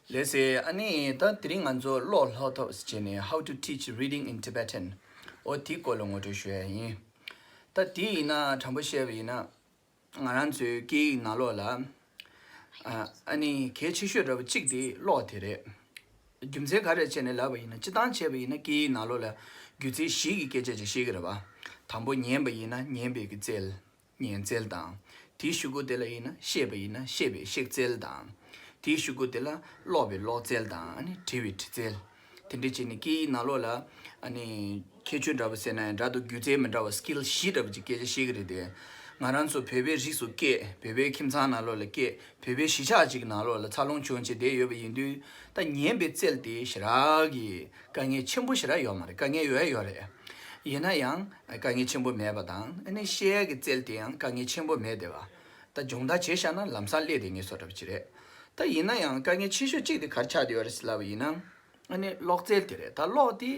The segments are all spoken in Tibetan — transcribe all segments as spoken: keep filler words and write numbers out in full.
ལགས་སེ། ཨ་ནི་ད་དེ་རིང་ང་ཚོ་ཀློག་སློབ་ཐབས་བྱས་ནས། How to teach reading in Tibetan། འོ་དེའི་སྐོར་ལ་ངོ་སྤྲོད་ཞུ་ཡ་ཡིན། ད་དེ་ཡིན་ན་དྲང་པོ་བཤད་པ་ཡིན་ན། ང་རང་ཚོའི་སྐད་ཡིག་ནང་ལོགས་ལ། ཨ་ཨ་ནི་གལ་ཆེ་ཤོས་འདྲ་པོ་གཅིག་དེ་ཀློག་དེ་རེད། རྒྱུ་མཚན་ག་རེ་བྱས་ནས་ལབ་པ་ཡིན་ན། སྤྱིར་བཏང་བྱས་པ་ཡིན་ན་སྐད་ཡིག་ནང་ལོགས་ལ་སྒྱུ་རྩལ་བཞི་གི་སྐད་ཆ་ཅིག་བཤད་ཀྱི་རེད་པ། དང་པོ་ཉན་པ་ཡིན་ན་ཉན་པའི་གི་རྩལ། ཉན་རྩལ་དང་། དེའི་གཞུག་གུ་དེ་ལ་ཡིན་ན་བཤད་པ་ཡིན་ན་བཤད་པའི་བཤད་རྩལ་དང་། དེའི་གཞུག་གུ་དེ་ལ་ཀློག་པའི་ཀློག་རྩལ་དང་། ཨ་ནི་འབྲི་བའི་འབྲི་རྩལ། དེ་འདྲ་བྱས་ནས་སྐད་ཡིག་ནང་ལོགས་ལ་ཨ་ནི་ཁྱད་ཆོས་འདྲ་པོ་ཟེར་ན་ཡང་འདྲ་འདུག་རྒྱུ་རྩལ་མི་འདྲ་བ་སི་ཀིལ་བཞི་འདྲ་པོ་ཅིག་སྐད་ཆ་བཤད་ཀྱི་རེད་དེ། ང་རང་ཚོ་བོད་པའི་རིགས་སུ་སྐྱེས། བོད་པའི་ཁྱིམ་ཚང་ནང་ལོགས་ལ་སྐྱེས། བོད་པའི་གཞིས་ཆགས་ཅིག་ནང་ལོགས་ལ་འཚར་ལོངས་བྱུང་བྱས་བསྡད་ཡོད་པ་ཡིན་དུས། ད་ཉན་པའི་རྩལ་དེ་ཞེ་དྲག་གི་དཀའ་ངལ་ཆེན་པོ་ཞེ་དྲག་ཡོད་མ་རེད། དཀའ་ངལ་ཡོད་ཡོད་རེད། ཡིན་ན་ཡང་དཀའ་ངལ་ཆེན་པོ་མེད་པ་དང་། ཨ་ནི་བཤད་ཡ་གི་རྩལ་དེ་ཡང་དཀའ་ངལ་ཆེན་པོ་མེད་བསྡད་པ། ད་སྦྱོང་བརྡར་བྱས་བཞག་ན་ལམ་སང་སླེབས་བསྡད་ངེས་བཟོ་འདྲ་པོ་ཅིག་རེད། ད་ཡིན་ན་ཡང་དཀའ་ངལ་ཆེ་ཤོས་གཅིག་དེ་ག་རེ་ཆགས་བསྡད་ཡོད་རེད་ཟེར་ལབ་པ་ཡིན་ན། ཨ་ནི་ཀློག་རྩལ་དེ་རེད། ད་ཀློག་དེ་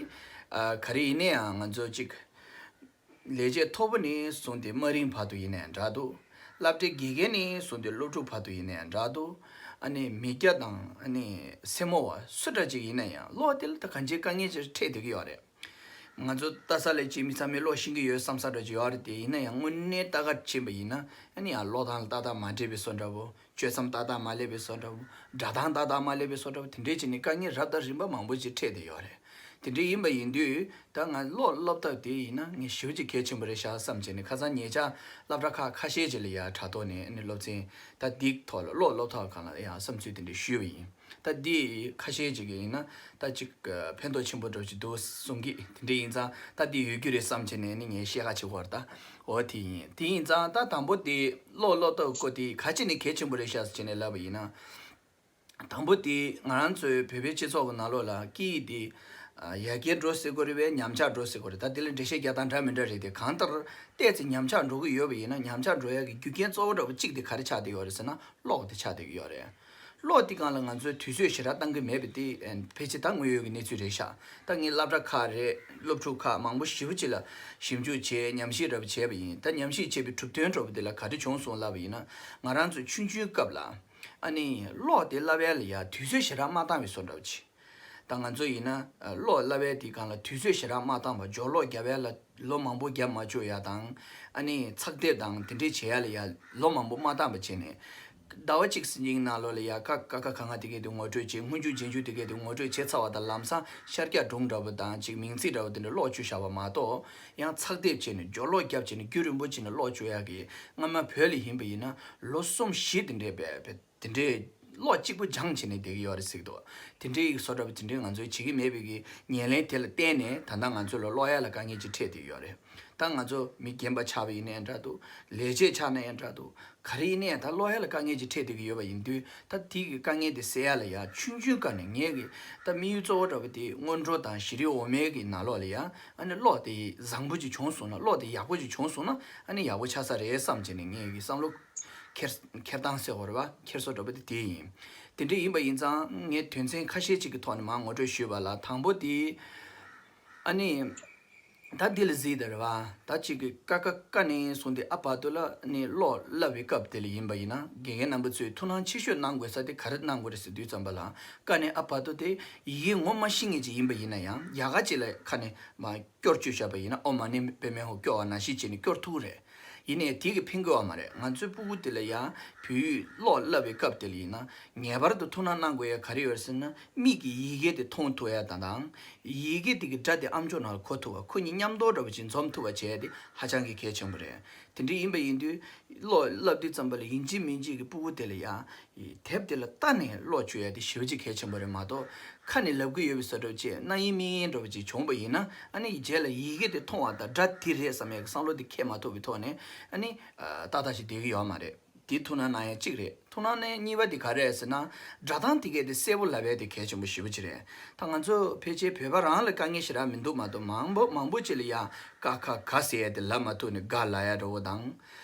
ཨ་ག་རེ་ཡིན་ན་ཡང་ང་ཚོ་གཅིག་ལས་བྱེད་མཐོ་པོ་ནས་བཟུང་སྟེ་དམའ་རིམ་བར་དུ་ཡིན་ན་ཡང་འདྲ་འདུག་སློབ་གྲྭའི་དགེ་རྒན་ནས་བཟུང་སྟེ་སློབ་ཕྲུག་བར་དུ་ཡིན་ན་ཡང་འདྲ་འདུག་ཨ་ནི་མི་སྐྱ་དང་ཨ་ནི་སེར་མོ་བ་སུ་འདྲ་ཅིག་ཡིན་ན་ཡང་ཀློག་དེ་ལ་ད་གང་ཅིའི་དཀའ་ངལ་ཅིག་འཕྲད་བསྡད་ཀྱི་ཡོད་རེད། ང་ཚོ་ལྟ་ས་ལ་ཅིག་མི་ཚང་མས་ཀློག་ཤེས་ཀྱི་ཡོད་བསམ་ས་འདྲ་ཅིག་ཡོད་རེད་དེ། ཡིན་ན་ཡང་དངོས་གནས་ལྟ་ག་ཕྱིན་པ་ཡིན་ན། ཨ་ནི་ཡང་ཀློག་སྟངས་ལ་ཏག་ཏག་མ་འགྲིག་པའི་བཟོ་འདྲ་བོ། དཔྱད་མཚམས་ཏག་ཏག་མ་སླེབས་པའི་བཟོ་འདྲ་བོ། སྒྲ་གདངས་ཏག་ཏག་མ་སླེབས་པའི་བཟོ་འདྲ་བོ། དེ་འདྲས་བྱས་ནས་དཀའ་ངལ་རབ་དང་རིམ་པ་མང་པོ་ཅིག་འཕྲད་བསྡད་ཡོད་རེད། དེ་འདྲས་ཡིན་པ་ཡིན་དུས་ད་ང་ཀློག་སློབ་ཐབས་དེ་ཡིན་ན་ངས་ཞེ་པོ་ཅིག་གལ་ཆེན་པོ་རེད་ཤག་བསམ་བྱས་ནས། ཁ་སང་ཉེ་ཆར་སློབ་གྲྭ་ཁག་ཁ་ཤས་ཅིག་ལ་ཡང་དྲ་ཐོག་ནས་ཨ་ནི་སློབ་ཚན་ད་འདིའི་ཐོག་ལ་ཀློག་སློབ་ཐབས་སྒང་ལ་ཡང་བསམ་ཚུལ་དེ་འདྲས་ཞུས་པ་ཡིན། ད་འདི་ཁ་ཤས་ཅིག་གིས་ཡིན་ན་ད་ཅིག་ཕན་ཐོགས་ཆེན་པོ་འདྲ་ཅིག་འདུག་གསུང་གི། དེ་འདྲ་ཡིན་ཙང་ད་འདི་ཡོད་རྒྱུ་རེད་བསམ་བྱས་ནས་ནི་ངས་བཤད་ཁ་བྱེད་དགོས་རེད་ད། འོ་དེ་ཡིན། དེ་ཡིན་ཙང་ད་དང་པོ་དེ་ཀློག་སློབ་ཐབས་སྐོར་དེ་ག་ཅི་ནས་གལ་ཆེན་པོ་རེད་ཤག་ཟེར་བྱས་ནས་ལབ་པ་ཡིན་ན། དང་པོ་དེ་ང་རང་ཚོའི་བོད་པའི་སྤྱི་ཚོགས་ཀྱི་ནང་ལོགས་ལ་སྐད་ཡིག་དེ་ཡར་རྒྱས་འགྲོ་སྲིད་ཀྱི་རེད་པས། ཉམས་ཆག་འགྲོ་སྲིད་ཀྱི་རེད། ད་དེ་ལ་འགྲེལ་བཤད་རྒྱག་སྟངས་འདྲ་མི་འདྲ་རེད་དེ། གང་ལྟར་ཏོག་ཙམ་ཉམས་ཆག་འགྲོ་གི་ཡོད་པ་ཡིན་ན། ཉམས་ཆག་འགྲོ་ཡ་གི་རྒྱུ་རྐྱེན་གཙོ་བོ་འདྲ་པོ་གཅིག་དེ་ག་རེ་ཆགས་བསྡད་ཡོད་རེད་ཟེར་ན། ཀློག་དེ་ཆགས་བསྡད་ཀྱི་ཡོད་རེད། ཀློག་དེ་སྒང་ལ་ང་ཚོས་དུས་ཚོད་ཞེ་དྲག་བཏང་གི་མེད་པ་དེ་ཕལ་ཆེར་ད་དངོས་ཡོད་ཀྱི་གནས་ཚུལ་རེད་ཤག་ད་ངས་སློབ་གྲྭ་ཁག་རེད། སློབ་ཕྲུག་ཁག་མང་པོ་ཞེ་པོ་ཅིག་ལ་ཞིབ་འཇུག་བྱས། ཉམས་ཞིབ་འདྲ་པོ་བྱས་པ་ཡིན། ད་ཉམས་ཞིབ་བྱས་པའི་གྲུབ་དོན་འདྲ་པོ་དེ་ལ་ག་རེ་བྱུང་སོང་ལབ་པ་ཡིན་ན། ང་རང་ཚོ་ཆུང་ཆུང་སྐབས་ལ་ཨ་ནི་ཀློག་དེ་བསླབ་ཡ་ལ་ཡ་དུས་ཚོད་ཞེ་དྲག་མ་བཏང་བའི་བཟོ་འདྲ་པོ་ཅིག་ད་ང་ཚོ་ཡིན་ན་ཨ་ཀློག་བསླབ་ཡ་དེའི་སྒང་ལ་དུས་ཚོད་ཞེ་དྲག་མ་བཏང་བར་སྦྱོར་ཀློག་རྒྱབ་ཡ་ལ་ལོ་མང་པོ་རྒྱབ་མ་བཅུག་ཡ་དང་། ཨ་ནི་ཚགས་དེབ་དང་དེ་འདྲས་བྱེད་ཡ་ལ་ཡ་ལོ་མང་པོ་མ་བཏང་བ་བྱས་ནས། ཟླ་བ་གཅིག་ཟིན་ཅིག་ནང་ལོགས་ལ་ཡ་ཀ་ཀ་ཁ་ག་ང་དེ་གས་དེ་ངོ་སྤྲོད་བྱས། སྔོན་འཇུག་རྗེས་འཇུག་དེ་གས་དེ་ངོ་སྤྲོད་བྱས་ཚར་བ་དང་། ལམ་སང་ཤར་རྒྱག་སྒྲུང་འདྲ་པོ་དང་ཅིག་མིང་ཚིག་འདྲ་པོ་དེ་འདྲ་ཀློག་བཅུག་བཞག་པ་མ་གཏོགས། ཡང་ཚགས་དེབ་བྱས་ནས་སྦྱོར་ཀློག་རྒྱབ་བྱས་ནས་རྒྱུན་རིང་པོ་བྱས་ནས་ཀློག་བཅུག་ཡ་གི། སྔ་མ་བོད་ལ་ཡིན་པ་ཡིན་ན་ལོ་གསུམ་བཞི་དེ་འདྲས་བས་བས་དེ་འདྲས་ཀློག་གཅིག་པུ་སྦྱངས་བྱས་ནས་བསྡད་ཀྱི་ཡོད་རེད་ཟེར་གྱི་འདུག་དེ་འདྲའི་བཟོ་འདྲ་པོ་དེ་འདྲའི་ང་ཚོས་བྱེད་ཀྱི་མེད་པའི་གི་ཉེར་ལེན་དེ་ལ་བརྟེན་ནས་ད་ལྟ་ང་ཚོ་ལ་ཀློག་ཡ་ལ་དཀའ་ངལ་ཅིག་འཕྲད་བསྡད་ཡོད་རེད། ད་ང་ཚོ་མི་རྒན་པ་ཆགས་པ་ཡིན་ན་ཡང་འདྲ་འདུག་ལས་བྱེད་ཆགས་ན་ཡང་འདྲ་འདུག་ག་རེ་ཡིན་ན་ཡང་ད་ཀློག་ཡ་ལ་དཀའ་ངལ་ཅིག་འཕྲད་བསྡད་ཀྱི་ཡོད་པ་ཡིན་དུས། ད་དེ་གི་དཀའ་ངལ་དེ་སེལ་ཡ་ལ་ཡ་ཆུང་ཆུང་སྒང་ནས་ངས་གི་ད་དམིགས་ཡུལ་གཙོ་བོ་འདྲ་པོ་དེ་སྔོན་འགྲོ་དང་གཞི་རིམ་འོག་མའི་གི་ནང་ལོགས་ལ་ཡ་ཨ་ནི་ཀློག་དེ་བཟང་པོ་ཅིག་བྱུང་སོང་ན། ཀློག་དེ་ཡག་པོ་ཅིག་བྱུང་སོང་ན་ཨ་ནི་ཡག་པོ་ཆགས་ས་རེད་བསམ་བྱས་ནས་ངས་གི་བསམ་བློ་འཁྱེར་འཁྱེར་སྟངས་ཟེར་དགོས་རེད་པ། འཁྱེར་སོ་འདྲ་པོ་དེ་དེ་ཡིན། དེ་འདྲ་ཡིན་པ་ཡིན་ཙང་ངས་དོན་ཚན་ཁ་ཤས་ཅིག་གི་ཐོག་ནས་མར་ངོ་སྤྲོད་ཞུས་པ་ལ། དང་པོ་དེ་ཨ་ནི། ད་འདི་ལ་གཟིགས་དང་རེད་པ། ད་ཅིག་གི་ཀ་ཁ་ཀ་ནས་བཟུང་སྟེ་ཨ་བར་དུ་ལ་ནི་ཀློག་བསླབ་པའི་སྐབས་དེ་ལ་ཡིན་པ་ཡིན་ན། དགེ་རྒན་རྣམ་པ་ཚོས་ཐུགས་སྣང་ཆེ་ཤོས་གནང་དགོས་ས་དེ་ག་རེ་གནང་དགོས་རེད་ཟེར་དུས་ཙམ་པ་ལ། ཀ་ནས་ཨ་བར་དུ་དེ་ཡི་གེ་ངོ་མ་ཤེས་མཁན་ཅིག་ཡིན་པ་ཡིན་ན་ཡང་། ཡག་ག་ཅིག་ལ་ཁ་ནས་མར་སྐྱོར་བཅུག་བཞག་པ་ཡིན་ན། ཨོཾ་མ་ཎི་པདྨེ་ཧཱུྃ་སྐྱོར་བ་ནང་བཞིན་བྱས་ནས་སྐྱོར་ཐུབ་ཀྱི་རེད། ཡིན་ནའི་དེ་གིས་ཕན་གྱི་ཡོད་མ་རེད། ང་ཚོའི་སྤུ་གུ་དེ་ལ་ཡང་བོད་ཡིག་ཀློག་བསླབ་པའི་སྐབས་དེ་ལ་ཡིན་ན་ངེས་པར་དུ་ཐུགས་སྣང་གནང་དགོས་ཡ་ག་རེ་ཡོད་ཟེར་ན། མིག་གིས་ཡི་གེ་དེ་མཐོང་ཐུབ་ཡ་དང་དང་། ཡི་གེ་དེ་གི་སྒྲ་དེ་ཨ་མཆོག་ནང་ལ་གོ་ཐུབ་པ། ཁོ་གཉིས་མཉམ་དུ་འདྲ་པོ་ཅིག་འཛོམས་ཐུབ་པ་བྱས་ཏེ་ཧ་ཅང་གི་གལ་ཆེན་པོ་རེད། དེ་འདྲ་ཡིན་པ་ཡིན་དུས་ཀློག་བསླབ་དུས་ཙམ་པ་ལ་ཡིན་གཅིག་མིན་གཅིག་གི་སྤུ་གུ་དེ་ལ་ཡ་དེབ་དེ་ལ་ལྟ་ནས་ཀློག་བཅུག་ཡ་དེ་ཞེ་པོ་ཅིག་གལ་ཆེན་པོ་རེད་མ་གཏོགས། ཁ་ནས་ལབ་གི་ཡོད་པའི་བཟོ་འདྲ་པོ་ཅིག་རྣ་ཡིན་མིག་ཡིན་འདྲ་པོ་ཅིག་བྱུང་པ་ཡིན་ན། ཨ་ནི་རྗེས་ལ་ཡི་གེ་དེ་མཐོང་བ་དང་སྒྲ་དེ་རེད་བསམ་ཡ་གི་བསམ་བློ་དེ་འཁྱེར་མ་ཐུབ་པའི་ཐོག་ནས་ཨ་ནི་ཏག་ཏག་ཞིག་བསྡད་ཀྱི་ཡོད་མ་རེད། དེ་ཐུགས་སྣང་གནང་ཡ་གཅིག་རེད། ཐུགས་སྣང་གནང་ཡ་གཉིས་པ་དེ་ག་རེ་རེད་ཟེར་ན། སྒྲ་གདངས་དེ་གས་དེ་གསལ་པོ་ལབ་ཡ་དེ་གལ་ཆེན་པོ་ཞེ་པོ་ཅིག་རེད། ད་ང་ཚོ་ཕལ་ཆེར་བོད་པ་རང་ལ་དཀའ་ངལ་ཞེ་དྲག་མི་འདུག་མ་གཏོགས། མང་པོ་མང་པོ་ཅིག་ལ་ཡ་ཀ་ཁ་ག་ཟེར་ཡ་དེ་ལབ་མ་ཐུབ་ནས་ག་ལབ་ཡ་འདྲ་པོ་དང་།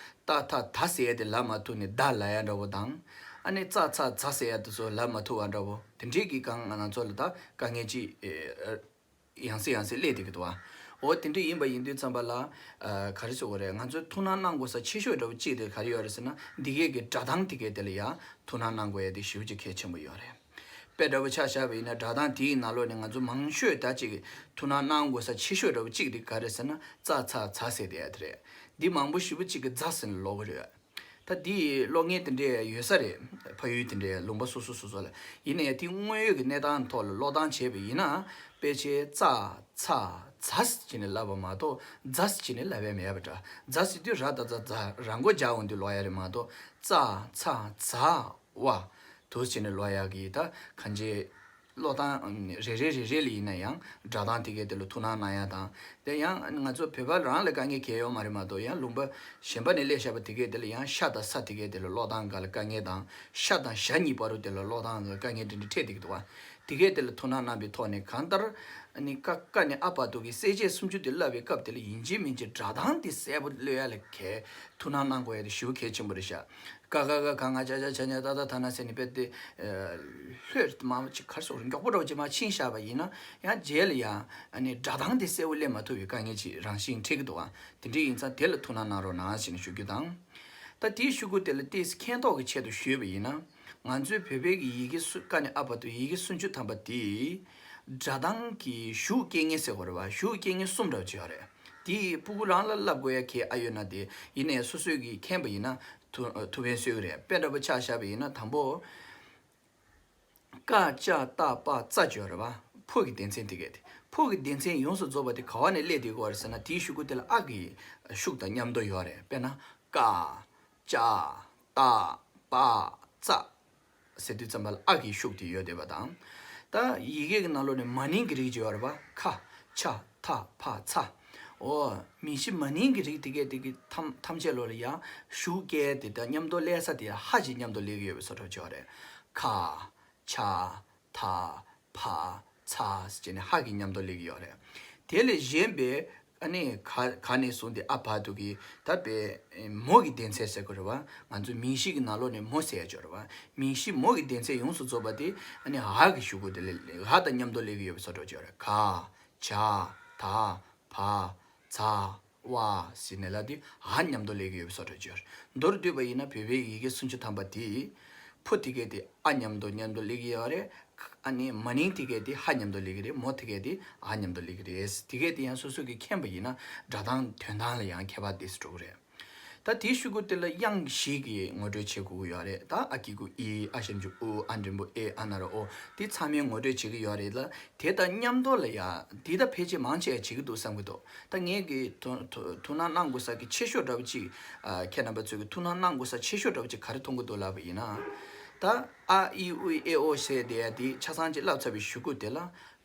ཏ་ཐ་ད་ཟེར་ཡ་དེ་ལབ་མ་ཐུབ་ནས་ད་ལབ་ཡ་འདྲ་པོ་དང་། ཨ་ནི་ཙ་ཚ་ཛ་ཟེར་ཡ་དེ་ཚོ་ལབ་མ་ཐུབ་པ་འདྲ་པོ། དེ་འདྲས་ཀྱི་སྒང་ང་ཚོ་ལ་ད་དཀའ་ངལ་ཅིག་ཨེ། ཡང་སེ་ཡང་སེ་སླེབས་བསྡད་ཀྱི་འདུག་བ། འོ་དེ་འདྲ་ཡིན་པ་ཡིན་དུས་ཙམ་པ་ལ། ཨ་ག་རེ་ཟེར་དགོས་རེད། ང་ཚོས་ཐུགས་སྣང་གནང་དགོས་ས་ཆེ་ཤོས་འདྲ་བོ་གཅིག་དེ་ག་རེ་ཡོད་རེད་ཟེར་ན། འདི་གས་ཀྱི་སྒྲ་གདངས་དེ་གས་དེ་ལ་ཡ་ཐུགས་སྣང་གནང་དགོས་ཡ་དེ་ཞེ་པོ་ཅིག་གལ་ཆེན་པོ་ཡོད་རེད། དཔེ་འདྲ་པོ་ཆ་བཞག་པ་ཡིན་ན་སྒྲ་གདངས་དེའི་ནང་ལོགས་ནས་ང་ཚོ་མང་ཤོས་ད་ཅིག་ཐུགས་སྣང་གནང་དགོས་ས་ཆེ་ཤོས་འདྲ་པོ་གཅིག་དེ་ག་རེ་ཟེར་ན་ཙ་ཚ་ཛ་ཟེར་དེ་ཡ་དེ་རེད། འདི་མང་པོ་ཞེ་པོ་གཅིག་གིས་ཛ་ཟེར་ནས་ཀློག་གི་རེད། ད་འདི་ཀློག་མཁན་དེ་འདྲས་ཡོད་ས་རེད། ཕ་ཡུལ་དེ་འདྲས་ལུང་པ་སོ་སོ་སོ་སོ་ལ། ཡིན་ན་ཡང་དེ་དངོས་ཡོད་ཀྱི་གནས་སྟངས་ཐོག་ལ་ཀློག་སྟངས་བྱས་པ་ཡིན་ན། དཔེ་ཆའི་ཙ་ཚ་ཛ་ཟེར་བྱས་ནས་ལབ་པ་མ་གཏོགས་ཛ་ཟེར་བྱས་ནས་ལབ་ཡ་མེད་པ་འདྲ། ཛ་ཟེར་དུས་ར་ད་ཛ་ཛ་ར་མགོ་རྒྱག་འོང་དུས་ཀློག་ཡ་རེད་མ་གཏོགས་ཙ་ཚ་ཛ་ཝ་དུ་ཟེར་བྱས་ནས་ཀློག་ཡ་གི་ད་གང་ཅི། ཀློག་སྟངས་རེ་རེ་རེ་རེ་ལ་ཡིན་ན་ཡང་སྒྲ་གདངས་དེ་གའི་དེ་ལ་ཐུགས་སྣང་གནང་ཡ་དང་། དེ་ཡང་ང་ཚོ་བོད་པ་རང་ལ་དཀའ་ངལ་གང་ཡང་ཡོད་མ་རེད་མ་གཏོགས་ཡང་ལུང་པ་གཞན་པ་ནས་སླེབས་བཞག་པ་དེ་གའི་དེ་ལ་ཡང་ཤ་དང་ས་དེ་གའི་དེ་ལ་ཀློག་སྟངས་སྒང་ལ་དཀའ་ངལ་དང་ཤ་དང་ཞ་གཉིས་བར་དུ་དེ་ལ་ཀློག་སྟངས་སྒང་དཀའ་ངལ་འདྲ་འདྲ་འཕྲད་བསྡད་ཀྱི་འདུག་བ། དེ་གའི་དེ་ལ་ཐུགས་སྣང་གནང་པའི་ཐོག་ནས་གང་ལྟར་ནི་ཀ་ཀ་ནས་ཨ་བར་དུ་གི་གསལ་བྱེད་སུམ་ཅུ་དེ་བསླབ་པའི་སྐབས་དེ་ལ་ཡིན་གཅིག་མིན་གཅིག་སྒྲ་གདངས་དེ་གསལ་པོ་ཀློག་ཡ་ལ་གལ་ཐུགས་སྣང་གནང་དགོས་ཡ་དེ་ཞེ་པོ་གལ་ཆེན་པོ་རེད་ཤག་ཀ་ཁ་ག་གྷ་ང་ཅ་ཆ་ཇ་ཉ་ཏ་ད་ད་ན་ཟེར་ནས་དཔེ་དེ་ལྷོད་མ་ཅིག་གར་སོགས་མགྱོགས་པོ་འདྲ་བོ་ཅིག་མ་ཕྱིན་བཞག་པ་ཡིན་ན་ཡང་རྗེས་ལ་ཡང་ཨ་ནི་སྒྲ་གདངས་དེ་གསལ་པོ་ལེན་མ་ཐུབ་པའི་དཀའ་ངལ་ཅིག་རང་བཞིན་འཕྲད་ཀྱི་འདུག་ཨ། དེ་འདྲ་ཡིན་ཙང་དེ་ལ་ཐུགས་སྣང་གནང་རོགས་གནང་ཞེས་ནས་ཞུ་རྒྱུ་དང་། ད་དེའི་གཞུག་གུ་དེ་ལ་ཏོག་ཙམ་མཁྱེན་རྟོགས་ཀྱི་ཆེད་དུ་ཞུས་པ་ཡིན་ན། ང་ཚོའི་བོད་པའི་གི་ཡི་གེ་སུ་ཀ་ནས་ཨ་བར་དུ་ཡི་གེ་སུམ་ཅུ་ཐམ་པ་དེ་སྒྲ་གདངས་ཀྱི་གཞུག་སྐྱེ་མཁན་ཟེར་དགོས་རེད་བ། གཞུག་སྐྱེ་མཁན་གསུམ་འདྲ་བོ་ཅིག་ཡོད་རེད། དེ་ཕྲུ་གུ་རང་ལ་བསླབ་དགོས་ཡ་གལ་ཨ་ཡོད་ན་དེ་ཡིན་ནའི་སོ་སོས་ཀྱིས་མཁྱེན་པ་ཡིན་ན་ཐུགས་ཐུགས་ཕན་གསོས་ཀྱི་རེད། དཔེ་འདྲ་པོ་ཆ་བཞག་པ་ཡིན་ན་དང་པོ། ཀ་ཅ་ཏ་པ་ཙ་ཅིག་ཡོད་རེད་བ། ཕོ་གི་སྡེ་ཚན་དེ་གས་དེ། ཕོ་གི་སྡེ་ཚན་ཡོངས་སུ་རྫོགས་པ་དེ་ག་བ་ནས་སླེབས་བསྡད་ཀྱི་ཡོད་རེད་ཟེར་ན་དེའི་གཞུག་གུ་དེ་ལ་ཨ་གི་ཤུགས་དང་མཉམ་དུ་ཡོད་རེད། དཔེར་ན་ཀ་ཅ་ཏ་པ་ཙ་ཟེར་དུས་ཙམ་པ་ལ་ཨ་གི་ཤུགས་དེ་ཡོད་བསྡད་པ་དང་། ད་ཡི་གེ་གི་ནང་ལོགས་ནས་མ་ནིང་གི་རིགས་ཅིག་ཡོད་རེད་པ། ཁ་ཆ་ཐ་ཕ་ཚ། འོ། མིང་གཞི་མ་ནིང་གི་རིགས་དེ་གས་དེ་གི་ཐམས་ཐམས་ཅད་ལོགས་ལ་ཡང་གཞུག་སྐྱེ་དེ་དང་མཉམ་དུ་སླེབས་ས་དེ་ཧ་ཅིག་མཉམ་དུ་སླེབས་ཀྱི་ཡོད་པའི་བཟོ་འདྲ་ཅིག་ཡོད་རེད། ཁ་ཆ་ཐ་ཕ་ཚ་ཟེར་ནས་ཧ་གི་མཉམ་དུ་སླེབས་ཀྱི་ཡོད་རེད། དེ་ལས་གཞན་པའི་ཨ་ནི་ག་ག་ནས་བཟུང་སྟེ་ཨ་བར་དུ་གི་ད་དཔེ་མོ་གི་སྡེ་ཚན་ཟེར་དགོས་རེད་བ། ང་ཚོ་མིང་གཞི་གི་ནང་ལོགས་ནས་མོ་ཟེར་ཡ་ཅིག་ཡོད་རེད་བ། མིང་གཞི་མོ་གི་སྡེ་ཚན་ཡོངས་སུ་རྫོགས་པ་དེ་ཨ་ནི་འ་གི་གཞུག་གུ་དེ་ལ་འ་དང་མཉམ་དུ་སླེབས་ཀྱི་ཡོད་པའི་བཟོ་འདྲ་ཅིག་ཡོད་རེད། ག་ཇ་ད་བ་ཛ་ཝ་ཟེར་ནས་ལབ་དུས་འ་མཉམ་དུ་སླེབས་ཀྱི་ཡོད་པའི་བཟོ་འདྲ་ཅིག་ཡོད་རེད། མདོར་བསྡུས་པ་ཡིན་ན་བོད་པའི་ཡི་གེ་སུམ་ཅུ་ཐམ་པ་དེ་ཕོ་དེ་གས་དེ་ཨ་མཉམ་དུ་མཉམ་དུ་སླེབས་ཀྱི་ཡོད་རེད། ཨ་ནི་མ་ནིང་དེ་གས་དེ་ཧ་མཉམ་དུ་སླེབས་ཀྱི་རེད། མོ་དེ་གས་དེ་འ་མཉམ་དུ་སླེབས་ཀྱི་རེད། དེ་གས་དེ་ཡང་སོ་སོ་གིས་མཁྱེན་པ་ཡིན་ན་སྒྲ་གདངས་དོན་དག་ལ་ཡང་ཁྱད་པར་དེ་སུ་འགྲོ་གི་རེད། ད་དེའི་གཞུག་གུ་དེ་ལ་དབྱངས་བཞི་གི་ངོ་སྤྲོད་བྱེད་དགོས་ཀྱི་ཡོད་རེད། ད་ཨ་གི་གུ་ཨི། ཨ་ཞབས་ཀྱུ་ཨུ། ཨ་འགྲེང་བུ་ཨེ། ཨ་ན་རོ་ཨོ། དེ་ཚང་མའི་ངོ་སྤྲོད་བྱེད་ཀྱི་ཡོད་རེད་ལ། དེ་དང་མཉམ་དུ་ལ་ཡ་འདི་ད་ཕལ་ཆེར་མང་ཆེ་བ་བྱེད་ཀྱི་འདུག་བསམ་གྱི་འདུག་ད་ངས་ཀྱི་ཐུགས་ཐུགས་ཐུགས་སྣང་གནང་དགོས་ས་གི་ཆེ་ཤོས་འདྲ་པོ་ཅིག་ཨ། ཁྱེད་རྣམ་པ་ཚོས་ཀྱི་ཐུགས་སྣང་གནང་དགོས་ས་ཆེ་ཤོས་འདྲ་པོ་ཅིག་ག་རེ་མཐོང་གི་འདུག་ལབ་པ་ཡིན་ན། ད་ཨ་ཨི་ཨུ་ཨེ་ཨོ་ཟེར་དེ་ཡ་དེ་ཆ་ཚང་ཅིག་བསླབ་ཚར་བའི་གཞུག་གུ་དེ་ལ།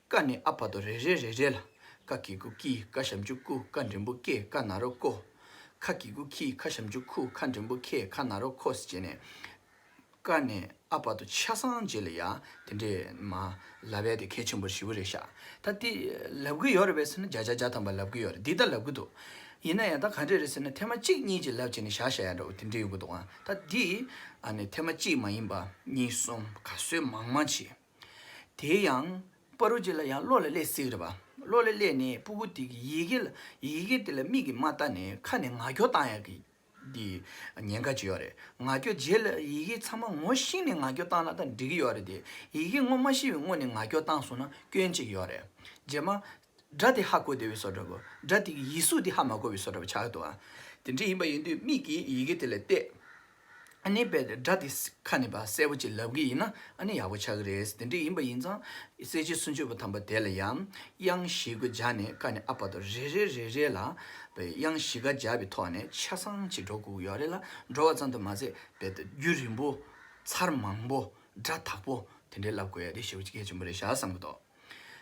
ཀ་ནས་ཨ་བར་དུ་རེ་རེ་རེ་རེ་ལ། ཀ་གི་གུ་ཀི། ཀ་ཞབས་ཀྱུ་ཀུ། ཀ་འགྲེང་བུ་ཀེ། ཀ་ན་རོ་ཀོ། ཁ་གི་གུ་ཁི། ཁ་ཞབས་ཀྱུ་ཁུ། ཁ་འགྲེང་བུ་ཁེ། ཁ་ན་རོ་ཁོ་ཟེར་བྱས་ནས། ཀ་ནས་ཨ་བར་དུ་ཆ་ཚང་རྗེས་ལ་ཡ་དེ་འདྲས་མ་ལབ་ཡ་དེ་གལ་ཆེན་པོ་ཞེ་པོ་རེད་ཤག་ད་དེ་ལབ་གི་ཡོད་རེད་པས་ཟེར་ན་བརྒྱ་ཆ་བརྒྱ་ཐམ་པ་ལབ་གི་ཡོད་རེད། འདི་ལྟར་ལབ་གི་འདུག་ཡིན་ན་ཡང་ད་ག་འདྲས་རེད་ཟེར་ན་ཐེངས་མ་གཅིག་གཉིས་ཅིག་ལབ་བྱས་ནས་བཞག་བཞག་ཡ་འདྲ་བོ་དེ་འདྲས་ཡོང་གི་འདུག་ཨ། ད་འདི་ཨ་ནི་ཐེངས་མ་གཅིག་མ་ཡིན་པ་གཉིས་གསུམ་ག་ཚོད་མང་མང་བྱས། དེ་ཡང་པ་རུ་ཅིག་ལ་ཡང་བློ་ལ་སླེབས་སྲིད་རེད་པ། བློ་ལ་སླེབས་ནས་ཕྲུ་གུ་དེ་གི་ཡི་གེ་ལ་ཡི་གེ་དེ་ལ་མིག་གིས་མ་ལྟ་ནས་ཁ་ནས་ངག་སྐྱོར་བཏང་ཡག་གི་འདི་ཉེན་ཁ་ཅིག་ཡོད་རེད། ངག་སྐྱོར་རྗེས་ལ་ཡི་གེ་ཚང་མ་ངོ་ཤེས་ནས་ངག་སྐྱོར་བཏང་ན་ད་འགྲིག་གི་ཡོད་རེད་དེ། ཡི་གེ་ངོ་མ་ཤེས་པའི་སྔོན་ནས་ངག་སྐྱོར་བཏང་སོང་ན་སྐྱོན་ཅིག་ཡོད་རེད། རྗེས་མ་སྒྲ་དེ་ཧ་གོ་བསྡད་པའི་བཟོ་འདྲ་པོ། སྒྲ་དེ་གི་ཡིག་གཟུགས་དེ་ཧ་མ་གོ་བའི་བཟོ་འདྲ་པོ་ཆགས་ཀྱི་འདུག་ཨ། དེ་འདྲ་ཡིན་པ་ཡིན་དུས་མིག་གིས་ཡི་གེ་དེ་ལ་བལྟས། ཨ་ནི་དཔེ་དེ་སྒྲ་དེ་ཁ་ནས་ཕར་གསལ་པོ་ཅིག་ལབ་གི་ཡིན་ན་ཨ་ནི་ཡག་པོ་ཆགས་ཀྱི་རེད། དེ་འདྲ་ཡིན་པ་ཡིན་ཙང་གསལ་བྱེད་སུམ་ཅུ་པ་ཐམ་པ་དེ་ལ་ཡང་དབྱངས་བཞི་གུ་སྦྱར་ནས་ཀ་ནས་ཨ་བར་དུ་རེ་རེ་རེ་རེ་ལ་དབྱངས་བཞི་ག་སྦྱར་བའི་ཐོག་ནས་ཆ་ཚང་ཅིག་འགྲོ་དགོས་ཀྱི་ཡོད་རེད་ལ། འགྲོ་བ་ཙམ་དུ་མ་ཟད་དཔེ་དེ་རྒྱུན་རིང་པོ་ཚར་མང་པོ་སྒྲ་དག་པོ་དེ་འདྲའི་ལབ་དགོས་ཡ་དེ་ཞེ་པོ་ཅིག་གལ་ཆེན་པོ་རེད་ཤག་བསམ་གྱི་འདུག་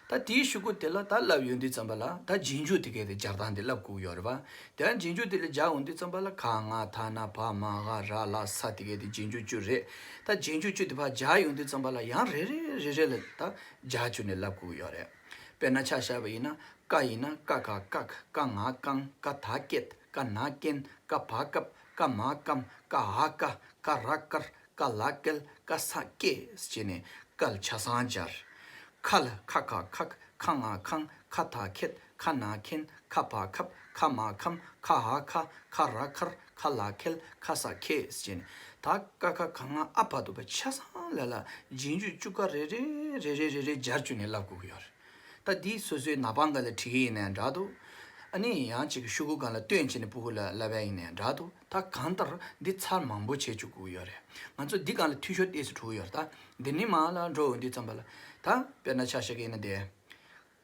ད་དེའི་གཞུག་གུ་དེ་ལ་ད་ལབ་ཡོང་དུས་ཙམ་པ་ལ་ད་རྗེས་འཇུག་དེ་གའི་དེ་སྦྱར་སྟངས་དེ་ལབ་དགོས་ཀྱི་ཡོད་རེད་པ། དེ་ཡང་རྗེས་འཇུག་དེ་ལ་སྦྱར་ཡོང་དུས་ཙམ་པ་ལ་ག་ང་ད་ན་བ་མ་འ་ར་ལ་ས་དེ་གའི་དེ་རྗེས་འཇུག་བཅུ་རེད། ད་རྗེས་འཇུག་བཅུ་དེ་ཕར་སྦྱར་ཡོང་དུས་ཙམ་པ་ལ་ཡང་རེ་རེ་རེ་རེ་ལ་ད་སྦྱར་བཅུག་ནས་ལབ་དགོས་ཀྱི་ཡོད་རེད། དཔེར་ན་ཆ་བཞག་པ་ཡིན་ན་ཀ་ཡིན་ན་ཀ་ག་ཀག་ཀ་ང་ཀང་ཀ་ད་ཀད་ཀ་ན་ཀན་ཀ་བ་ཀབ་ཀ་མ་ཀམ་ཀ་འ་ཀ་ཀ་ར་ཀར་ཀ་ལ་ཀལ་ཀ་ས་ཀེ་ཟེར་ནས་ཀལ་ཆ་ཚང་སྦྱར། ཁ་ལ་ཁ་ག་ཁག་ཁ་ང་ཁང་ཁ་ད་ཁེད་ཁ་ན་ཁེན་ཁ་བ་ཁབ་ཁ་མ་ཁམ་ཁ་འ་ཁ་ཁ་ར་ཁར་ཁ་ལ་ཁེལ་ཁ་ས་ཁེ་ཟེར་ནས་ད་ཀ་ཁ་ག་ང་ཨ་བར་དུ་བ་ཆ་ཚང་ལ་ལ་རྗེས་འཇུག་བཅུ་ཀ་རེ་རེ་ རེ་རེ་རེ་རེ་སྦྱར་བཅུག་ནས་ལབ་དགོས་ཀྱི་ཡོད་རེད། ད་འདི་སོ་སོའི་ནག་པང་སྒང་ལ་བྲིས་ཀྱི་ཡིན་ནའི་འདྲ་འདུག་ཨ་ནི་ཡང་ཅིག་ཤོག་གུ་སྒང་ལ་སྟོན་བྱས་ནས་སྤུ་གུ་ལ་ལབ་ཡ་ཡིན་ནའི་འདྲ་འདུག་ད་གང་ལྟར་འདི་ཚར་མང་པོ་བྱེད་བཅུག་དགོས་ཀྱི་ཡོད་རེད། ང་ཚོ་འདི་སྒང་ལ་འཐུས་ཤོར་ཏོག་ཙམ་འགྲོ་གི་ཡོད་རེད། ད་འདི་ནས་མར་ལ་འགྲོ་འོང་དུས་ཙམ་པ་ལ། ད་དཔེར་ན་ཆ་བཞག་གི་ཡིན་ན་དེ།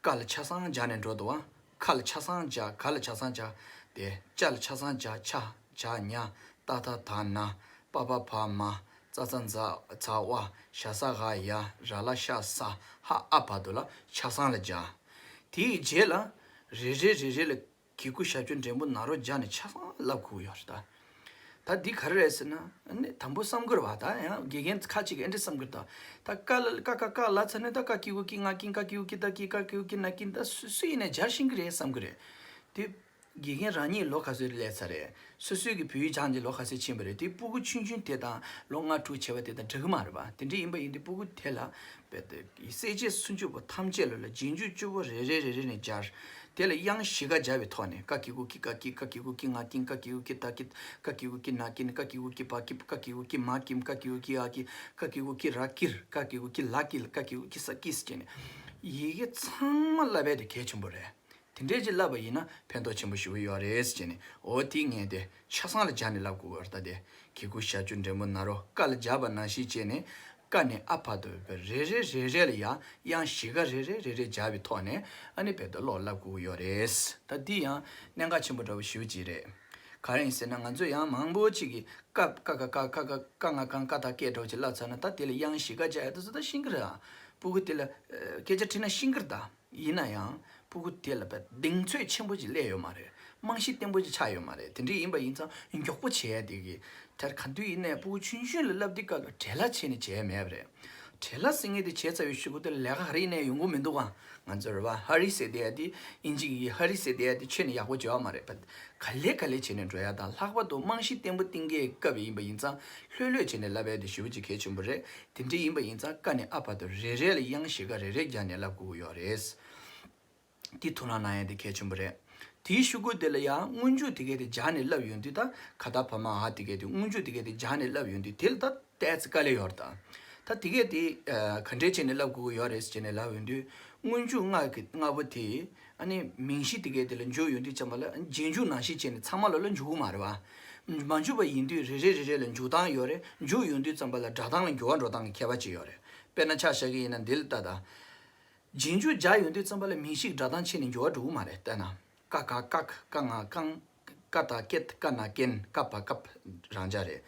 ཀ་ལ་ཆ་ཚང་སྦྱར་ནས་འགྲོ་འདུག་བ། ཁ་ལ་ཆ་ཚང་སྦྱར། ག་ལ་ཆ་ཚང་སྦྱར། དེ་ཅ་ལ་ཆ་ཚང་སྦྱར། ཆ། ཇ་ཉ། ཏ་ཐ་ད་ན། པ་ཕ་བ་མ། ཙ་ཚ་ཛ་ཚ་ཝ། ཞ་ས་ག་ཡ། ར་ལ་ཤ་ས། ཧ་ཨ་བར་དུ་ལ་ཆ་ཚང་ལ་སྦྱར། དེའི་རྗེས་ལ་རེ་རེ་རེ་རེ་ལ་གི་གུ་ཞབས་ཀྱུ་འགྲེང་བུ་ན་རོ་སྦྱར་ནས་ཆ་ཚང་ལབ་དགོས་ཡོད་རེད་ད། ད་འདི་ག་རེ་རེད་ཟེར་ན། ཨ་ནི་དང་པོ་བསམ་གི་རེད་བ། ད་ཡང་དགེ་རྒན་ཁ་ཅིག་གིས་ཨེ་འདྲ་བསམ་གི་རེད་ད། ད་ཀ་ལ་ཀ་ཀ་ཀ་ལབ་ཚར་ནས་ད་ཀ་གི་གུ་ཀི་ང་ཀིན། ཀ་གི་གུ་ཀི་ད་ཀི། ཀ་གི་གུ་ཀི་ན་ཀིན། ད་སུ་སུ་ཡིན་ནའི་སྦྱར་ཤེས་ཀྱི་རེད་བསམ་གི་རེད། དེ་དགེ་རྒན་རང་ཉིད་ལོ་ག་ཚོད་སླེབས་ཚར་རེད། སོ་སོའི་གི་བོད་ཡིག་སྦྱངས་ཏེ་ལོ་ག་ཚོད་ཕྱིན་པ་རེད། དེ་སྤུ་གུ་ཆུང་ཆུང་དེ་དང་ལོ་ལྔ་དྲུག་བྱས་པ་དེ་དང་འདྲ་གི་མ་རེད་བ། དེ་འདྲ་ཡིན་པ་ཡིན་དུས་སྤུ་གུ་དེ་ལ་རྦད་དེ་གསལ་བྱེད་སུམ་ཅུ་པོ་ཐམས་ཅད་ལ་ལ་རྗེས་འཇུག་བཅུ་པོ་རེ་རེ་རེ་རེ་ནས་སྦྱར། དེ་ལ་དབྱངས་བཞི་ཀ་སྦྱར་བའི་ཐོག་ནས། ཀ་གི་གུ་ཀི། ཀ་གི། ཀ་གི་གུ་ཀི་ང་ཀིན། ཀ་གི་གུ་ཀི་ད་ཀིད། ཀ་གི་གུ་ཀི་ན་ཀིན། ཀ་གི་གུ་ཀི་བ་ཀིབ། ཀ་གི་གུ་ཀི་མ་ཀིམ། ཀ་གི་གུ་ཀི་ཨ་ཀི། ཀ་གི་གུ་ཀི་ར་ཀིར། ཀ་གི་གུ་ཀི་ལ་ཀིལ། ཀ་གི་གུ་ཀི་ས་ཀིས་བྱས་ནས་ཡི་གེ་ཚང་མ་བསླབ་པ་དེ་གལ་ཆེན་པོ་རེད། དེ་འདྲས་ཅིག་བསླབ་པ་ཡིན་ན་ཕན་ཐོགས་ཆེན་པོ་ཞེ་པོ་ཡོད་རེད་ཟེར་ནས། འོ་དེ་ངས་དེ་ཆ་ཚང་ལ་སྦྱར་ནས་བསླབ་དགོས་པ་རེད། ད་དེ་གི་གུ་ཞབས་ཀྱུ་འགྲེང་བུ་ན་རོ། ཀ་ལ་སྦྱར་བ་ནང་བཞིན་བྱས་ནས་ཀ་ནས་ཨ་བར་དུ་རེ་རེ་རེ་རེ་ལ་ཡང་དབྱངས་བཞི་ཀ་རེ་རེ་རེ་རེ་སྦྱར་བའི་ཐོག་ནས་ཨ་ནི་རྦད་དེ་ཀློག་བསླབ་དགོས་ཀྱི་ཡོད་རེད། ད་འདི་ཡང་གནད་འགག་ཆེན་པོ་འདྲ་བོ་ཞེ་པོ་ཅིག་རེད། ག་རེ་ཡིན་ཟེར་ན་ང་ཚོ་ཡང་མང་པོ་ཅིག་གིས་ཀ་ཀ་ཀ་ཀ་ཀ་ཀ་ཀ་ང་ཀང་། ཀ་ད་ཀེ་འདྲ་བོ་ཅིག་བསླབ་ཚར་ན་ད་དེ་ལ་དབྱངས་བཞི་ཀ་སྦྱར་ཡ་དེ་ཚོ་ད་ཤེས་ཀྱི་རེད་ཨ། སྤུ་གུ་དེ་ལ་ཨ་སྐད་ཆ་དྲིས་ན་ཤེས་ཀྱི་རེད་ད། ཡིན་ན་ཡང་སྤུ་གུ་དེ་ལ་རྦད་གདེང་ཚོད་ཆེན་པོ་ཅིག་སླེབས་ཡོད་མ་རེད། རྨང་གཞི་བརྟན་པོ་ཅིག་ཆགས་ཡོད་མ་རེད། དེ་འདྲ་ཡིན་པ་ཡིན་ཙང་མགྱོགས་པོ་བྱས་ཡ་དེ་གི་དེར་ག་དུས་ཡིན་ནའི་སྤུ་གུ་ཆུང་ཆུང་ལ་བསླབ་དུས་སྐབས་ལ་བྲེལ་བ་བྱས་ནས་བྱས་མེད་པ་རེད། བྲེལ་བ་ཟེར་མཁན་དེ་བྱས་ཚར་བའི་གཞུག་གུ་དེར་ལས་ཀ་ག་རེ་ཡིན་ནའི་ཡོང་གི་མི་འདུག་ག་ང་ཚོ་རེད་བ། ཧ་རི་ཟེར་བསྡད་ཡ་དེ་ཨིན་ཇི་གི་ཧ་རི་ཟེར་བསྡད་ཡ་དེ་ཆོས་ནས་ཡག་པོ་བྱས་པ་མ་རེད་པ། ག་ལེ་ག་ལེ་བྱས་ནས་འགྲོ་ཡ་དང་། ལྷག་པར་དུ་རྨང་གཞི་བརྟན་པོ་བཏིང་གི་སྐབས་ཡིན་པ་ཡིན་ཙང་ལྷོད་ལྷོད་བྱས་ནས་བསླབ་ཡ་དེ་ཞེ་པོ་ཅིག་གལ་ཆེན་པོ་རེད། དེ་འདྲ་ཡིན་པ་ཡིན་ཙང་ཀ་ནས་ཨ་བར་དུ་རེ་རེ་ལ་དབྱངས་བཞི་ཀ་རེ་རེ་སྦྱར་ནས་བསླབ་དགོས་ཀྱི་ཡོད་རེད། འདི་ཐུགས་སྣང་གནང་ཡ་དེ་གལ་ཆེན་པོ་རེད། དེའི་གཞུག་གུ་དེ་ལ་ཡང་སྔོན་འཇུག་དེ་གས་དེ་སྦྱར་ནས་བསླབ་ཡོང་དུས། ད་ག་ད་བ་མ་འ་དེ་གས་དེ་སྔོན་འཇུག་དེ་གས་དེ་སྦྱར་ནས་བསླབ་ཡོང་དུས་དེ་ལ་ད་ཏོག་ཙམ་དཀའ་ལས་ཡོད་རེད་ད། ད་དེ་གས་དེ་ཨ་ག་འདྲས་བྱས་ནས་བསླབ་དགོས་ཀྱི་ཡོད་རེད་ཟེར་ནས་ལབ་ཡོང་དུས། སྔོན་འཇུག་ལྔ་གི་ལྔ་པོ་དེ་ཨ་ནི་མིང་གཞི་དེ་གས་དེ་ལ་འཇུག་ཡོང་དུས་ཙམ་པ་ལ་རྗེས་འཇུག་ནང་བཞིན་བྱས་ནས་ཚང་མ་ལ་ལ་འཇུག་གི་མ་རེད་བ། མ་འཇུག་པ་ཡིན་དུས་རེ་རེ་རེ་རེ་ལ་འཇུག་སྟངས་ཡོད་རེད། འཇུག་ཡོང་དུས་ཙམ་པ་ལ་སྒྲ་གདངས་ལ་འགྱུར་བ་འགྲོ་སྟངས་ཀྱི་ཁྱད་པར་ཅིག་ཡོད་རེད། དཔེར་ན་ཆ་བཞག་གི་ཡིན་ན་འདི་ལ་ལྟ་ད། རྗེས་འཇུག་སྦྱར་ཡོང་དུས་ཙམ་པ་ལ་མིང་གཞི་གི་སྒྲ་གདངས་ཕྱེ་ནས་འགྱུར་བ་འགྲོ་གི་མ་རེད། ལྟ་ན། ཀ་ག་ཀག་ཀ་ང་ཀང་། ཀ་ད་ཀེད། ཀ་ན་ཀེན། ཀ་བ་ཀབ། རང་འཇགས་རེད།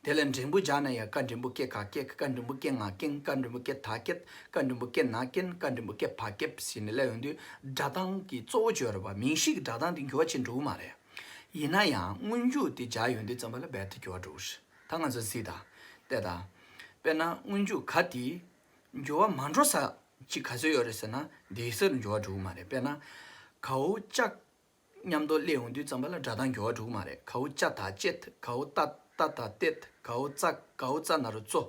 དེ་ལ་འགྲེང་བུ་སྦྱར་ན་ཡང་ཀ་འགྲེང་བུ་ཀེ་ག་ཀེག་ཀ་འགྲེང་བུ་ཀེ་ང་ཀེང་། ཀ་འགྲེང་བུ་ཀེ་ད་ཀེད། ཀ་འགྲེང་བུ་ཀེ་ན་ཀེན། ཀ་འགྲེང་བུ་ཀེ་བ་ཀེབ་ཟེར་ནས་སླེབས་ཡོང་དུས་སྒྲ་གདངས་ཀྱི་གཙོ་བོ་བརྗོད་རེད་པ། མིང་གཞི་གི་སྒྲ་གདངས་དེ་འགྱུར་བ་ཕྱིན་འགྲོ་གི་མ་རེད། ཡིན་ན་ཡང་སྔོན་འཇུག་དེ་སྦྱར་ཡོང་དུས་ཙམ་པ་ལ་རྦད་དེ་འགྱུར་བ་འགྲོ་གི་རེད། ད་ང་ཚོ་གཟིགས་དང་། བལྟས་དང་། དཔེར་ན་སྔོན་འཇུག་ག་དེ་འགྱུར་བ་མ་འགྲོ་ས་ཅིག་ག་ཚོད་ཡོད་རེད་ཟེར་ན། འདི་ཚོར་འགྱུར་བ་འགྲོ་གི་མ་རེད། དཔེར་ན། གའོ་ལྕགས། མཉམ་དུ་སླེབས་ཡོང་དུས་ཙམ་པ་ལ་སྒྲ་གདངས་འགྱུར་བ་འགྲོ་གི་མ་རེད། གའོ་ཅ་ད་ཅེད། གའོ་ཏ་ཏ་ད་ཏེད། གའོ་ཙ། གའོ་ཙ་ན་རོ་ཙོ།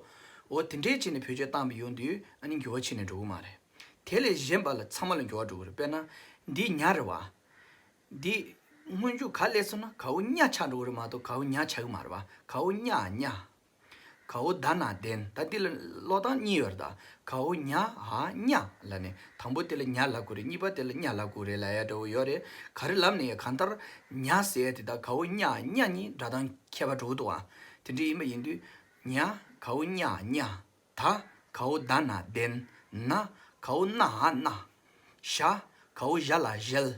འོ་དེ་འདྲས་བྱས་ནས་བེད་སྤྱོད་བཏང་བ་ཡོང་དུས་ཨ་ནི་འགྱུར་བ་ཕྱིན་ནས་འགྲོ་གི་མ་རེད། དེ་ལས་གཞན་པ་ལ་ཚང་མ་ལ་འགྱུར་བ་འགྲོ་གི་རེད། དཔེར་ན། འདི་ཉ་རེད་བ། འདི་སྔོན་འཇུག་ག་སླེབས་སོང་ན་གའོ་ཉ་ཆགས་འགྲོ་གི་རེད་མ་གཏོགས་གའོ་ཉ་ཆགས་ཀྱི་མ་རེད་བ། གའོ་ཉ་ཉ། གའོ་ད་ན་དན། ད་འདི་ལ་ཀློག་སྟངས་གཉིས་ཡོད་རེད་ད། གའོ་ཉ་འ་ཉ་ལབ་ནས་དང་པོ་དེ་ལ་ཉ་ལབ་དགོས་རེད། གཉིས་པ་དེ་ལ་ཉ་ལབ་དགོས་རེད་ལབ་ཡ་འདྲ་བོ་ཡོད་རེད། ག་རེ་ལབ་ནས་ཡང་གང་ལྟར་ཉ་ཟེར་ཡ་དེ་དང་གའོ་ཉ་ཉ་གཉིས་སྒྲ་གདངས་ཁྱད་པར་འགྲོ་གི་འདུག་ཨ། དེ་འདྲ་ཡིན་པ་ཡིན་དུས་ཉ། གའོ་ཉ་ཉ། ད། གའོ་ད་ན་དན། ན། གའོ་ན་འ་ན། ཞ། གའོ་ཞ་ལ་ཞལ།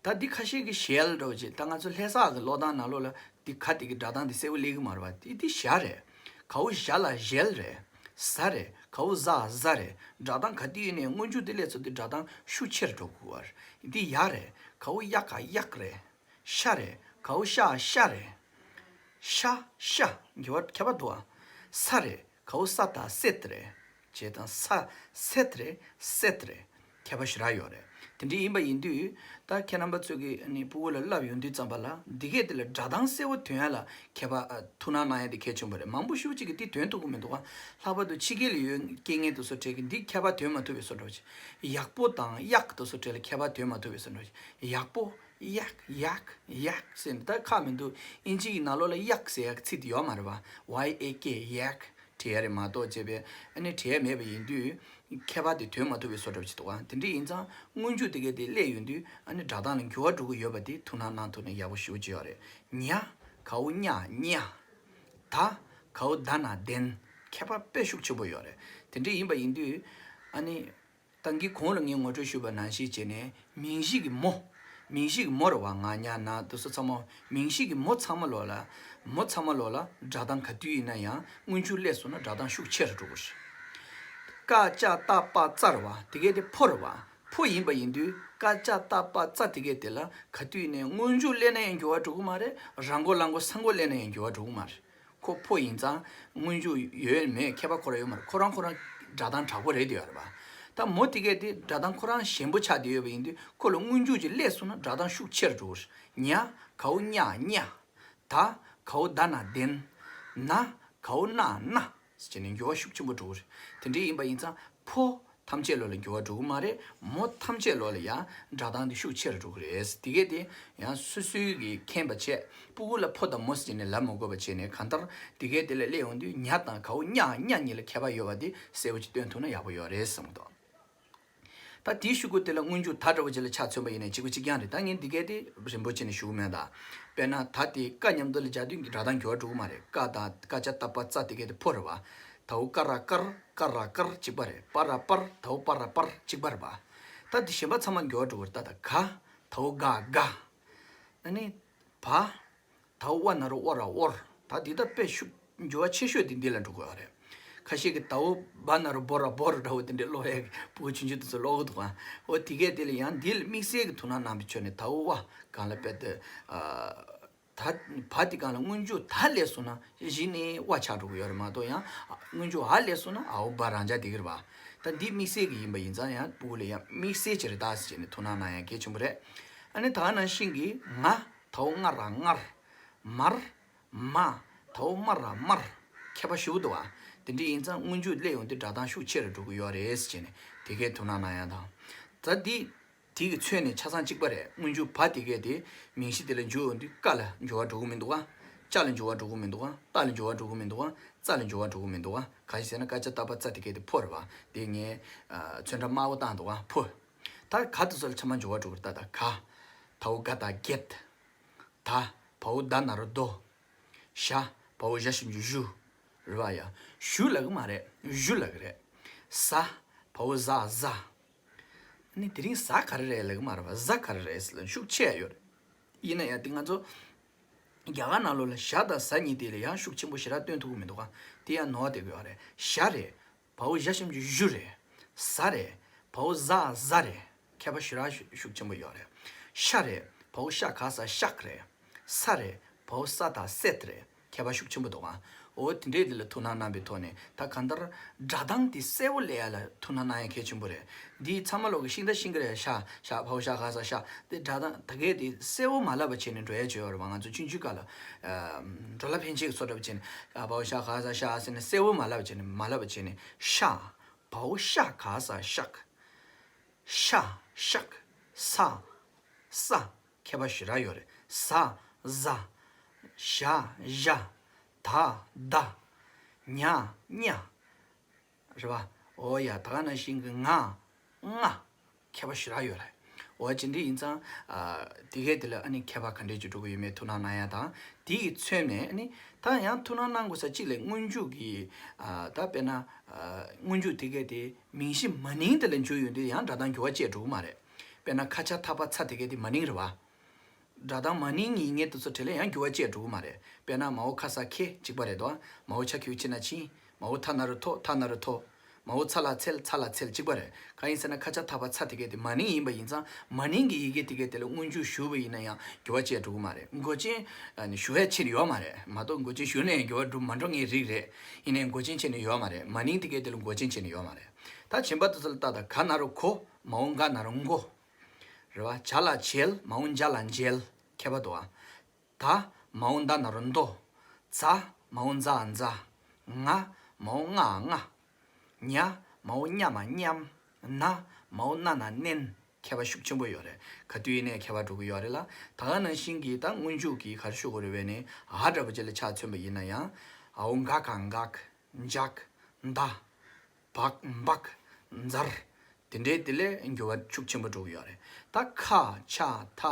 ད་འདི་ཁ་ཤས་ཀྱིས་ཞལ་འདྲ་བོ་བྱེད། ད་ང་ཚོ་ལྷ་ས་གི་ཀློག་སྟངས་ནང་ལོགས་ལ་འདི་ག་དེ་གི་སྒྲ་གདངས་འདི་གསལ་པོ་སླེབས་ཀྱི་མ་རེད་བ། འདི་འདི་ཞ་རེད། གའོ་ཞ་ལ་ཞལ་རེད། ཟ་རེད། གའོ་ཟ་ཟ་རེད། སྒྲ་གདངས་ག་དུས་ཡིན་ནའི་སྔོན་འཇུག་འདི་སླེབས་ཚར་དུས་སྒྲ་གདངས་ཤུགས་ཆེར་འགྲོ་དགོས་པ་རེད། འདི་ཡ་རེད། གའོ་ཡ་ག་གཡག་རེད། ཤ་རེད། གའོ་ཤ་ཤ་རེད། ཤ་ཤ་འགྱུར་བ་ཁྱད་པར་འདུག་ཨ། ས་རེད། གའོ་ས་ད་སེད་རེད། བྱས་ཙང་ས་སེད་རེད། སེད་རེད། ཁྱད་པར་ཞེ་དྲག་ཡོད་རེད། དེ་འདྲ་ཡིན་པ་ཡིན་དུས་ད་ཁྱེད་རྣམ་པ་ཚོ་གིས་ནི་སྤུ་གུ་ལ་བསླབ་ཡོང་དུས་ཙམ་པ་ལ་འདི་གས་དེ་ལ་སྒྲ་གདངས་གསལ་པོ་ཐོན་ཡ་ལ་ཁྱད་པར་ཨ་ཐུགས་སྣང་གནང་ཡ་དེ་གལ་ཆེན་པོ་རེད། མང་པོ་ཞེ་པོ་ཅིག་གིས་འདི་ཐོན་ཐུབ་ཀྱི་མི་འདུག་ག་ལྷག་པར་དུ་ཕྱི་རྒྱལ་ལ་ཡོད་རྐྱེན་ངན་དེ་ཚོ་གྲས་ཀྱིས་འདི་ཁྱད་པར་ཐོན་མ་ཐུབ་པའི་བཟོ་འདྲ་ཅིག་ཡག་པོ་དང་གཡག་དེ་ཚོ་གྲས་ལ་ཁྱད་པར་ཐོན་མ་ཐུབ་པའི་བཟོ་འདྲ་ཅིག་ཡག་པོ། གཡག་གཡག་གཡག་ཟེར་ནས་ད་ཁག་མི་འདུག་ཨིན་ཇི་ཡི་ནང་ལོགས་ལ་གཡག་ཟེར་ཡག་ཚིག་དེ་ཡོད་མ་རེད་པ། ཝའི་ཨེ་ཀེ་གཡག་བྲིས་ཡ་རེད་མ་གཏོགས་བྱས་པས་ཨ་ནི་བྲིས་ཡ་མེད་པ་ཡིན་དུས་ཁྱད་པར་དེ་འདོན་མ་ཐུབ་པའི་བཟོ་འདྲ་ཅིག་འདུག་ཨ། དེ་འདྲ་ཡིན་ཙང་སྔོན་འཇུག་དེ་གས་དེ་སླེབས་ཡོང་དུས་ཨ་ནི་སྒྲ་གདངས་ལ་འགྱུར་བ་འགྲོ་གི་ཡོད་པ་དེ་ཐུགས་སྣང་གནང་ཐུབ་ན་ཡག་པོ་ཞེ་པོ་ཅིག་ཡོད་རེད། ཉ། གའོ་ཉ་ཉ། ད། གའོ་ད་ན་དན། ཁྱད་པར་དཔེ་ཤུགས་ཆེན་པོ་ཡོད་རེད། དེ་འདྲ་ཡིན་པ་ཡིན་དུས་ཨ་ནི། ད་གིན་གོང་ལ་ངས་ངོ་སྤྲོད་ཞུས་པ་ནང་བཞིན་བྱས་ནས་མིང་གཞི་གི་མོ། མིང་གཞི་གི་མོ་རེད་བ། ང་ཉ་ན་དེ་ཚོ་ཚང་མ་མིང་གཞི་གི་མོ་ཚང་མ་ལོག་ལ། མོ་ཚང་མ་ལོག་ལ་སྒྲ་གདངས་ག་དུས་ཡིན་ན་ཡང་སྔོན་འཇུག་སླེབས་སོང་ན་སྒྲ་གདངས་ཤུགས་ཆེ་རུ་འགྲོ་གི་རེད། ཀ་ཅ་ཏ་པ་ཙ་རེད་བ། དེ་གས་དེ་ཕོ་རེད་བ། ཕོ་ཡིན་པ་ཡིན་དུས་ཀ་ཅ་ཏ་པ་ཙ་དེ་གས་དེ་ལ་ག་དུས་ཡིན་ནའི་སྔོན་འཇུག་སླེབས་ན་ཡང་འགྱུར་བ་འགྲོ་གི་མ་རེད། རང་མགོ་ལ་མགོ་ས་མགོ་སླེབས་ན་ཡང་འགྱུར་བ་འགྲོ་གི་མ་རེད། ཁོ་ཕོ་ཡིན་ཙང་སྔོན་འཇུག་ཡོད་མེད་ཁྱད་པར་ཁོ་རང་ཡོད་མ་རེད། ཁོ་རང་ཁོ་རང་སྒྲ་གདངས་དྲག་པོ་རེད་དེ་ཡོད་རེད་པ། ད་མོ་དེ་གས་དེ་སྒྲ་གདངས་ཁོ་རང་ཞན་པོ་ཆགས་བསྡད་ཡོད་པ་ཡིན་དུས་ཁོ་ལ་སྔོན་འཇུག་ཅིག་སླེབས་སོང་ན་སྒྲ་གདངས་ཤུགས་ཆེ་རུ་འགྲོ་གི་རེད། ཉ། གའོ་ཉ་ཉ། ད། གའོ་ད་ན་དན། ན། གའོ་ན་ན། ཟེར་ནས་འགྱུར་བ་ཤུགས་ཆེན་པོ་འགྲོ་གི་རེད། དེ་འདྲ་ཡིན་པ་ཡིན་ཙང་ཕོ་ཐམས་ཅད་ལོག་ལ་འགྱུར་བ་འགྲོ་གི་མ་རེད། མོ་ཐམས་ཅད་ལོག་ལ་ཡང་སྒྲ་གདངས་དེ་ཤུགས་ཆེ་རུ་འགྲོ་གི་རེད། དེ་གས་དེ་ཡང་སོ་སོའི་གི་མཁྱེན་པ་བྱས། སྤུ་གུ་ལ་ཕོ་དང་མོ་ཟེར་ནས་ལབ་མ་དགོས་པ་བྱས་ནས་གང་ལྟར་དེ་གས་དེ་ལ་སླེབས་ཡོང་དུས་ཉ་དང་གའོ་ཉ་ཉ་གཉིས་ལ་ཁྱད་པར་ཡོད་པ་དེ་གསལ་པོ་ཅིག་སྟོན་ཐུབ་ན་ཡག་པོ་ཡོད་རེད་བསམ་གི་འདུག་ད་དེའི་ཤུ་གུ་དེ་ལ་སྔོན་འཇུག་ད་འདྲ་བོ་ཅིག་ལ་ཆ་མཚོན་པ་ཡིན་ན་གཅིག་པ་གཅིག་རྐྱང་རེད། ད་ངས་འདི་གས་དེ་རིང་པོ་བྱས་ནས་ཞུ་གི་མེད་ད། དཔེར་ན་ད་དེ་ཀ་མཉམ་དུ་ལ་སྦྱར་དུས་སྒྲ་གདངས་འགྱུར་བ་འགྲོ་གི་མ་རེད། ཀ་དང་ཀ་ཅ་ཏ་པ་ཙ་དེ་གས་དེ་ཕོ་རེད་བ། དའོ་ཀ་ར་ཀར། ཀ་ར་ཀར་གཅིག་པ་རེད། པ་ར་པར། དའོ་པ་ར་པར་གཅིག་པ་རེད་བ། ད་དེ་གཞན་པ་ཚང་མ་འགྱུར་བ་འགྲོ་གི་རེད། ད་ད་ག། དའོ་ག་ག། ཨ་ནི། བ། དའོ་ཝ་ན་རོ་ཝ་ར་ཝོར། ད་འདི་ད་དཔེ་ཤུགས་འགྱུར་བ་ཆེ་ཤོས་དེ་འདི་ལ་འགྲོ་གི་ཡོད་རེད། ཁ་ཤས་ཀྱིས་དའོ་བ་ན་རོ་བོ་ར་བོར་འདྲ་བོ་དེ་འདྲའི་ཀློག་ཡས་ཀྱི་སྤུ་གུ་ཆུང་ཆུང་དེ་ཚོ་ཀློག་གི་འདུག་ཨ། འོ་དེ་གས་དེ་ལ་ཡང་འདི་ལ་དམིགས་བསལ་གྱི་ཐུགས་སྣང་གནང་བའི་ཆོས་ནི་དའོ་ཝ་སྒང་ལ་དཔེ་དེ། ད་བ་དེ་སྒང་ལ་སྔོན་འཇུག་ད་སླེབས་སོང་ན་གཞི་ནས་ཝ་ཆགས་འགྲོ་གི་ཡོད་རེད་མ་གཏོགས་ཡང་སྔོན་འཇུག་འ་སླེབས་སོང་ན་འའོ་བ་རང་འཇགས་བསྡད་ཀྱི་རེད་པ། ད་འདི་དམིགས་བསལ་གྱི་ཡིན་པ་ཡིན་ཙང་ཡང་སྤུ་གུ་ལ་ཡང་དམིགས་བསལ་གྱི་རེད་ད་ཟེར་བྱས་ནས་ཐུགས་སྣང་གནང་ཡ་གལ་ཆེན་པོ་རེད། ཨ་ནི་ད་ག་ནང་བཞིན་གྱི་ང་། དའོ་ང་ར་ངར། མར། མ། དའོ་མ་ར་མར། ཁྱད་པར་ཞེ་པོ་འདུག་ཨ། དེ་འདྲ་ཡིན་ཙང་སྔོན་འཇུག་སླེབས་ཡོང་དུས་སྒྲ་གདངས་ཤུགས་ཆེ་རུ་འགྲོ་གི་ཡོད་རེད་ཟེར་བྱས་ནས་དེ་གས་ཐུགས་སྣང་གནང་ཡ་དང་། ད་འདི། དེ་གི་མཚོན་ནས་ཆ་ཚང་གཅིག་པ་རེད། སྔོན་འཇུག་བ་དེ་གས་དེ་མིང་གཞི་དེ་ལ་འཇུག་ཡོང་དུས་ཀ་ལ་འགྱུར་བ་འགྲོ་གི་མི་འདུག་ཨ། ཅ་ལ་འགྱུར་བ་འགྲོ་གི་མི་འདུག་ཨ། ཏ་ལ་འགྱུར་བ་འགྲོ་གི་མི་འདུག་ཨ། ཙ་ལ་འགྱུར་བ་འགྲོ་གི་མི་འདུག་ཨ། གང་ཞིག་ཟེར་ན་ཀ་ཅ་ཏ་པ་ཙ་དེ་གས་དེ་ཕོ་རེད་བ། དེ་ངས་ཚོན་ཁྲ་དམར་པོ་བཏང་འདུག་ཨ། ཕོ། ད་ག་དེ་ཚོ་ལ་ཚང་མ་འགྱུར་བ་འགྲོ་གི་རེད། ད་ད་ག། དའོ་ག་ད་གད། ད། བའོ་ད་ན་རོ་དོ། ཞ། བའོ་ཞ་ཞབས་ཀྱུ་ཞུ། རེད་བ་ཡ། ཞུ་ལབ་གི་མ་རེད། ཞུ་ལབ་གི་རེད། ཟ། བའོ་ཟ་ཟ། ནི་དེ་རིང་ཟ་ག་རེ་རེད་ལབ་གི་མ་རེད་བ། ཟ་ག་རེ་རེད་ཟེར་ལ་ཤུགས་ཆེ་ཡ་ཡོད་རེད། ཡིན་ན་ཡང་དེ་ང་ཚོ་རྒྱ་གར་ནང་ལོགས་ལ་ཞ་དང་ཟ་གཉིས་དེ་ལ་ཡང་ཤུགས་ཆེན་པོ་ཞེ་དྲག་སྟོན་ཐུབ་ཀྱི་མི་འདུག་ག། དེ་ཡང་ནོར་བ་བསྡད་ཀྱི་ཡོད་རེད། ཞ་རེད། བའོ་ཞ་ཞབས་ཀྱུ་ཞུ་རེད། ཟ་རེད། བའོ་ཟ་ཟ་རེད། ཁྱད་པར་ཞེ་དྲག་ཤུགས་ཆེན་པོ་ཡོད་རེད། ཤ་རེད། བའོ་ཤ་ག་ས་ཤག་རེད། ས་རེད། བའོ་ས་དང་སད་རེད། ཁྱད་པར་ཤུགས་ཆེན་པོ་འདུག་ཨ། འོ་དེ་འདྲས་དེ་ལ་ཐུགས་སྣང་གནང་བའི་ཐོག་ནས་ད་གང་ལྟར་སྒྲ་གདངས་དེ་གསལ་པོ་སླེབས་ཡ་ལ་ཐུགས་སྣང་གནང་ཡ་གལ་ཆེན་པོ་རེད། འདི་ཚང་མ་ལོག་གི་ཤིང་རྟ་ཤིང་གི་རེད། ཤ་ཤ་བའོ་ཤ་ག་ས་ཤ་དེ་སྒྲ་གདངས་ད་གས་དེ་གསལ་པོ་མ་ལབ་པ་བྱས་ནས་འགྲོ་ཡ་བྱོས་ཡོད་རེད་བ། ང་ཚོ་ཆུང་ཆུང་སྐབས་ལ་འགྲོ་ལ་ཕན་ཆད་ཀྱི་བཟོ་འདྲ་བྱས་ནས་བའོ་ཤ་ག་ས་ཤ་ཟེར་ནས་གསལ་པོ་མ་ལབ་པ་བྱས་ནས་མ་ལབ་པ་བྱས་ནས་ཤ། བའོ་ཤ་ག་ས་ཤག་ཤ། ཤག་ས། ས། ཁྱད་པར་ཞེ་དྲག་ཡོད་རེད། ཟ། ཟ། ཞ། ཞ། ད། ད། ཉ། ཉ། རེད་བ། འོ་ཡ་ད་ག་ནང་བཞིན་གྱི་ང་། ང་། ཁྱད་པར་ཞེ་དྲག་ཡོད་རེད། འོ་ཅི་འདྲ་ཡིན་ཙང་། དེ་གས་དེ་ལ་ཨ་ནི་ཁྱད་པར་ག་འདྲས་ཅིག་འགྲོ་གི་ཡོད་མེད་ཐུགས་སྣང་གནང་ཡ་དང་དེ་གི་མཚོན་ནས་ཨ་ནི་ད་ཡང་ཐུགས་སྣང་གནང་དགོས་ས་གཅིག་ལ་སྔོན་འཇུག་གི། ད་དཔེར་ན། སྔོན་འཇུག་དེ་གས་དེ། མིང་གཞི་མ་ནིང་དེ་ལ་འཇུག་ཡོང་དུས་ཡང་སྒྲ་གདངས་འགྱུར་བ་སྐྱེ་འགྲོ་གི་མ་རེད། དཔེར་ན་ཁ་ཆ་ཐ་པ་ཚ་དེ་གས་དེ་མ་ནིང་རེད་བ། སྒྲ་གདངས་མ་ནིང་ཡིན་ངེས་དེ་ཚོ་གྲས་ལ་ཡང་འགྱུར་བ་སྐྱེ་འགྲོ་གི་མ་རེད། དཔེར་ན་མའོ་ཁ་ས་ཁེ་གཅིག་པ་རེད་དོ། མའོ་ཆ་ཁེའུ་ཆི་ན་ཆིན། མའོ་ཐ་ན་རུ་ཐོ་ཐ་ན་རུ་ཐོ། མའོ་ཚ་ལ་ཚལ་ཚ་ལ་ཚལ་གཅིག་པ་རེད། གང་ཡིན་ཟེར་ན་ཁ་ཆ་ཐ་པ་ཚ་དེ་གས་དེ་མ་ནིང་ཡིན་པ་ཡིན་ཙང་མ་ནིང་གི་ཡི་གེ་དེ་གས་དེ་ལ་སྔོན་འཇུག་ཞུགས་པ་ཡིན་ན་ཡང་འགྱུར་བ་སྐྱེ་འགྲོ་གི་མ་རེད། མགོ་ཅན་ཞུགས་ཡ་ཆེར་ཡོད་མ་རེད། མ་གཏོགས་མགོ་ཅན་ཞུགས་ན་ཡང་འགྱུར་བ་འགྲོ་མ་འགྲོ་ངེས་རིགས་རེད། ཡིན་ནའི་མགོ་ཅན་ཆེ་ནི་ཡོད་མ་རེད། མ་ནིང་དེ་གས་དེ་ལ་མགོ་ཅན་ཆེ་ནི་ཡོད་མ་རེད། ད་གཞན་པ་དེ་ཚོ་ལ་ལྟ་དང་ག་ན་རོ་གོ། མའོ་ག་ན་རོ་མགོ། རེད་བ། ཇ་ལ་ཇལ། མའོ་འཇ་ལ་འཇལ། ཁྱད་པར་འདུག་བ། ད། མའོ་ད་ན་རོ་མདོ། ཛ། མའོ་ཛ་འཛ། ང་། མའོ་ང་ང་། ཉ། མའོ་ཉ་མ་མཉམ། ན། མའོ་ན་ན་མནན། ཁྱད་པར་ཤུགས་ཆེན་པོ་ཡོད་རེད། ག་དུས་ཡིན་ནའི་ཁྱད་པར་འགྲོ་གི་ཡོད་རེད་ལ། ད་ག་ནང་བཞིན་གྱི་ད་སྔོན་འཇུག་གི་ག་རེ་ཞུ་དགོས་རེད་བས་ནི་འ་འདྲ་པོ་ཅིག་ལ་ཆ་མཚོན་པ་ཡིན་ན་ཡང་། འའོ་འག་ག་འགག་འཇག་འདའ། འབག་འབག་འཛར། དེ་འདྲའི་དེ་ལས་འགྱུར་བ་ཤུགས་ཆེན་པོ་འགྲོ་གི་ཡོད་རེད། ད་ཁ་ཆ་ཐ་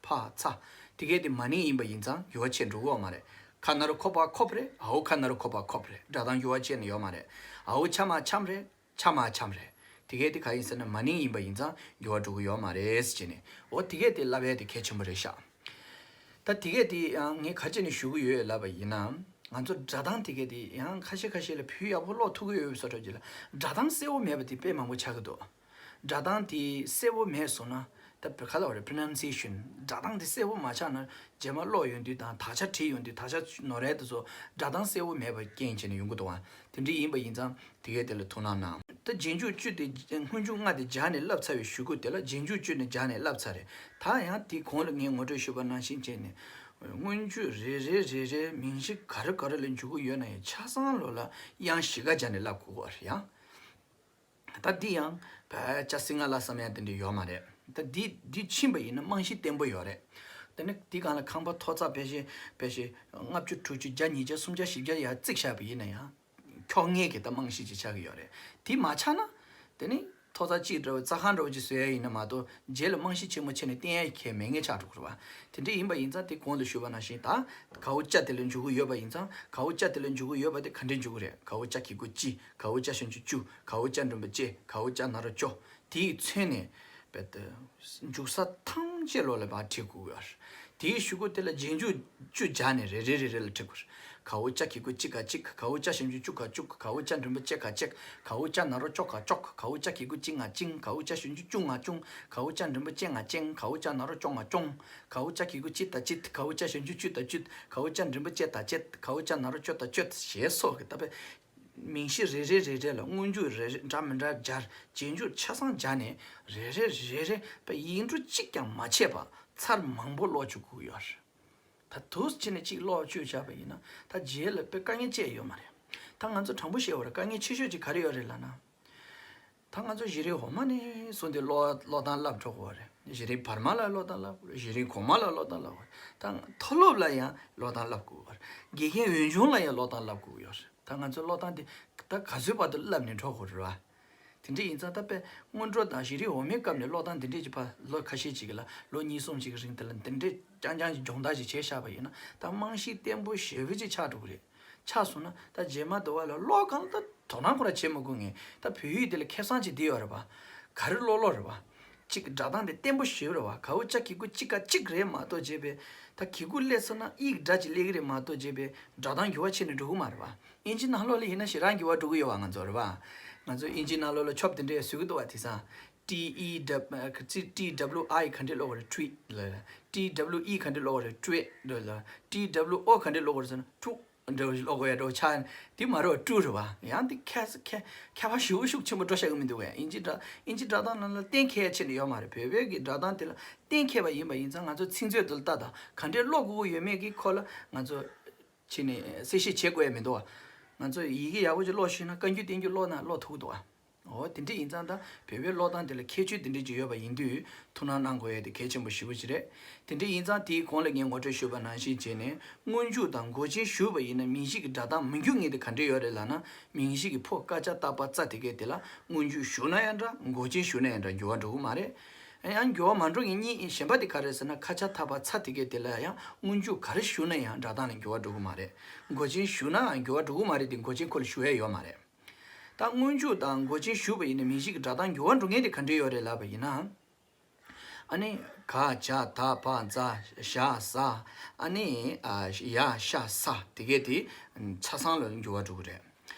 ཕ་ཚ་དེ་གས་དེ་མ་ནིང་ཡིན་པ་ཡིན་ཙང་འགྱུར་བ་ཆེ་འགྲོ་གི་ཡོད་མ་རེད། ཁ་ན་རོ་ཁོ་པ་ཁོབ་རེད། འའོ་ཁ་ན་རོ་ཁོ་པ་ཁོབ་རེད། སྒྲ་གདངས་འགྱུར་བ་ཆེ་ནི་ཡོད་མ་རེད། འའོ་ཆ་མ་ཆམ་རེད། ཆ་མ་ཆམ་རེད། དེ་གས་དེ་ག་ཡིན་ཟེར་ན་མ་ནིང་ཡིན་པ་ཡིན་ཙང་འགྱུར་བ་འགྲོ་གི་ཡོད་མ་རེད་ཟེར་ནས། འོ་དེ་གས་དེ་ལབ་ཡས་དེ་གལ་ཆེན་པོ་རེད་ཤག་ད་དེ་གས་དེ་ཡང་ངས་ག་ཅི་ནས་ཞུ་གི་ཡོད་ལབ་པ་ཡིན་ན། ང་ཚོ་སྒྲ་གདངས་དེ་གས་དེ་ཡང་ཁ་ཤས་ཁ་ཤས་ལ་བོད་ཡག་པོ་ཀློག་ཐུབ་ཀྱི་ཡོད་པའི་བཟོ་འདྲ་ཅིག་ལ། སྒྲ་གདངས་གསལ་བོ་མེད་པ་དེ་དཔེ་མང་པོ་ཆགས་ཀྱི་འདུག་སྒྲ་གདངས་དེ་གསལ་བོ་མེད་སོང་ན། ད་བོད་ཁ་ལ་བ་རེད། པྲོ་ནན་སི་ཨེ་ཤན། སྒྲ་གདངས་དེ་གསལ་བོ་མ་ཆགས་ན་རྗེས་མ་ཀློག་ཡོང་དུས་དང་དག་ཆ་བྲིས་ཡོང་དུས་དག་ཆ་ནོར་ཡས་དེ་ཚོ་སྒྲ་གདངས་གསལ་བོ་མེད་པ་རྐྱེན་བྱས་ནས་ཡོང་གི་འདུག་བ། དེ་འདྲ་ཡིན་པ་ཡིན་ཙང་དེ་གས་དེ་ལ་ཐུགས་སྣང་གནང་། ད་རྗེས་འཇུག་བཅུ་དེ་སྔོན་འཇུག་ལྔ་དེ་སྦྱར་ནས་བསླབས་ཚར་བའི་གཞུག་གུ་དེ་ལ་རྗེས་འཇུག་བཅུ་ནས་སྦྱར་ནས་བསླབས་ཚར་རེད། ད་ཡང་དེའི་གོང་ལ་ངས་ངོ་སྤྲོད་ཞུས་པ་ནང་བཞིན་བྱས་ནས། སྔོན་འཇུག་རེ་རེ་རེ་རེ་མིང་གཞི་ག་རེ་ག་རེ་ལ་འཇུག་གི་ཡོད་ན་ཡང་ཆ་ཚང་ལོ་ལ་དབྱངས་བཞི་ཀ་སྦྱར་ནས་བསླབ་དགོས་ཀྱི་ཡོད་རེད་ཡང་། ད་འདི་ཡང་བོད་སྐྱ་སིང་ང་ལ་བསམ་ཡ་དེ་འདྲ་ཡོད་མ་རེད། ད་འདི་འདི་ཕྱིན་པ་ཡིན་ན་རྨང་གཞི་བརྟན་པོ་ཡོད་རེད། དེ་ནས་འདི་སྒང་ལ་ཁང་པ་ཐོག་རྩེག་ཕལ་ཆེར་ཕལ་ཆེར་ལྔ་བཅུ་དྲུག་ཅུ་བརྒྱ་ཉིས་བརྒྱ་སུམ་བརྒྱ་བཞི་བརྒྱ་ཡར་བརྩིགས་བཞག་པ་ཡིན་ན་ཡང་། ཁྱོག་ངེས་ཀྱི་ད་རྨང་གཞི་ཅིག་ཆགས་ཀྱི་ཡོད་རེད། དེ་མ་ཆགས་ན། དེ་ནི་ཐོག་རྩེག་གཅིག་འདྲ་བོ་རྩྭ་ཁང་འདྲ་བོ་ཅིག་བཟོ་ཡ་ཡིན་ན་མ་གཏོགས་རྗེས་ལ་རྨང་གཞི་ཆེན་མོ་ཆེ་ནས་བརྟན་ཡ་གལ་མེད་ངེས་ཆགས་འགྲོ་གི་རེད་བ། དེ་འདྲ་ཡིན་པ་ཡིན་ཙང་དེ་གོང་དུ་ཞུས་པ་ནང་བཞིན་ད་གའོ་ཅ་དེ་ལ་འཇུག་གི་ཡོད་པ་ཡིན་ཙང་གའོ་ཅ་དེ་ལ་འཇུག་གི་ཡོད་པ་དེ་ག་འདྲས་འཇུག་གི་རེད། གའོ་ཅ་གི་གུ་ཅི། གའོ་ཅ་ཞབས་ཀྱུ་ཅུ། གའོ་ཅ་འགྲེང་བུ་ཅེ། གའོ་ཅ་ན་རོ་ཅོ། དེའི་མཚོན་ནས་རྦད་དེ་འཇུག་ས་ཐམས་ཅད་ལོ་ལ་བ་བྲིས་དགོས་ཡོད་རེད། དེའི་གཞུག་གུ་དེ་ལ་རྗེས་འཇུག་བཅུ་སྦྱར་ནས་རེ་རེ་རེ་རེ་ལ་བྲི་དགོས། གའོ་ཅ་གི་གུ་ཅི་ག་ཅིག། གའོ་ཅ་ཞབས་ཀྱུ་ཅུ་ག་ཅུག། གའོ་ཅ་འགྲེང་བུ་ཅེ་ག་ཅེག། གའོ་ཅ་ན་རོ་ཅོ་ག་ཅོག། གའོ་ཅ་གི་གུ་ཅི་ང་ཅིང་། གའོ་ཅ་ཞབས་ཀྱུ་ཅུ་ང་ཅུང་། གའོ་ཅ་འགྲེང་བུ་ཅེ་ང་ཅེང་། གའོ་ཅ་ན་རོ་ཅོ་ང་ཅོང་། གའོ་ཅ་གི་གུ་ཅི་ད་ཅིད། གའོ་ཅ་ཞབས་ཀྱུ་ཅུ་ད་ཅུད། གའོ་ཅ་འགྲེང་བུ་ཅེ་ད་ཅེད། གའོ་ཅ་ན་རོ་ཅོ་ད་ཅོད། ཞེས་སོགས་ཀྱི་ད་པའི་མིང་གཞི་རེ་རེ་རེ་རེ་ལ་སྔོན་འཇུག་རེ་རེ་འདྲ་མི་འདྲ་སྦྱར། རྗེས་འཇུག་ཆ་ཚང་སྦྱར་ནས་རེ་རེ་རེ་རེ་པ་ཡིག་འབྲུ་གཅིག་ཀྱང་མ་ཆད་པ་ཚར་མང་པོ་ཀློག་བཅུག་དགོས་ཡོད་རེད། ད་དུས་ཕྱིན་ནས་གཅིག་ཀློག་བཅུག་བྱས་པ་ཡིན་ན་ད་རྗེས་ལ་དཔེ་དཀའ་ངལ་ཅི་ཡང་ཡོད་མ་རེད། ད་ང་ཚོ་དྲང་པོ་བཤད་པ་རེད། དཀའ་ངལ་ཆེ་ཤོས་ཅིག་ག་རེ་ཡོད་རེད་ལབ་ན། ད་ང་ཚོ་གཞི་རིམ་འོག་མ་ནས་བཟུང་སྟེ་ཀློག་ཀློག་སྟངས་བསླབ་འགྲོ་དགོས་པ་རེད། གཞི་རིམ་བར་མ་ལ་ཀློག་སྟངས་བསླབ་དགོས་རེད། གཞི་རིམ་གོང་མ་ལ་ཀློག་སྟངས་བསླབ་དགོས་རེད། ད་མཐོ་སློབ་ལ་ཡང་ཀློག་སྟངས་བསླབ་དགོས་པ་རེད། དགེ་རྒན་འོས་སྦྱོང་ལ་ཡང་ཀློག་སྟངས་བསླབ་དགོས་ཡོད་རེད། ད་ང་ཚོ་ཀློག་སྟངས་དེ་ད་ག་ཚོད་བར་དུ་བསླབ་ནས་འགྲོ་དགོས་རེད་བ། དེ་འདྲ་ཡིན་ཙང་ད་དཔེ་སྔོན་འགྲོ་དང་གཞི་རིམ་འོག་མའི་སྐབས་ནས་ཀློག་སྟངས་དེ་འདྲས་ཀྱི་ཕར་ལོ་ཁ་ཤས་ཅིག་གི་ལ་ལོ་གཉིས་གསུམ་ཅིག་གི་རིང་དེ་ལ་དེ་འདྲས་རྐྱང་རྐྱང་གི་སྦྱོང་བརྡར་ཅིག་བྱས་བཞག་པ་ཡིན་ན་ད་རྨང་གཞི་བརྟན་པོ་ཞེ་པོ་ཅིག་ཆགས་འགྲོ་གི་རེད། ཆགས་སོང་ན་ད་རྗེས་མ་དུ་བ་ལ་ཀློག་གང་ལ་ད་དོ་སྣང་ཁོ་ར་བྱེད་མི་དགོས་ངེས། ད་བོད་ཡིག་དེ་ལ་ཁེ་བཟང་ཅིག་འདི་ཡོད་རེད་པ། ག་རེ་ཀློག་ཀློག་རེད་པ། གཅིག་སྒྲ་གདངས་དེ་བརྟན་པོ་ཞེ་པོ་རེད་པ། གའོ་ཅ་གི་གུ་གཅིག་ག་གཅིག་རེད་མ་གཏོགས་བྱས་པས། ད་གི་གུ་སླེབས་སོང་ན་ཨི་གི་སྒྲ་ཅིག་སླེབས་ཀྱི་རེད་མ་གཏོགས་བྱས་པས་སྒྲ་གདངས་འགྱུར་བ་ཕྱིན་ནས་འགྲོ་གི་མ་རེད་པ། ཨིན་ཇི་ནང་ལོགས་ལ་ཡིན་ན་ཞེ་དྲག་འགྱུར་བ་འགྲོ་གི་ཡོད་པ་ང་ཚོ་རེད་པ། ང་ཚོ་ཨིན་ཇི་ནང་ལོགས་ལ་ཆོབ་དེ་འདྲས་བཟོ་གི་འདུག་པ། དེང་སང་T E W T W I ག་འདྲས་ཀློག་གི་རེད། ཊི་ལ། T W E ག་འདྲས་ཀློག་གི་རེད། ཊི་ལ། T W O ག་འདྲས་ཀློག་གི་རེད་ཟེར་ན་ཀྲུ། འདྲ་བོ་ཞིག་ཀློག་དགོས་ཡ་འདྲ་བོ་ཆགས། དེ་མ་རེད་པ། ཀྲུ་རེད་པ། ཡང་དེ་ཁྱད་ཁྱད་ཁྱད་པར་ཞེ་པོ་ཤུགས་ཆེན་པོ་འགྲོ་ཤེས་ཀྱི་མི་འདུག་གས། ཨིན་ཇི་སྒྲ་ཨིན་ཇི་སྒྲ་གདངས་ནང་ལ་གཏན་འཁེལ་ཡ་ཕྱིན་ནས་ཡོད་མ་རེད། བོད་བོད་ཀྱི་སྒྲ་གདངས་དེ་ལ་གཏན་འཁེལ་བ་ཡིན་པ་ཡིན་ཙང་ང་ཚོ་ཚིག་མཛོད་དུ་ལ་ལྟ་དང་ག་འདྲས་ཀློག་དགོས་ཀྱི་ཡོད་མེད་ཀྱི་སྐོར་ལ་ང་ཚོ་ཕྱིན་ནས་གསལ་བཤད་བྱེད་དགོས་ཡ་མི་འདུག་པ། ང་ཚོ་ཡི་གེ་ཡག་པོ་ཅིག་ཀློག་ཤེས་ན་བཀའ་འགྱུར་བསྟན་འགྱུར་ཀློག་ན་ཀློག་ཐུབ་ཀྱི་འདུག་པ། འོ་དེ་འདྲ་ཡིན་ཙང་ད་བོད་པའི་ཀློག་སྟངས་དེ་ལ་ཁྱད་ཆོས་དེ་འདྲ་ཅིག་ཡོད་པ་ཡིན་དུས་ཐུགས་སྣང་གནང་དགོས་ཡ་དེ་གལ་ཆེན་པོ་ཞེ་པོ་ཅིག་རེད། དེ་འདྲ་ཡིན་ཙང་དེའི་གོང་ལ་ངས་ངོ་སྤྲོད་ཞུས་པ་ནང་བཞིན་བྱས་ནས་སྔོན་འཇུག་དང་མགོ་ཅན་ཞུགས་པ་ཡིན་ན་མིང་གཞི་གི་སྒྲ་གདངས་མི་འགྱུར་ངེས་དེ་ག་འདྲས་ཡོད་རེད་ལབ་ན། མིང་གཞི་གི་ཕོ་ཀ་ཅ་ཏ་པ་ཙ་དེ་གས་དེ་ལ་སྔོན་འཇུག་ཞུགས་ན་ཡང་འདྲ་མགོ་ཅན་ཞུགས་ན་ཡང་འདྲ་འགྱུར་བ་འགྲོ་གི་མ་རེད། ཡང་འགྱུར་བ་མ་འགྲོ་མཁན་གཉིས་གཞན་པ་དེ་ག་རེ་ཟེར་ན་ཁ་ཆ་ཐ་པ་ཚ་དེ་གས་དེ་ལ་ཡང་སྔོན་འཇུག་ག་རེ་ཞུགས་ན་ཡང་སྒྲ་གདངས་ལ་འགྱུར་བ་འགྲོ་གི་མ་རེད། མགོ་ཅན་ཞུགས་ན་ཡང་འགྱུར་བ་འགྲོ་གི་མ་རེད་དེ་མགོ་ཅན་ཁོ་ལ་ཞུགས་ཡ་ཡོད་མ་རེད། ད་སྔོན་འཇུག་དང་མགོ་ཅན་ཞུགས་པ་ཡིན་ན་མིང་གཞི་གི་སྒྲ་གདངས་འགྱུར་བ་འགྲོ་མཁན་དེ་ག་འདྲས་ཡོད་རེད་ལབ་པ་ཡིན་ན། ཨ་ནི་ག་ཇ་ད་བ་ཛ་ཞ་ཟ། ཨ་ནི་ཨ་ཡ་ཤ་ས་དེ་གས་དེ་ཆ་ཚང་ལ་འགྱུར་བ་འགྲོ་གི་རེད།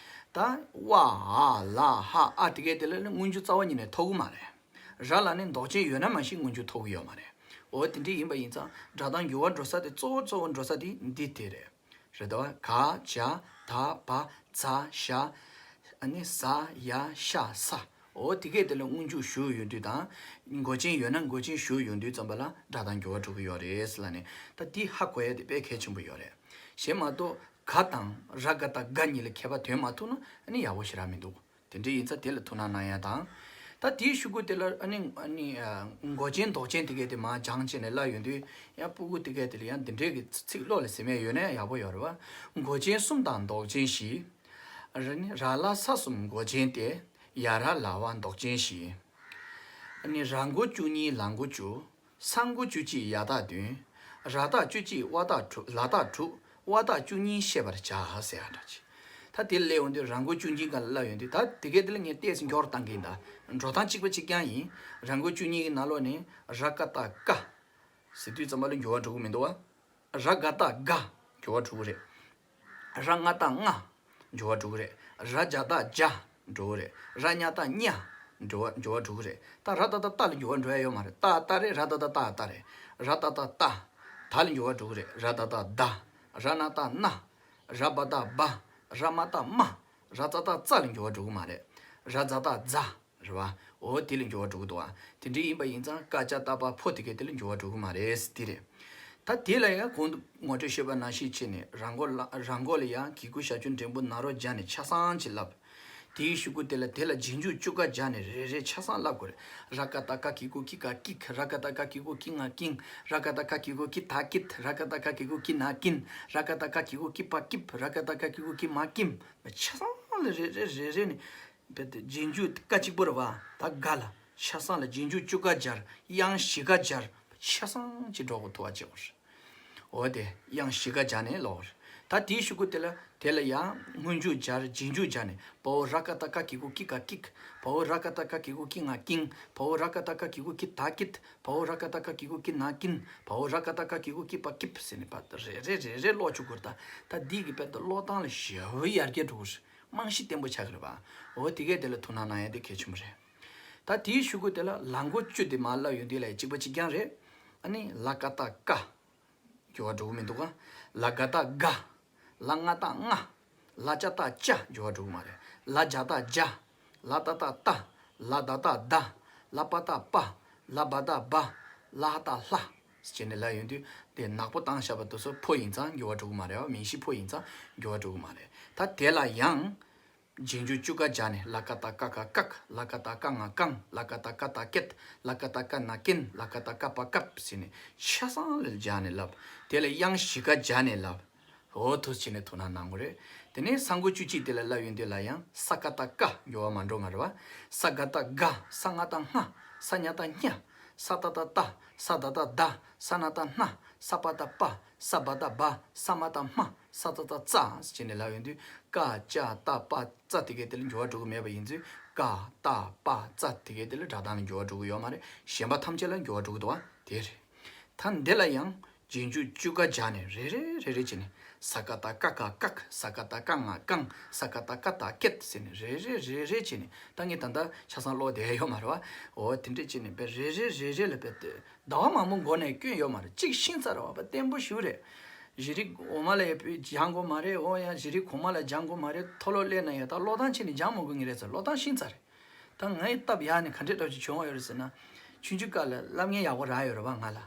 ད་ཝ་འ་ལ་ཧ་ཨ་དེ་གས་དེ་ལ་ནི་སྔོན་འཇུག་རྩ་བ་ཉིད་ནས་ཐོབ་གི་མ་རེད། ར་ལ་ནི་འདོགས་ཅན་ཡོད་ན་མ་གཞི་སྔོན་འཇུག་ཐོབ་གི་ཡོད་མ་རེད། འོ་དེ་འདྲས་ཡིན་པ་ཡིན་ཙང་སྒྲ་གདངས་འགྱུར་བ་འགྲོ་ས་དེ་གཙོ་བོ་གཙོ་བོ་འགྲོ་ས་དེ་འདི་དེ་རེད། རེད་དོ། ག་ཇ་ད་བ་ཛ་ཞ། ཨ་ནི་ཟ་ཡ་ཤ་ས། འོ་དེ་གས་དེ་ལ་སྔོན་འཇུག་ཞུགས་ཡོང་དུས་དང་། མགོ་ཅན་ཡོད་ན་མགོ་ཅན་ཞུགས་ཡོང་དུས་ཙམ་པ་ལ་སྒྲ་གདངས་འགྱུར་བ་འགྲོ་གི་ཡོད་རེད་ཟེར་ལབ་ནས་ད་འདི་ཧ་གོ་ཡ་དེ་དཔེ་གལ་ཆེན་པོ་ཡོད་རེད། གཞན་མ་གཏོགས་ག་དང་ར་ག་དང་ག་གཉིས་ལ་ཁྱད་པར་འདོན་མ་ཐུབ་ན་ཨ་ནི་ཡག་པོ་ཞེ་དྲག་མི་འདུག་དེ་འདྲ་ཡིན་ཙང་དེ་ལ་ཐུགས་སྣང་གནང་ཡ་དང་། ད་དེའི་གཞུག་གུ་དེ་ལ་ཨ་ནི་ཨ་ནི་ཨ་མགོ་ཅན་འདོགས་ཅན་དེ་གས་དེ་མར་སྦྱངས་བྱས་ནས་སླེབས་ཡོང་དུས་ཡང་སྤུ་གུ་དེ་གས་དེ་ལ་ཡང་འདི་འདྲའི་གི་ཚིག་བློ་ལ་ཟིན་ཡ་ཡོད་ན་ཡག་པོ་ཡོད་རེད་བ། མགོ་ཅན་གསུམ་དང་འདོགས་ཅན་བཞི། ར་ནི་ར་ལ་ས་གསུམ་མགོ་ཅན་ཏེ། ཡ་ར་ལ་བ་མདོག་ཅན་བཞི། ཨ་ནི་ར་མགོ་བཅུ་གཉིས་ལ་མགོ་བཅུ། ས་མགོ་བཅུ་གཅིག་ཡ་བཏགས་བདུན། ར་བཏགས་བཅུ་གཅིག་བ་བཏགས་དྲུག་ལ་བཏགས་དྲུག་བ་བཏགས་བཅུ་གཉིས་ཤེས་པར་བྱ་ཟེར་ཡ་འདྲ་ཅིག་ད་དེ་ལས་འོང་དུས་ར་མགོ་བཅུ་གཉིས་སྒང་ལ་སླེབས་ཡོང་དུས་ད་དེ་གའི་དེ་ལ་ངས་ཏོག་ཙམ་འགྱུར་བ་བཏང་གི་ཡིན། ད་འགྲོ་སྟངས་གཅིག་པ་གཅིག་རྐྱང་ཡིན། ར་མགོ་བཅུ་གཉིས་ཀྱི་ནང་ལོགས་ནས་ར་ཀ་བཏགས་ཀ་ཟེར་དུས་ཙམ་པ་ལ་འགྱུར་བ་འགྲོ་གི་མི་འདུག་བ། ར་ག་བཏགས་དགའ། འགྱུར་བ་འགྲོ་གི་རེད། ར་ང་བཏགས་ལྔ། འགྱུར་བ་འགྲོ་གི་རེད། ར་ཇ་བཏགས་རྒྱ། འགྲོ་གི་རེད། ར་ཉ་བཏགས་རྙ། འགྱུར་བ་འགྱུར་བ་འགྲོ་གི་རེད། ད་ར་ད་བཏགས་ཏ་ལ་འགྱུར་བ་འགྲོ་ཡ་ཡོད་མ་རེད། ཏ་ཏ་རེད། ར་ད་བཏགས་ཏ་ཏ་རེད། ར་ད་བཏགས་ཏ། ད་ལ་འགྱུར་བ་འགྲོ་གི་རེད། ར་ད་བཏགས་ད། ར་ན་བཏགས་ན། ར་བ་བཏགས་བ། ར་མ་བཏགས་མ། ར་ཙ་བཏགས་ཙ་ལ་འགྱུར་བ་འགྲོ་གི་མ་རེད། ར་ཛ་བཏགས་རྫ། རེད་བ། འོ་དེ་ལ་འགྱུར་བ་འགྲོ་གི་འདུག་བ། དེ་འདྲ་ཡིན་པ་ཡིན་ཙང་ཀ་ཅ་ཏ་པ་ཕོ་དེ་གའི་དེ་ལ་འགྱུར་བ་འགྲོ་གི་མ་རེད་དེ་རེད། ད་དེ་ལ་ཡང་གོང་དུ་ངོ་སྤྲོད་བཤད་པ་ནང་བཞིན་བྱས་ནས་ར་མགོ་ལ་ར་མགོ་ལ་ཡང་གི་གུ་ཞབས་ཀྱུ་འགྲེང་བུ་ན་རོ་སྦྱར་ནས་ཆ་ཚང་ཅིག་ལབ། དེའི་གཞུག་གུ་དེ་ལ་དེ་ལ་རྗེས་འཇུག་བཅུ་ཀ་སྦྱར་ནས་རེ་རེ་ཆ་ཚང་ལབ་དགོས་རེད། ར་ཀ་ཏ་ཀ་གི་གུ་ཀི་ཀ་ཀིག་ར་ཀ་ཏ་ཀ་གི་གུ་ཀི་ང་ཀིང་། ར་ཀ་ཏ་ཀ་གི་གུ་ཀི་ད་ཀིད། ར་ཀ་ཏ་ཀ་གི་གུ་ཀི་ན་ཀིན། ར་ཀ་ཏ་ཀ་གི་གུ་ཀི་པ་ཀིབ། ར་ཀ་ཏ་ཀ་གི་གུ་ཀི་མ་ཀིམ། ཆ་ཚང་ལ་རེ་རེ་རེ་རེ་ནས། རྦད་དེ་རྗེས་འཇུག་ཀ་གཅིག་པོ་རེད་བ། ད་ག་ལ་ཆ་ཚང་ལ་རྗེས་འཇུག་བཅུ་ཀ་སྦྱར། དབྱངས་བཞི་ཀ་སྦྱར། ཆ་ཚང་གཅིག་འགྲོ་དགོས་ཐུབ་པ་བྱེད་དགོས་རེད། འོ་དེ་དབྱངས་བཞི་ཀ་སྦྱར་ནས་ཀློག་རེད། ད་དེའི་གཞུག་གུ་དེ་ལ་དེ་ལ་ཡང་སྔོན་འཇུག་སྦྱར་རྗེས་འཇུག་སྦྱར་ནས་བ་འོ་ར་ཀ་ཏ་ཀ་གི་གུ་ཀི་ཀ་ཀིག་བ་འོ་ར་ཀ་ཏ་ཀ་གི་གུ་ཀི་ང་ཀིང་། བ་འོ་ར་ཀ་ཏ་ཀ་གི་གུ་ཀི་ད་ཀིད། བ་འོ་ར་ཀ་ཏ་ཀ་གི་གུ་ཀི་ན་ཀིན། བ་འོ་ར་ཀ་ཏ་ཀ་གི་གུ་ཀི་པ་ཀིབ་ཟེར་ནས་བ་རེ་རེ་རེ་རེ་ཀློག་བཅུག་དགོས་རེད། ད་ད་འདི་གི་བར་དུ་ཀློག་སྟངས་ལ་ཞེ་པོ་ཡར་རྒྱས་འགྲོ་གི་རེད། རྨང་གཞི་བརྟན་པོ་ཆགས་ཀྱི་རེད་པ། འོ་དེ་གས་དེ་ལ་ཐུགས་སྣང་གནང་ཡ་དེ་གལ་ཆེན་པོ་རེད། ད་དེའི་གཞུག་གུ་དེ་ལ་ལ་མགོ་བཅུ་དེ་མར་ལབ་ཡོང་དུས་ལ་གཅིག་པ་གཅིག་རྐྱང་རེད། ཨ་ནི་ལ་ཀ་བཏགས་ཀ་འགྱུར་བ་འགྲོ་གི་མི་འདུག་ག་ལ་ག་བཏགས་དགའ། ལ་ང་བཏགས་ལྔ། ལ་ཅ་བཏགས་ལྕ་འགྱུར་བ་འགྲོ་གི་མ་རེད། ལ་ཇ་བཏགས་ལྗ། ལ་ཏ་བཏགས་ལྟ། ལ་ད་བཏགས་ལྡ། ལ་པ་བཏགས་པ། ལ་བ་བཏགས་བ། ལ་ཧ་བཏགས་ལྷ། ཟེར་ནས་ལབ་ཡོང་དུས་དེ་ནག་པོ་བཏང་བཞག་པ་དེ་ཚོ་ཕོ་ཡིན་ཙང་འགྱུར་བ་འགྲོ་གི་མ་རེད་བ། མིང་གཞི་ཕོ་ཡིན་ཙང་འགྱུར་བ་འགྲོ་གི་མ་རེད། ད་དེ་ལ་ཡང་རྗེས་འཇུག་བཅུ་ཀ་སྦྱར་ནས་ལ་ཀ་བཏགས་ཀ་ཁ་ཀག་ལ་ཀ་བཏགས་ཀ་ང་ཀང་། ལ་ཀ་བཏགས་ཀ་ཏ་ཀེད། ལ་ཀ་བཏགས་ཀ་ན་ཀེན། ལ་ཀ་བཏགས་ཀ་པ་ཀབ་ཟེར་ནས་ཆ་ཚང་ལ་སྦྱར་ནས་ལབ། དེ་ལ་དབྱངས་བཞི་ཀ་སྦྱར་ནས་ལབ། འོ་ཐུགས་བྱས་ནས་ཐུགས་སྣང་གནང་དགོས་རེད། དེ་ནས་ས་མགོ་བཅུ་གཅིག་དེ་ལ་ལབ་ཡོང་དུས་ལ་ཡང་ས་ཀ་བཏགས་སྐ་འགྱུར་བ་མ་འགྲོ་མ་རེད་བ། ས་ག་བཏགས་སྒ། ས་ང་བཏགས་སྔ། ས་ཉ་བཏགས་སྙ། ས་ཏ་བཏགས་ཏ། ས་ད་བཏགས་སྡ། ས་ན་བཏགས་སྣ། ས་པ་བཏགས་སྤ། ས་བ་བཏགས་སྦ། ས་མ་བཏགས་སྨ། ས་ཙ་བཏགས་སྩ་ཟེར་ནས་ལབ་ཡོང་དུས་ཀ་ཅ་ཏ་པ་ཙ་དེ་གའི་དེ་ལ་འགྱུར་བ་འགྲོ་གི་མེད་པ་ཡིན་ཚུལ། ཀ་ཏ་པ་ཙ་དེ་གའི་དེ་ལ་སྒྲ་གདངས་ལ་འགྱུར་བ་འགྲོ་གི་ཡོད་མ་རེད། གཞན་པ་ཐམས་ཅད་ལ་འགྱུར་བ་འགྲོ་གི་འདུག་བ། དེ་རེད། ད་འདི་ལ་ཡང་རྗེས་འཇུག་བཅུ་ཀ་སྦྱར་ནས་རེ་རེ་རེ་རེ་བྱས་ནས་ས་ཀ་བཏགས་སྐ་ཁ་ཀག་ས་ཀ་བཏགས་སྐ་ང་ཀང་། ས་ཀ་བཏགས་ཀ་ཏ་ཀེད་ཟེར་ནས་རེ་རེ་རེ་རེ་བྱས་ནས། ད་ངས་ད་ལྟ་ཆ་ཚང་ཀློག་བསྡད་ཡོད་མ་རེད་བ། འོ་དེ་འདྲས་བྱས་ནས་བས་རེ་རེ་རེ་རེ་ལ་བས་ཟླ་བ་མང་པོ་འགོར་ནས་སྐྱོན་ཡོད་མ་རེད། གཅིག་ཤེས་ཚར་བ་བ་བརྟན་པོ་ཞིག་རེད། གཞི་རིམ་འོག་མ་ལ་ཡང་སྦྱང་དགོས་མ་རེད། འོ་ཡང་གཞི་རིམ་གོང་མ་ལ་སྦྱང་དགོས་མ་རེད། མཐོ་སློབ་སླེབས་ན་ཡང་ད་ཀློག་སྟངས་ཕྱེ་ནས་སྦྱང་མ་དགོས་ངེས་རེད་ཟེར། ཀློག་སྟངས་ཤེས་ཚར་རེད། ད་ངའི་སྟབས་ཡག་ནས་ག་འདྲས་འདྲ་ཅིག་བྱུང་བ་ཡོད་རེད་ཟེར་ན། ཆུང་ཆུང་སྐབས་ལ་བསླབ་ངེས་ཡག་པོ་རག་ཡོད་རེད་བ་ང་ལ།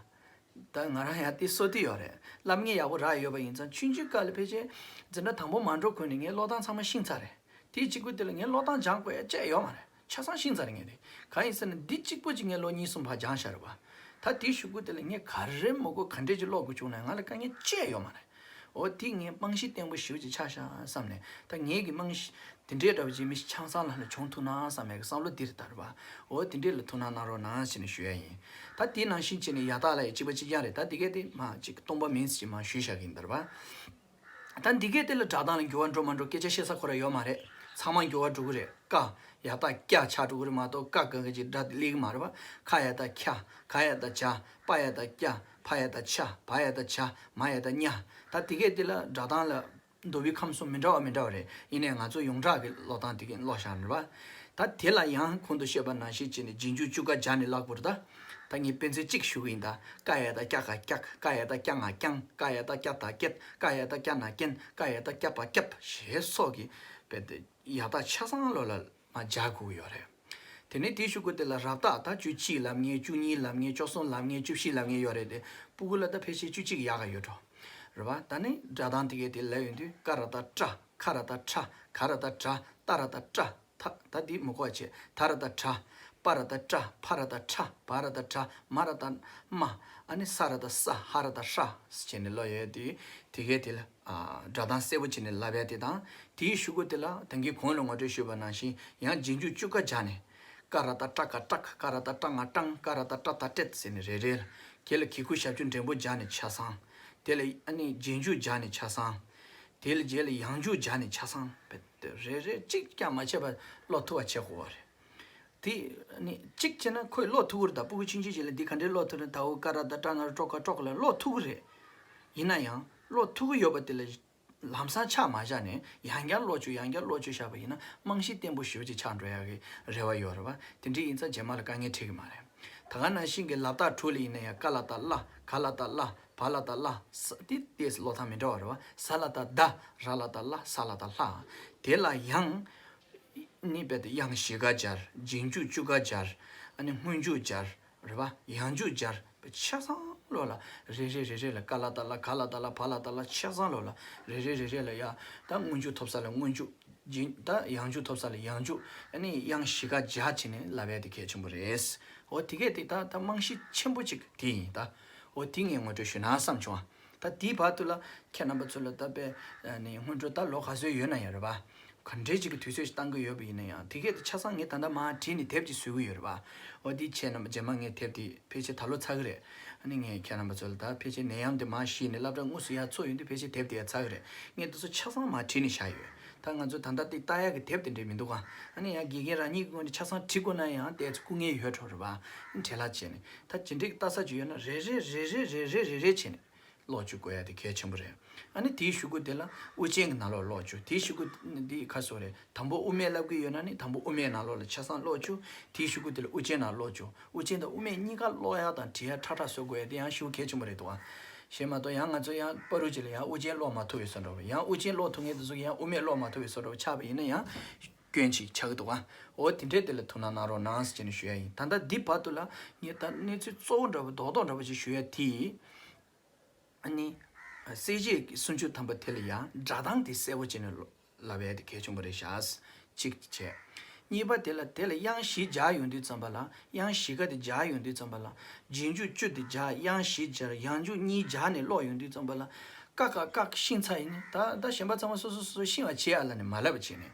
ད་ང་རང་ཡང་དེ་གསོ་དུས་ཡོད་རེད། བསླབ་ངེས་ཡག་པོ་རག་ཡོད་པ་ཡིན་ཙང་ཆུང་ཆུང་སྐབས་ལ་ཕལ་ཆེར་འཛིན་གྲྭ་དང་པོ་མ་འགྲོ་གོང་ནས་ངས་ཀློག་སྟངས་ཚང་མ་ཤེས་ཚར་རེད། དེའི་གཅིག་པུ་དེ་ལ་ངས་ཀློག་སྟངས་སྦྱང་དགོས་ཡ་བཅས་ཡོད་མ་རེད། ཆ་ཚང་ཤེས་ཚར་རེད་ངས་དེ། གང་ཡིན་ཟེར་ན་འདི་གཅིག་པོ་ཅིག་ངས་ལོ་གཉིས་གསུམ་ཕར་སྦྱངས་བཞག་རེད་བ། ད་དེའི་གཞུག་གུ་དེ་ལ་ངས་ག་རེ་མི་དགོས་ག་འདྲས་ཅིག་ཀློག་དགོས་བྱུང་ན་ང་ལ་དཀའ་ངལ་བཅས་ཡོད་མ་རེད། འོ་དེ་ངས་རྨང་གཞི་བརྟན་པོ་ཞེ་པོ་ཅིག་ཆགས་ཤག་བསམ་ནས། ད་ངས་ཀྱི་རྨང་གཞི་དེ་འདྲའི་འདྲ་བོ་ཅིག་མི་ཞིག་ཆང་ཚང་ལ་ལ་བྱུང་ཐུབ་ན་བསམ་ཡས་ཀྱི་བསམ་བློ་འདིར་དར་བ། འོ་དེ་འདྲས་ལ་ཐུགས་སྣང་གནང་རོགས་གནང་ཞེས་ནས་ཞུ་ཡ་ཡིན། ད་དེ་ནང་བཞིན་བྱས་ནས་ཡ་བཏགས་ལ་ཡ་གཅིག་པ་གཅིག་རྐྱང་རེད། ད་དེ་གས་དེ་མ་གཅིག་སྟོང་པ་མིན་ཟེར་ཅིག་མ་ཞུས་བཞག་གི་ཡིན་དར་བ། ད་འདི་གས་དེ་ལ་སྒྲ་གདངས་ལ་འགྱུར་བ་འགྲོ་མ་འགྲོ་སྐད་ཆ་བཤད་ས་ཁོ་ར་ཡོད་མ་རེད། ཚང་མ་འགྱུར་བ་འགྲོ་གི་རེད། ཀ་ཡ་བཏགས་ཀྱ་ཆགས་འགྲོ་གི་རེད་མ་གཏོགས་ཀ་ག་གི་ཅིག་སྒྲ་དེ་སླེབས་གི་མ་རེད་བ། ཁ་ཡ་བཏགས་ཁྱ། ག་ཡ་བཏགས་གྱ། པ་ཡ་བཏགས་པྱ། བ་ཡ་བཏགས་བྱ། མ་ཡ་བཏགས་མྱ། ད་དེ་གས་དེ་ལ་སྒྲ་གདངས་ལ་མདོ་དབུས་ཁམས་གསུམ་མི་འདྲ་བ་མི་འདྲ་བ་རེད། ཡིན་ནའི་ང་ཚོ་ཡོངས་གྲགས་ཀྱི་ཀློག་སྟངས་དེ་གས་ཀློག་བཞག་རེད་བ། ད་དེ་ལ་ཡང་གོང་དུ་བཤད་པ་ནང་བཞིན་བྱས་ནས་རྗེས་འཇུག་བཅུ་ཀ་སྦྱར་ནས་ཀློག་དགོས་རེད་ད། ད་ངས་དཔེ་མཚོན་གཅིག་ཞུ་གི་ཡིན་ད། ཀ་ཡ་བཏགས་ཀྱ་ག་ཀྱག་ཀ་ཡ་བཏགས་ཀྱ་ང་ཀྱང་། ཀ་ཡ་བཏགས་ཀྱ་ད་ཀྱད། ཀ་ཡ་བཏགས་ཀྱ་ན་ཀྱན། ཀ་ཡ་བཏགས་ཀྱ་པ་ཀྱབ་ཞེས་སོགས་ཀྱི་དཔེ་དེ་ཡ་བཏགས་ཆ་ཚང་ལོ་ལ་མ་སྦྱར་དགོས་ཀྱི་ཡོད་རེད། དེ་ནས་དེའི་གཞུག་གུ་དེ་ལ་རབ་བཏགས་ད་བཅུ་གཅིག་ལབ་མཁན། བཅུ་གཉིས་ལབ་མཁན། བཅུ་གསུམ་ལབ་མཁན། བཅུ་བཞི་ལབ་མཁན་ཡོད་རེད་དེ། སྤུ་གུ་ལ་ད་ཕལ་ཆེར་བཅུ་གཅིག་ཡག་ག་ཡོད་འགྲོ། རེད་བ། ད་ནི་སྒྲ་གདངས་དེ་གས་དེ་ལབ་ཡོང་དུས་ཀ་ར་བཏགས་ཀྲ། ཁ་ར་བཏགས་ཁྲ། ག་ར་བཏགས་གྲ། ཏ་ར་བཏགས་ཏྲ། ད་ད་འདི་མི་གོ་བ་བྱས། ད་ར་བཏགས་དྲ། པ་ར་བཏགས་པྲ། ཕ་ར་བཏགས་ཕྲ། བ་ར་བཏགས་བྲ། མ་ར་བཏགས་མ། ཨ་ནི་ས་ར་བཏགས་སྲ། ཧ་ར་བཏགས་ཧྲ་ཟེར་བྱས་ནས་ཀློག་ཡོད་དུས་དེ་གས་དེ་ལ་ སྒྲ་གདངས་གསལ་པོ་བྱས་ནས་ལབ་ཡ་དེ་དང་། དེའི་གཞུག་གུ་དེ་ལ་ད་གིན་གོང་ལ་ངོ་སྤྲོད་ཞུས་པ་ནང་བཞིན་ཡང་རྗེས་འཇུག་བཅུ་ཀ་སྦྱར་ནས། ཀ་ར་བཏགས་ཀྲ་ག་ཀྲག་ཀ་ར་བཏགས་ཏྲ་ང་ཀྲང་། ཀ་ར་བཏགས་ཏྲ་ཏ་ཏྲད་ཟེར་ནས་རེ་རེ་ལ། དེ་ལ་གི་གུ་ཞབས་ཀྱུ་འགྲེང་བུ་སྦྱར་ནས་ཆ་ཚང་། དེ་ལ་ཨ་ནི་རྗེས་འཇུག་སྦྱར་ནས་ཆ་ཚང་། དེ་ལ་རྗེས་ལ་ཡང་འཇུག་སྦྱར་ནས་ཆ་ཚང་། རེ་རེ་གཅིག་ཀྱང་མ་ཆད་པར་ཀློག་ཐུབ་པ་བྱེད་དགོས་པ་རེད། དེ་ནི་གཅིག་བྱས་ན་ཁོས་ཀློག་ཐུབ་ཀྱི་རེད། ད་སྤུ་གུ་ཆུང་ཆུང་ཅིག་ལ་འདི་ག་འདྲས་ཀློག་ཐུབ་རེད། ད་འོ་ཀ་ར་བཏགས་ཀྲ་ང་རོ་ཀྲོ་ཀ་ཀྲོག་ལ་ཀློག་ཐུབ་ཀྱི་རེད། ཡིན་ན་ཡང་ཀློག་ཐུབ་ཀྱི་ཡོད་པ་དེ་ལ་ལམ་སང་ཆ་མ་བཞག་ནས་ཡང་བསྐྱར་ཀློག་བཅུག་ཡང་བསྐྱར་ཀློག་བཅུག་བཞག་པ་ཡིན་ན་རྨང་གཞི་བརྟན་པོ་ཞེ་པོ་ཅིག་ཆགས་འགྲོ་ཡག་གི་རེ་བ་ཡོད་རེད་བ། དེ་འདྲ་ཡིན་ཙང་རྗེས་མ་ལ་དཀའ་ངལ་འཕྲད་ཀྱི་མ་རེད། ད་ག་ནང་བཞིན་གྱི་ལ་བཏགས་གྲུ་ལ་ཡིན་ན་ཡང་ཀ་ལ་བཏགས་ཀླ། ག་ལ་བཏགས་སླ། བ་ལ་བཏགས་བླ། ས། དེ་ཏོག་ཙམ་ཀློག་སྟངས་མི་འདྲ་བ་རེད་བ། ས་ལ་བཏགས་སྡ། ར་ལ་བཏགས་རལ། ས་ལ་བཏགས་སླ། དེ་ལ་ཡང་ནི་རྦད་དེ་དབྱངས་བཞི་ཀ་སྦྱར། རྗེས་འཇུག་བཅུ་ཀ་སྦྱར། ཨ་ནི་སྔོན་འཇུག་སྦྱར། རེད་བ། ཡང་འཇུག་སྦྱར། ཆ་ཚང་ཀློག་ལ། རེ་རེ་རེ་རེ་ལ་ཀ་ལ་བཏགས་ཀླ། ག་ལ་བཏགས་སླ། བ་ལ་བཏགས་བླ། ཆ་ཚང་ཀློག་ལ། རེ་རེ་རེ་རེ་ལ་ཡ། ད་སྔོན་འཇུག་ཐོབ་ས་ལ་སྔོན་འཇུག་རྗེས། ད་ཡང་འཇུག་ཐོབ་ས་ལ་ཡང་འཇུག་ཨ་ནི་དབྱངས་བཞི་ཀ་སྦྱར་བྱས་ནས་ལབ་ཡ་དེ་གལ་ཆེན་པོ་རེད། འོ་དེ་གས་དེ་ད་ད་རྨང་གཞི་ཆེན་པོ་གཅིག་དེ་ཡིན་ད། འོ་དེ་ངས་ངོ་སྤྲོད་ཞུས་ན་བསམ་བྱུང་ཨ། ད་དེའི་བར་དུ་ལ་ཁྱེད་རྣམ་པ་ཚོ་ལ་ད་དཔེ་ནི་སྔོན་འགྲོ་ད་ལོ་ག་ཚོད་ཡོད་ན་ཡང་རེད་པ། ག་འདྲའི་ཅིག་གི་དུས་ཚོད་ཞིག་བཏང་གི་ཡོད་པ་ཡིན་ན་ཡང་དེ་གས་དེ་ཆ་ཚང་ངས་ད་ལྟ་མར་བྲིས་ནས་དེབ་ཅིག་བཟོ་གི་ཡོད་རེད་པ། འོ་དེ་ཁྱེད་རྣམ་པ་རྗེས་མ་ངས་དེབ་དེ་ཕལ་ཆེར་ད་ལོ་ཚར་གི་རེད། ཨ་ནི་ངས་ཁྱེད་རྣམ་པ་ཚོ་ལ་ད་ཕལ་ཆེར་ནད་ཡམས་དེ་མར་ཞི་ནས་སློབ་གྲྭ་དངོས་སུ་ཡར་ཚུགས་ཡོང་དུས་ཕལ་ཆེར་དེབ་དེ་ཡར་ཚར་གི་རེད། ངས་དེ་ཚོ་ཆ་ཚང་མར་བྲིས་ནས་བཞག་ཡོད། ད་ང་ཚོ་ད་ལྟ་དེ་ལྟ་ཡག་གི་དེབ་དེ་འདྲས་མི་འདུག་ག་ཨ་ནི་ཡང་དགེ་རྒན་རང་ཉིད་ཀྱི་ངོས་ནས་ཆ་ཚང་བྲིས་དགོས་ན་ཡང་དེ་ཚོ་སྐུ་ངལ་ཡོད་འགྲོ་རེད་པ། བྲེལ་བ་བྱས་ནས་ད་ཇི་འདྲས་ཀྱི་ལྟ་ས་ཅིག་ཡོད་ན་རེ་རེ་རེ་རེ་བྱས་ནས་ཀློག་བཅུག་དགོས་ཡ་དེ་གལ་ཆེན་པོ་རེད། ཨ་ནི་དེའི་གཞུག་གུ་དེ་ལ་དབུ་ཅན་གྱི་ནང་ལོགས་ཀློག་བཅུག་དེའི་གཞུག་གུ་འདི་ཁ་སོ་རེད། དང་པོ་དབུ་མེད་ལབ་ཀྱི་ཡོད་ན་ནི་དང་པོ་དབུ་མེད་ནང་ལོགས་ལ་ཆ་ཚང་ཀློག་བཅུག་དེའི་གཞུག་གུ་དེ་ལ་དབུ་ཅན་ནང་ཀློག་བཅུག་དབུ་ཅན་དང་དབུ་མེད་གཉིས་ཀ་ཀློག་ཡ་དང་བྲིས་ཡ་ཁྲ་ཁྲ་བཟོ་དགོས་ཡ་དེ་ཡང་ཞེ་པོ་གལ་ཆེན་པོ་རེད་འདུག་ཨ། གཞན་མ་གཏོགས་ཡང་ང་ཚོ་ཡང་བར་དུ་ཅིག་ལ་ཡང་དབུ་ཅན་ཀློག་མ་ཐུབ་པའི་བཟོ་འདྲ་བོ། ཡང་དབུ་ཅན་ཀློག་ཐུབ་མཁན་དེ་ཚོ་གིས་ཡང་དབུ་མེད་ཀློག་མ་ཐུབ་པའི་བཟོ་འདྲ་བོ་ཆགས་པ་ཡིན་ན་ཡང་སྐྱོན་ཅིག་ཆགས་ཀྱི་འདུག་ཨ། འོ་དེ་འདྲས་དེ་ལ་ཐུགས་སྣང་གནང་རོགས་གནང་ཟེར་ནས་ཞུ་ཡ་ཡིན། ད་ལྟ་འདི་བར་དུ་ལ་ངས་ད་གནས་ཚུལ་གཙོ་བོ་འདྲ་བོ་རྡོག་རྡོག་འདྲ་བོ་ཅིག་ཞུ་ཡ་དེ། ཨ་ནི། གསལ་བྱེད་ཀྱི་སུམ་ཅུ་ཐམ་པ་དེ་ལ་ཡང་སྒྲ་གདངས་དེ་གསལ་པོ་བྱས་ནས་ལབ་ཡ་དེ་གལ་ཆེན་པོ་རེད་ཤག་གཅིག་བྱས། གཉིས་པ་དེ་ལ་དེ་ལ་དབྱངས་བཞི་སྦྱར་ཡོང་དུས་ཙམ་པ་ལ་དབྱངས་བཞི་ཀ་དེ་སྦྱར་ཡོང་དུས་ཙམ་པ་ལ་རྗེས་འཇུག་བཅུ་དེ་སྦྱར། དབྱངས་བཞི་སྦྱར། ཡང་འཇུག་གཉིས་སྦྱར་ནས་ཀློག་ཡོང་དུས་ཙམ་པ་ལ་ཀ་ཁ་ཀག་ཤེས་ཚར་ཡིན་ན་ད་ད་གཞན་པ་ཚང་མ་སོ་སོ་སོ་སོ་ཤེས་པ་བྱེད་ཨ་ལ་ནས་མ་ལབ་པ་བྱས་ནས་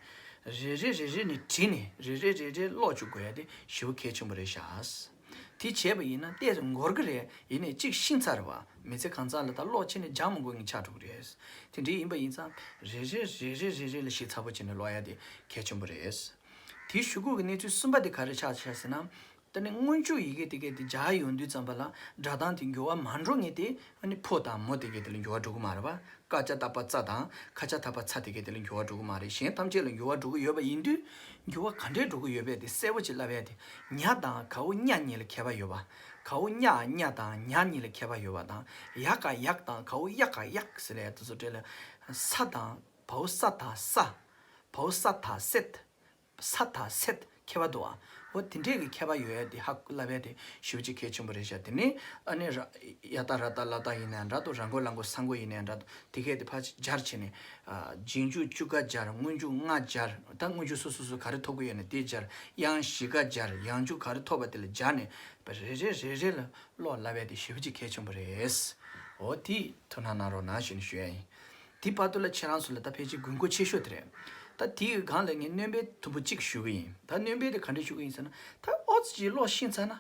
རེ་རེ་རེ་རེ་ནས་བྲིས་ནས་རེ་རེ་རེ་རེ་ཀློག་བཅུག་དགོས་ཡ་དེ་ཞེ་པོ་གལ་ཆེན་པོ་རེད་ཤག་དེ་བྱས་པ་ཡིན་ན་ཏོག་ཙམ་འགོར་གི་རེད། ཡིན་ནའི་གཅིག་ཤེས་ཚར་བ་མི་ཚེ་གང་ཚང་ལ་ད་ཀློག་ཕྱིན་ནས་སྦྱང་མི་དགོས་ངེས་ཆགས་འགྲོ་གི་རེད། དེ་འདྲ་ཡིན་པ་ཡིན་ཙང་རེ་རེ་རེ་རེ་རེ་རེ་ལ་ཞིབ་ཚགས་པོ་བྱས་ནས་ཀློག་ཡ་དེ་གལ་ཆེན་པོ་རེད། དེའི་གཞུག་གུ་གི་གནས་ཚུལ་གསུམ་པ་དེ་ག་རེ་ཆགས་ཆགས་ཟེར་ན། ད་ནི་སྔོན་འཇུག་ཡི་གེ་དེ་གས་དེ་སྦྱར་ཡོང་དུས་ཙམ་པ་ལ་སྒྲ་གདངས་དེ་འགྱུར་བ་མ་འགྲོ་ངེས་ཏེ་ཨ་ནི་ཕོ་དང་མོ་དེ་གས་དེ་ལ་འགྱུར་བ་འགྲོ་གི་མ་རེད་པ། ཀ་ཅ་བཏགས་པ་ཙ་དང་ཁ་ཅ་བཏགས་པ་ཚ་དེ་གས་དེ་ལ་འགྱུར་བ་འགྲོ་གི་མ་རེད། གཞན་ཐམས་ཅད་ལ་འགྱུར་བ་འགྲོ་གི་ཡོད་པ་ཡིན་དུས་འགྱུར་བ་ག་འདྲས་འགྲོ་གི་ཡོད་པས་དེ་གསལ་པོ་ཅིག་ལབ་ཡ་དེ་ཉ་དང་གའོ་ཉ་གཉིས་ལ་ཁྱད་པར་ཡོད་པ། གའོ་ཉ་ཉ་དང་ཉ་གཉིས་ལ་ཁྱད་པར་ཡོད་པ་དང་ཡ་ག་ཡག་དང་གའོ་ཡ་ག་ཡག་ཟེར་ཡ་དེ་ཚོ་འདྲ་ལ་ས་དང་བའོ་ས་དང་ས། བའོ་ས་དང་སད། ས་དང་སད་ཁྱད་པར་འདུག་ཨ། འོ་དེ་འདྲས་ཀྱི་ཁྱད་པར་ཡོད་ཡ་དེ་ཧ་གོ་ལབ་ཡ་དེ་ཞེ་པོ་ཅིག་གལ་ཆེན་པོ་རེད་ཤག་དེ་ནས་ཨ་ནི་ར་ཡ་ད་ར་ད་ལ་ད་ཡིན་ནའང་འདྲ་འདུག་ར་མགོ་ལ་མགོ་ས་མགོ་ཡིན་ནའང་འདྲ་འདུག་དེ་གས་དེ་ཕར་སྦྱར་བྱས་ནས་ཨ་རྗེས་འཇུག་བཅུ་ཀ་སྦྱར། སྔོན་འཇུག་ལྔ་སྦྱར། ད་སྔོན་འཇུག་སོ་སོ་སོ་ག་རེ་ཐོབ་ཀྱི་ཡོད་ན་དེ་སྦྱར། དབྱངས་བཞི་ཀ་སྦྱར། ཡང་འཇུག་ག་རེ་ཐོབ་པ་དེ་ལ་སྦྱར་ནས་རེ་རེ་རེ་རེ་ལ་ཀློག་ལབ་ཡ་དེ་ཞེ་པོ་ཅིག་གལ་ཆེན་པོ་རེད། འོ་དེ་ཐུགས་སྣང་གནང་རོགས་གནང་ཞེས་ནས་ཞུ་ཡ་ཡིན། དེ་བར་དུ་ལ་ཁྱེད་རང་ཚོ་ལ་ད་ཕལ་ཆེར་དགོས་མཁོ་ཆེ་ཤོས་དེ་རེད། ད་དེའི་སྒང་ལ་ངས་སྣོན་པ་དུམ་བུ་གཅིག་ཞུ་གི་ཡིན། ད་སྣོན་པ་དེ་ག་འདྲ་ཞུ་གི་ཡིན་ཟེར་ན། ད་ཨོ་ཙི་ཅིག་ཀློག་ཤེས་ཚར་ན།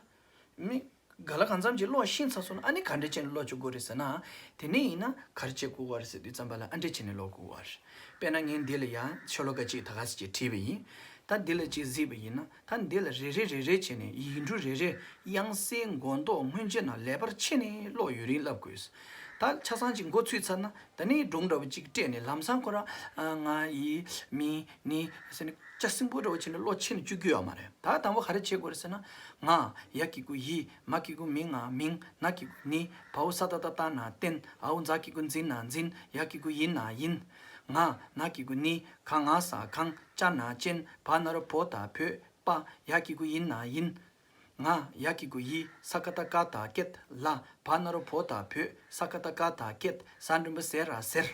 མི་ག་ལ་གང་འཚམ་ཅིག་ཀློག་ཤེས་ཚར་སོང་ན་ཨ་ནི་ག་འདྲ་བྱས་ནས་ཀློག་བཅུག་དགོས་རེད་ཟེར་ན། དེ་ནས་ཡིན་ན་ག་རེ་བྱེད་དགོས་པ་རེད་ཟེར་དུས་ཙམ་པ་ལ་ཨ་འདྲ་བྱས་ནས་ཀློག་དགོས་པ་རེད། དཔེར་ན་ངས་འདི་ལ་ཡང་ཤོ་ལོ་ཀ་གཅིག་ད་ག་ཟེ་ཅིག་བྲིས་པ་ཡིན། ད་འདི་ལ་ཅིག་གཟིགས་པ་ཡིན་ན། ད་འདི་ལ་རེ་རེ་རེ་རེ་བྱས་ནས་ཡིག་འབྲུ་རེ་རེ། དབྱངས་གསལ་མགོ་འདོགས་སྔོན་རྗེས་ན་ལེགས་པར་ཕྱེ་ནས་ཀློག་ཡུན་རིང་བསླབ་དགོས། ད་ཆ་ཚང་ཅིག་མགོ་ཚོས་ཚར་ན་ད་ནི་སྒྲུང་འདྲ་བོ་ཅིག་སྤྲད་ནས་ལམ་སང་ཁོ་རང་ང་ཡི་མི་ནི་ཟེར་ནས་སྐྱ་སེང་པོ་འདྲ་བོ་བྱས་ནས་ཀློག་ཕྱིན་བཅུག་རྒྱུ་ཡོད་མ་རེད། ད་དང་པོ་ག་རེ་བྱེད་དགོས་རེད་ཟེར་ན། ང་ཡ་གི་གུ་ཡི། མ་གི་གུ་མི། ང་མིང་། ན་གི་གུ་ནི། བའོ་ས་ད་བཏགས་བཏའ་ན་བསྟན། འའོ་ཛ་གི་གུ་ཛི་ན་འཛིན། ཡ་གི་གུ་ཡི་ན་ཡིན། ང་ན་གི་གུ་ནི། ག་ང་ས་གང་། ཅ་ན་ཅན། བ་ན་རོ་བོ་ད་བོད། པ། ཡ་གི་གུ་ཡི་ན་ཡིན། ང་ཡ་གི་གུ་ཡི། ས་ཀ་བཏགས་སྐ་ད་སྐད། ལ། བ་ན་རོ་བོ་ད་བོད། ས་ཀ་བཏགས་སྐ་ད་སྐད། ས་འགྲེང་བུ་ཟེ་ར་ཟེར།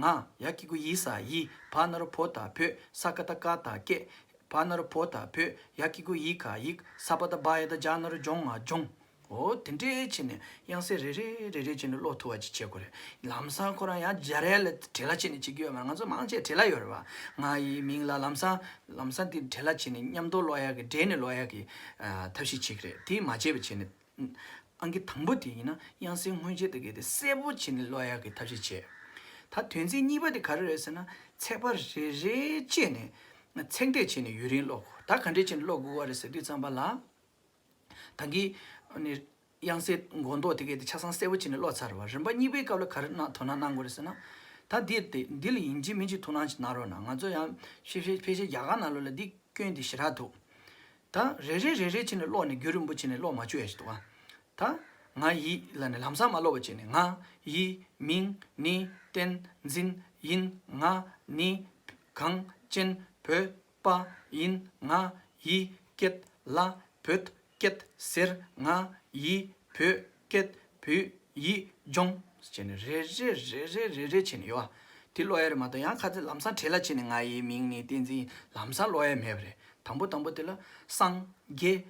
ང་ཡ་གི་གུ་ཡི་ས་ཡི། བ་ན་རོ་བོ་ད་བོད། ས་ཀ་བཏགས་སྐ་ད་སྐད། བ་ན་རོ་བོ་ད་བོད། ཡ་གི་གུ་ཡི་ག་ཡིག། ས་པ་བཏགས་སྦ་ཡ་བཏགས་སྦྱ་ན་རོ་སྦྱོ་ང་སྦྱོང་། འོ་དེ་འདྲའི་བྱས་ནས་དབྱངས་གསལ་རེ་རེ་རེ་རེ་བྱས་ནས་ཀློག་ཐུབ་པ་ཅིག་བྱེད་དགོས་རེད། ལམ་སང་ཁོ་རང་ཡང་སྦྱར་ཡ་ལ་བྲེལ་བ་བྱས་ནས་བྱེད་ཀྱི་ཡོད་མ་རེད། ང་ཚོ་མང་ཆེ་བྲེལ་བ་ཡོད་རེད་བ། ང་ཡི་མིང་ལ་ལམ་སང་ལམ་སང་དེ་བྲེལ་བ་བྱས་ནས་མཉམ་དུ་ཀློག་ཡ་གི་སྦྲེལ་ནས་ཀློག་ཡ་གི་ཨ་ཐབས་ཤེས་བྱེད་ཀྱི་རེད། དེ་མ་བྱས་པ་བྱས་ནས་ཨང་ཀི་དང་པོ་དེ་ཡིན་ན་དབྱངས་གསལ་མངོན་བྱེད་དེ་གའི་དེ་གསལ་པོ་བྱས་ནས་ཀློག་ཡ་གི་ཐབས་ཤེས་བྱས། ད་དོན་ཚན་གཉིས་པ་དེ་ག་རེ་རེད་ཟེར་ན་ཚེག་བར་རེ་རེ་བཅད་ནས་ཚེག་འདེད་བྱས་ནས་ཡུན་རིང་ཀློག་དགོས། ད་ག་འདྲས་བྱས་ནས་ཀློག་དགོས་པ་རེད་ཟེར་དུས་ཙམ་པ་ལ། ད་གིན་ཨ་ནི་དབྱངས་གསལ་མགོ་འདོགས་དེ་གའི་དེ་ཆ་ཚང་གསལ་པོ་བྱས་ནས་ཀློག་ཚར་བ། རིམ་པ་གཉིས་པའི་སྐབས་ལ་ག་རེ་གནང་དོ་སྣང་གནང་དགོས་རེད་ཟེར་ན། ད་འདི་དེ་འདི་ལ་ཡིན་གཅིག་མིན་གཅིག་ཐུགས་སྣང་ཅིག་གནང་རོགས་གནང་། ང་ཚོ་ཡང་ཕལ་ཆེར་ཕལ་ཆེར་རྒྱ་གར་ནང་ལོགས་ལ་འདི་སྐྱོན་དེ་ཞེ་དྲག་འདུག་ད་རེ་རེ་རེ་རེ་བྱས་ནས་ཀློག་ནས་རྒྱུན་རིང་པོ་བྱས་ནས་ཀློག་མ་བཅུག་ཡ་ཞིག་འདུག་ཨ། ད་ང་ཡི་ལ་ནི་ལམ་སང་མ་ཀློག་པ་བྱས་ནས། ང་ཡི་མིང་ནི་བསྟན་འཛིན་ཡིན། ང་ནི་གངས་ཅན་བོད་པ་ཡིན། ང་ཡི་སྐད་ལ་བོད་སྐད་ཟེར། ང་ཡི་བོད་སྐད་བོད་ཡིག་སྦྱོང་། ཟེར་ནས་རེ་རེ་རེ་རེ་རེ་རེ་བྱས་ནས་ཡོད། དེ་ཀློག་ཡ་རེད་མ་གཏོགས་ཡང་ཁ་ཚིག་ལམ་སང་བྲེལ་བ་བྱས་ནས་ང་ཡི་མིང་ནི་བསྟན་འཛིན། ལམ་སང་ཀློག་ཡ་མེད་པ་རེད། དང་པོ་དང་པོ་དེ་ལ་སངས་རྒྱས་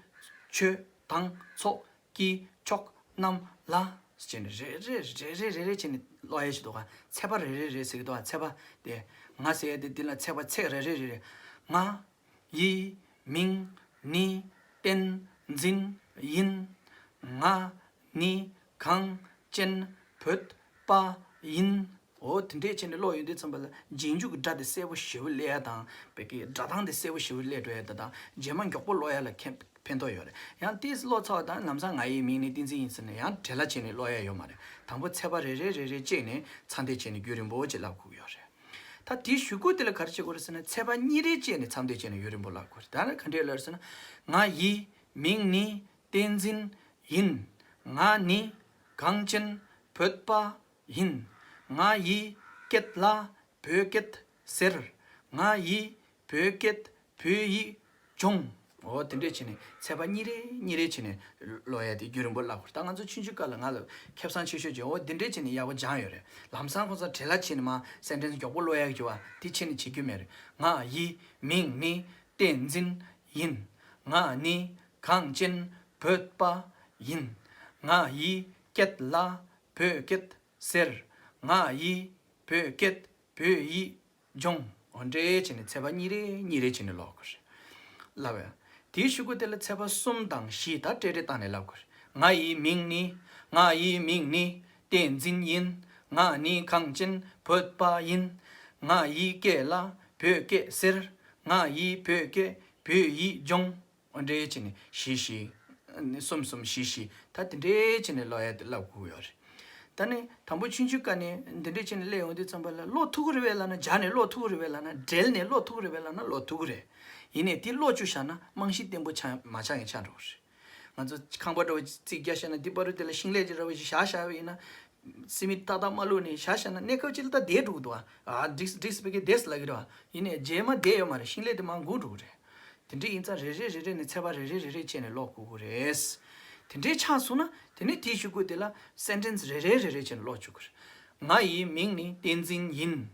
ཆོས་དང་ཚོགས་ཀྱི་མཆོག་རྣམས་ལ། ཟེར་ནས་རེ་རེ་རེ་རེ་རེ་རེ་བྱས་ནས་ཀློག་ཡ་ཞིག་འདུག་ག་ཚེག་བར་རེ་རེ་རེ་ཟེར་གྱི་འདུག་ག་ཚེག་བར་དེ་ང་ཟེར་ཡ་དེ་འདི་ལ་ཚེག་བར་ཚེག་རེ་རེ་རེ་རེ། ང་ཡི་མིང་ནི་བསྟན་འཛིན་ཡིན། ང་ནི་གངས་ཅན་བོད་པ་ཡིན། འོ་དེ་འདྲས་བྱས་ནས་ཀློག་ཡོང་དུས་ཙམ་པ་ལ་རྗེས་འཇུག་གི་སྒྲ་དེ་གསལ་པོ་ཞེ་པོ་སླེབས་ཡ་དང་། བོད་སྐད་སྒྲ་གདངས་དེ་གསལ་པོ་ཞེ་པོ་སླེབས་འགྲོ་ཡ་དེ་དང་། རྗེས་མ་མགྱོགས་པོ་ཀློག་ཡ་ལ་ཁེ་ཕན་ཐོགས་ཡོད་རེད། ཡང་དེ་ཀློག་ཚར་བ་དང་ལམ་སང་ང་ཡི་མིང་ནི་བསྟན་འཛིན་ཡིན་ཟེར་ནས་ཡང་བྲེལ་བ་བྱས་ནས་ཀློག་ཡ་ཡོད་མ་རེད། དང་པོ་ཚེག་བར་རེ་རེ་རེ་རེ་བཅད་ནས་ཚེག་འདེད་བྱས་ནས་རྒྱུན་རིང་པོ་ཅིག་ཀློག་དགོས་ཀྱི་ཡོད་རེད། ད་དེའི་གཞུག་གུ་དེ་ལ་ག་རེ་བྱེད་དགོས་རེད་ཟེར་ན། ཚེག་བར་གཉིས་རེ་བཅད་ནས་ཚེག་འདེད་བྱས་ནས་ཡུན་རིང་པོ་ཀློག་དགོས་རེད། ད་ནི་ག་འདྲས་ལབ་ཟེར་ན། ང་ཡི་མིང་ནི་བསྟན་འཛིན་ཡིན། ང་ནི་གངས་ཅན་བོད་པ་ཡིན། ང་ཡི་སྐད་ལ་བོད་སྐད་ཟེར། ང་ཡི་བོད་སྐད་བོད་ཡིག་སྦྱོང་། འོ་དེ་འདྲས་བྱས་ནས་ཚེག་བར་གཉིས་རེ་གཉིས་རེ་བྱས་ནས་ཀློག་ཡ་དེ་རྒྱུན་རིང་པོ་ཀློག་དགོས། ད་ང་ཚོ་ཆུང་ཆུང་སྐབས་ལ་ང་ལ་ཁེ་བཟང་ཆེ་ཤོས་ཀྱི་འོ་དེ་འདྲས་བྱས་ནས་ཡག་པོ་སྦྱངས་ཡོད་རེད། ལམ་སང་ཁོ་ཚོ་བྲེལ་བ་བྱས་ནས་མར་སེན་ཊེན་སི་མགྱོགས་པོ་ཀློག་ཡ་གི་བ་དེ་བྱས་ནས་བྱེད་རྒྱུ་མེད་རེད། ང་ཡི་མིང་ནི་བསྟན་འཛིན་ཡིན། ང་ནི་གངས་ཅན་བོད་པ་ཡིན། ང་ཡི་སྐད་ལ་བོད་སྐད་ཟེར། ང་ཡི་བོད་སྐད་བོད་ཡིག་སྦྱོང་། འོ་འདྲས་བྱས་ནས་ཚེག་བར་གཉིས་རེ་གཉིས་རེ་བྱས་ནས་ཀློག་དགོས་རེད། ལབ་ཡ། དེའི་གཞུག་གུ་དེ་ལ་ཚེག་བར་གསུམ་དང་བཞི་ད་སྤྲེལ་སྤྲེལ་བཏང་ནས་ལབ་དགོས་རེད། ང་ཡི་མིང་ནི། ང་ཡི་མིང་ནི་བསྟན་འཛིན་ཡིན། ང་ནི་གངས་ཅན་བོད་པ་ཡིན། ང་ཡི་སྐད་ལ་བོད་སྐད་ཟེར། ང་ཡི་བོད་སྐད་བོད་ཡིག་སྦྱོང་། འོ་འདྲས་བྱས་ནས་བཞི་བཞི། གསུམ་གསུམ་བཞི་བཞི། ད་དེ་འདྲས་བྱས་ནས་ཀློག་ཡ་དེ་ཀློག་དགོས་ཡོད་རེད། ད་ནི་དང་པོ་ཆུང་ཆུང་སྐབས་ནས་འདི་འདྲས་བྱས་ནས་སླེབས་ཡོང་དུས་ཙམ་པ་ལ་ཀློག་ཐུབ་ཀྱི་རེད་པས་ལབ་ན། སྦྱར་ནས་ཀློག་ཐུབ་ཀྱི་རེད་པས་ལབ་ན། འབྲེལ་ནས་ཀློག་ཐུབ་ཀྱི་རེད་པས་ལབ་ན་ཀློག་ཐུབ་ཀྱི་རེད། ཡིན་ནའི་དེ་ཀློག་བཅུག་བཞག་ན་རྨང་གཞི་བརྟན་པོ་ཆགས་མ་ཆགས་ཡང་ཆགས་འགྲོ་གི་རེད། ང་ཚོ་ཁང་པ་འདྲ་བོ་རྩིག་རྒྱག་བཞག་ན་དེ་བར་དུ་དེ་ལ་ཤིང་ལེབ་ཅིག་འདྲ་བོ་ཞིག་བཞག་བཞག་པ་ཡིན་ན། སི་མིན་ཊི་ཏག་ཏག་མ་བླུགས་ནས་བཞག་བཞག་ན་གནས་སྐབས་ཅིག་ལ་ད་བསྡད་འགྲོ་གི་འདུག་ཨ། ཨ་བསྡད་བསྡད་བསྡད་ཀྱི་བསྡད་ལབ་ཀྱི་རེད་བ། ཡིན་ནའི་རྗེས་མ་བསྡད་ཡོད་མ་རེད། ཤིང་ལེབ་དེ་མར་འགུག་འགྲོ་གི་རེད། དེ་འདྲ་ཡིན་ཙང་རེ་རེ་རེ་རེ་ནས་ཚེག་བར་རེ་རེ་རེ་རེ་བྱས་ནས་ཀློག་དགོས་ཀྱི་རེད། དེ་འདྲའི་ཆགས་སོང་ན་དེ་ནས་དེའི་གཞུག་གུ་དེ་ལ་སེན་ཊེན་སི་རེ་རེ་རེ་རེ་བྱས་ནས་ཀློག་བཅུག་གི་རེད། ང་ཡི་མིང་ནི་བསྟན་འཛིན་ཡིན།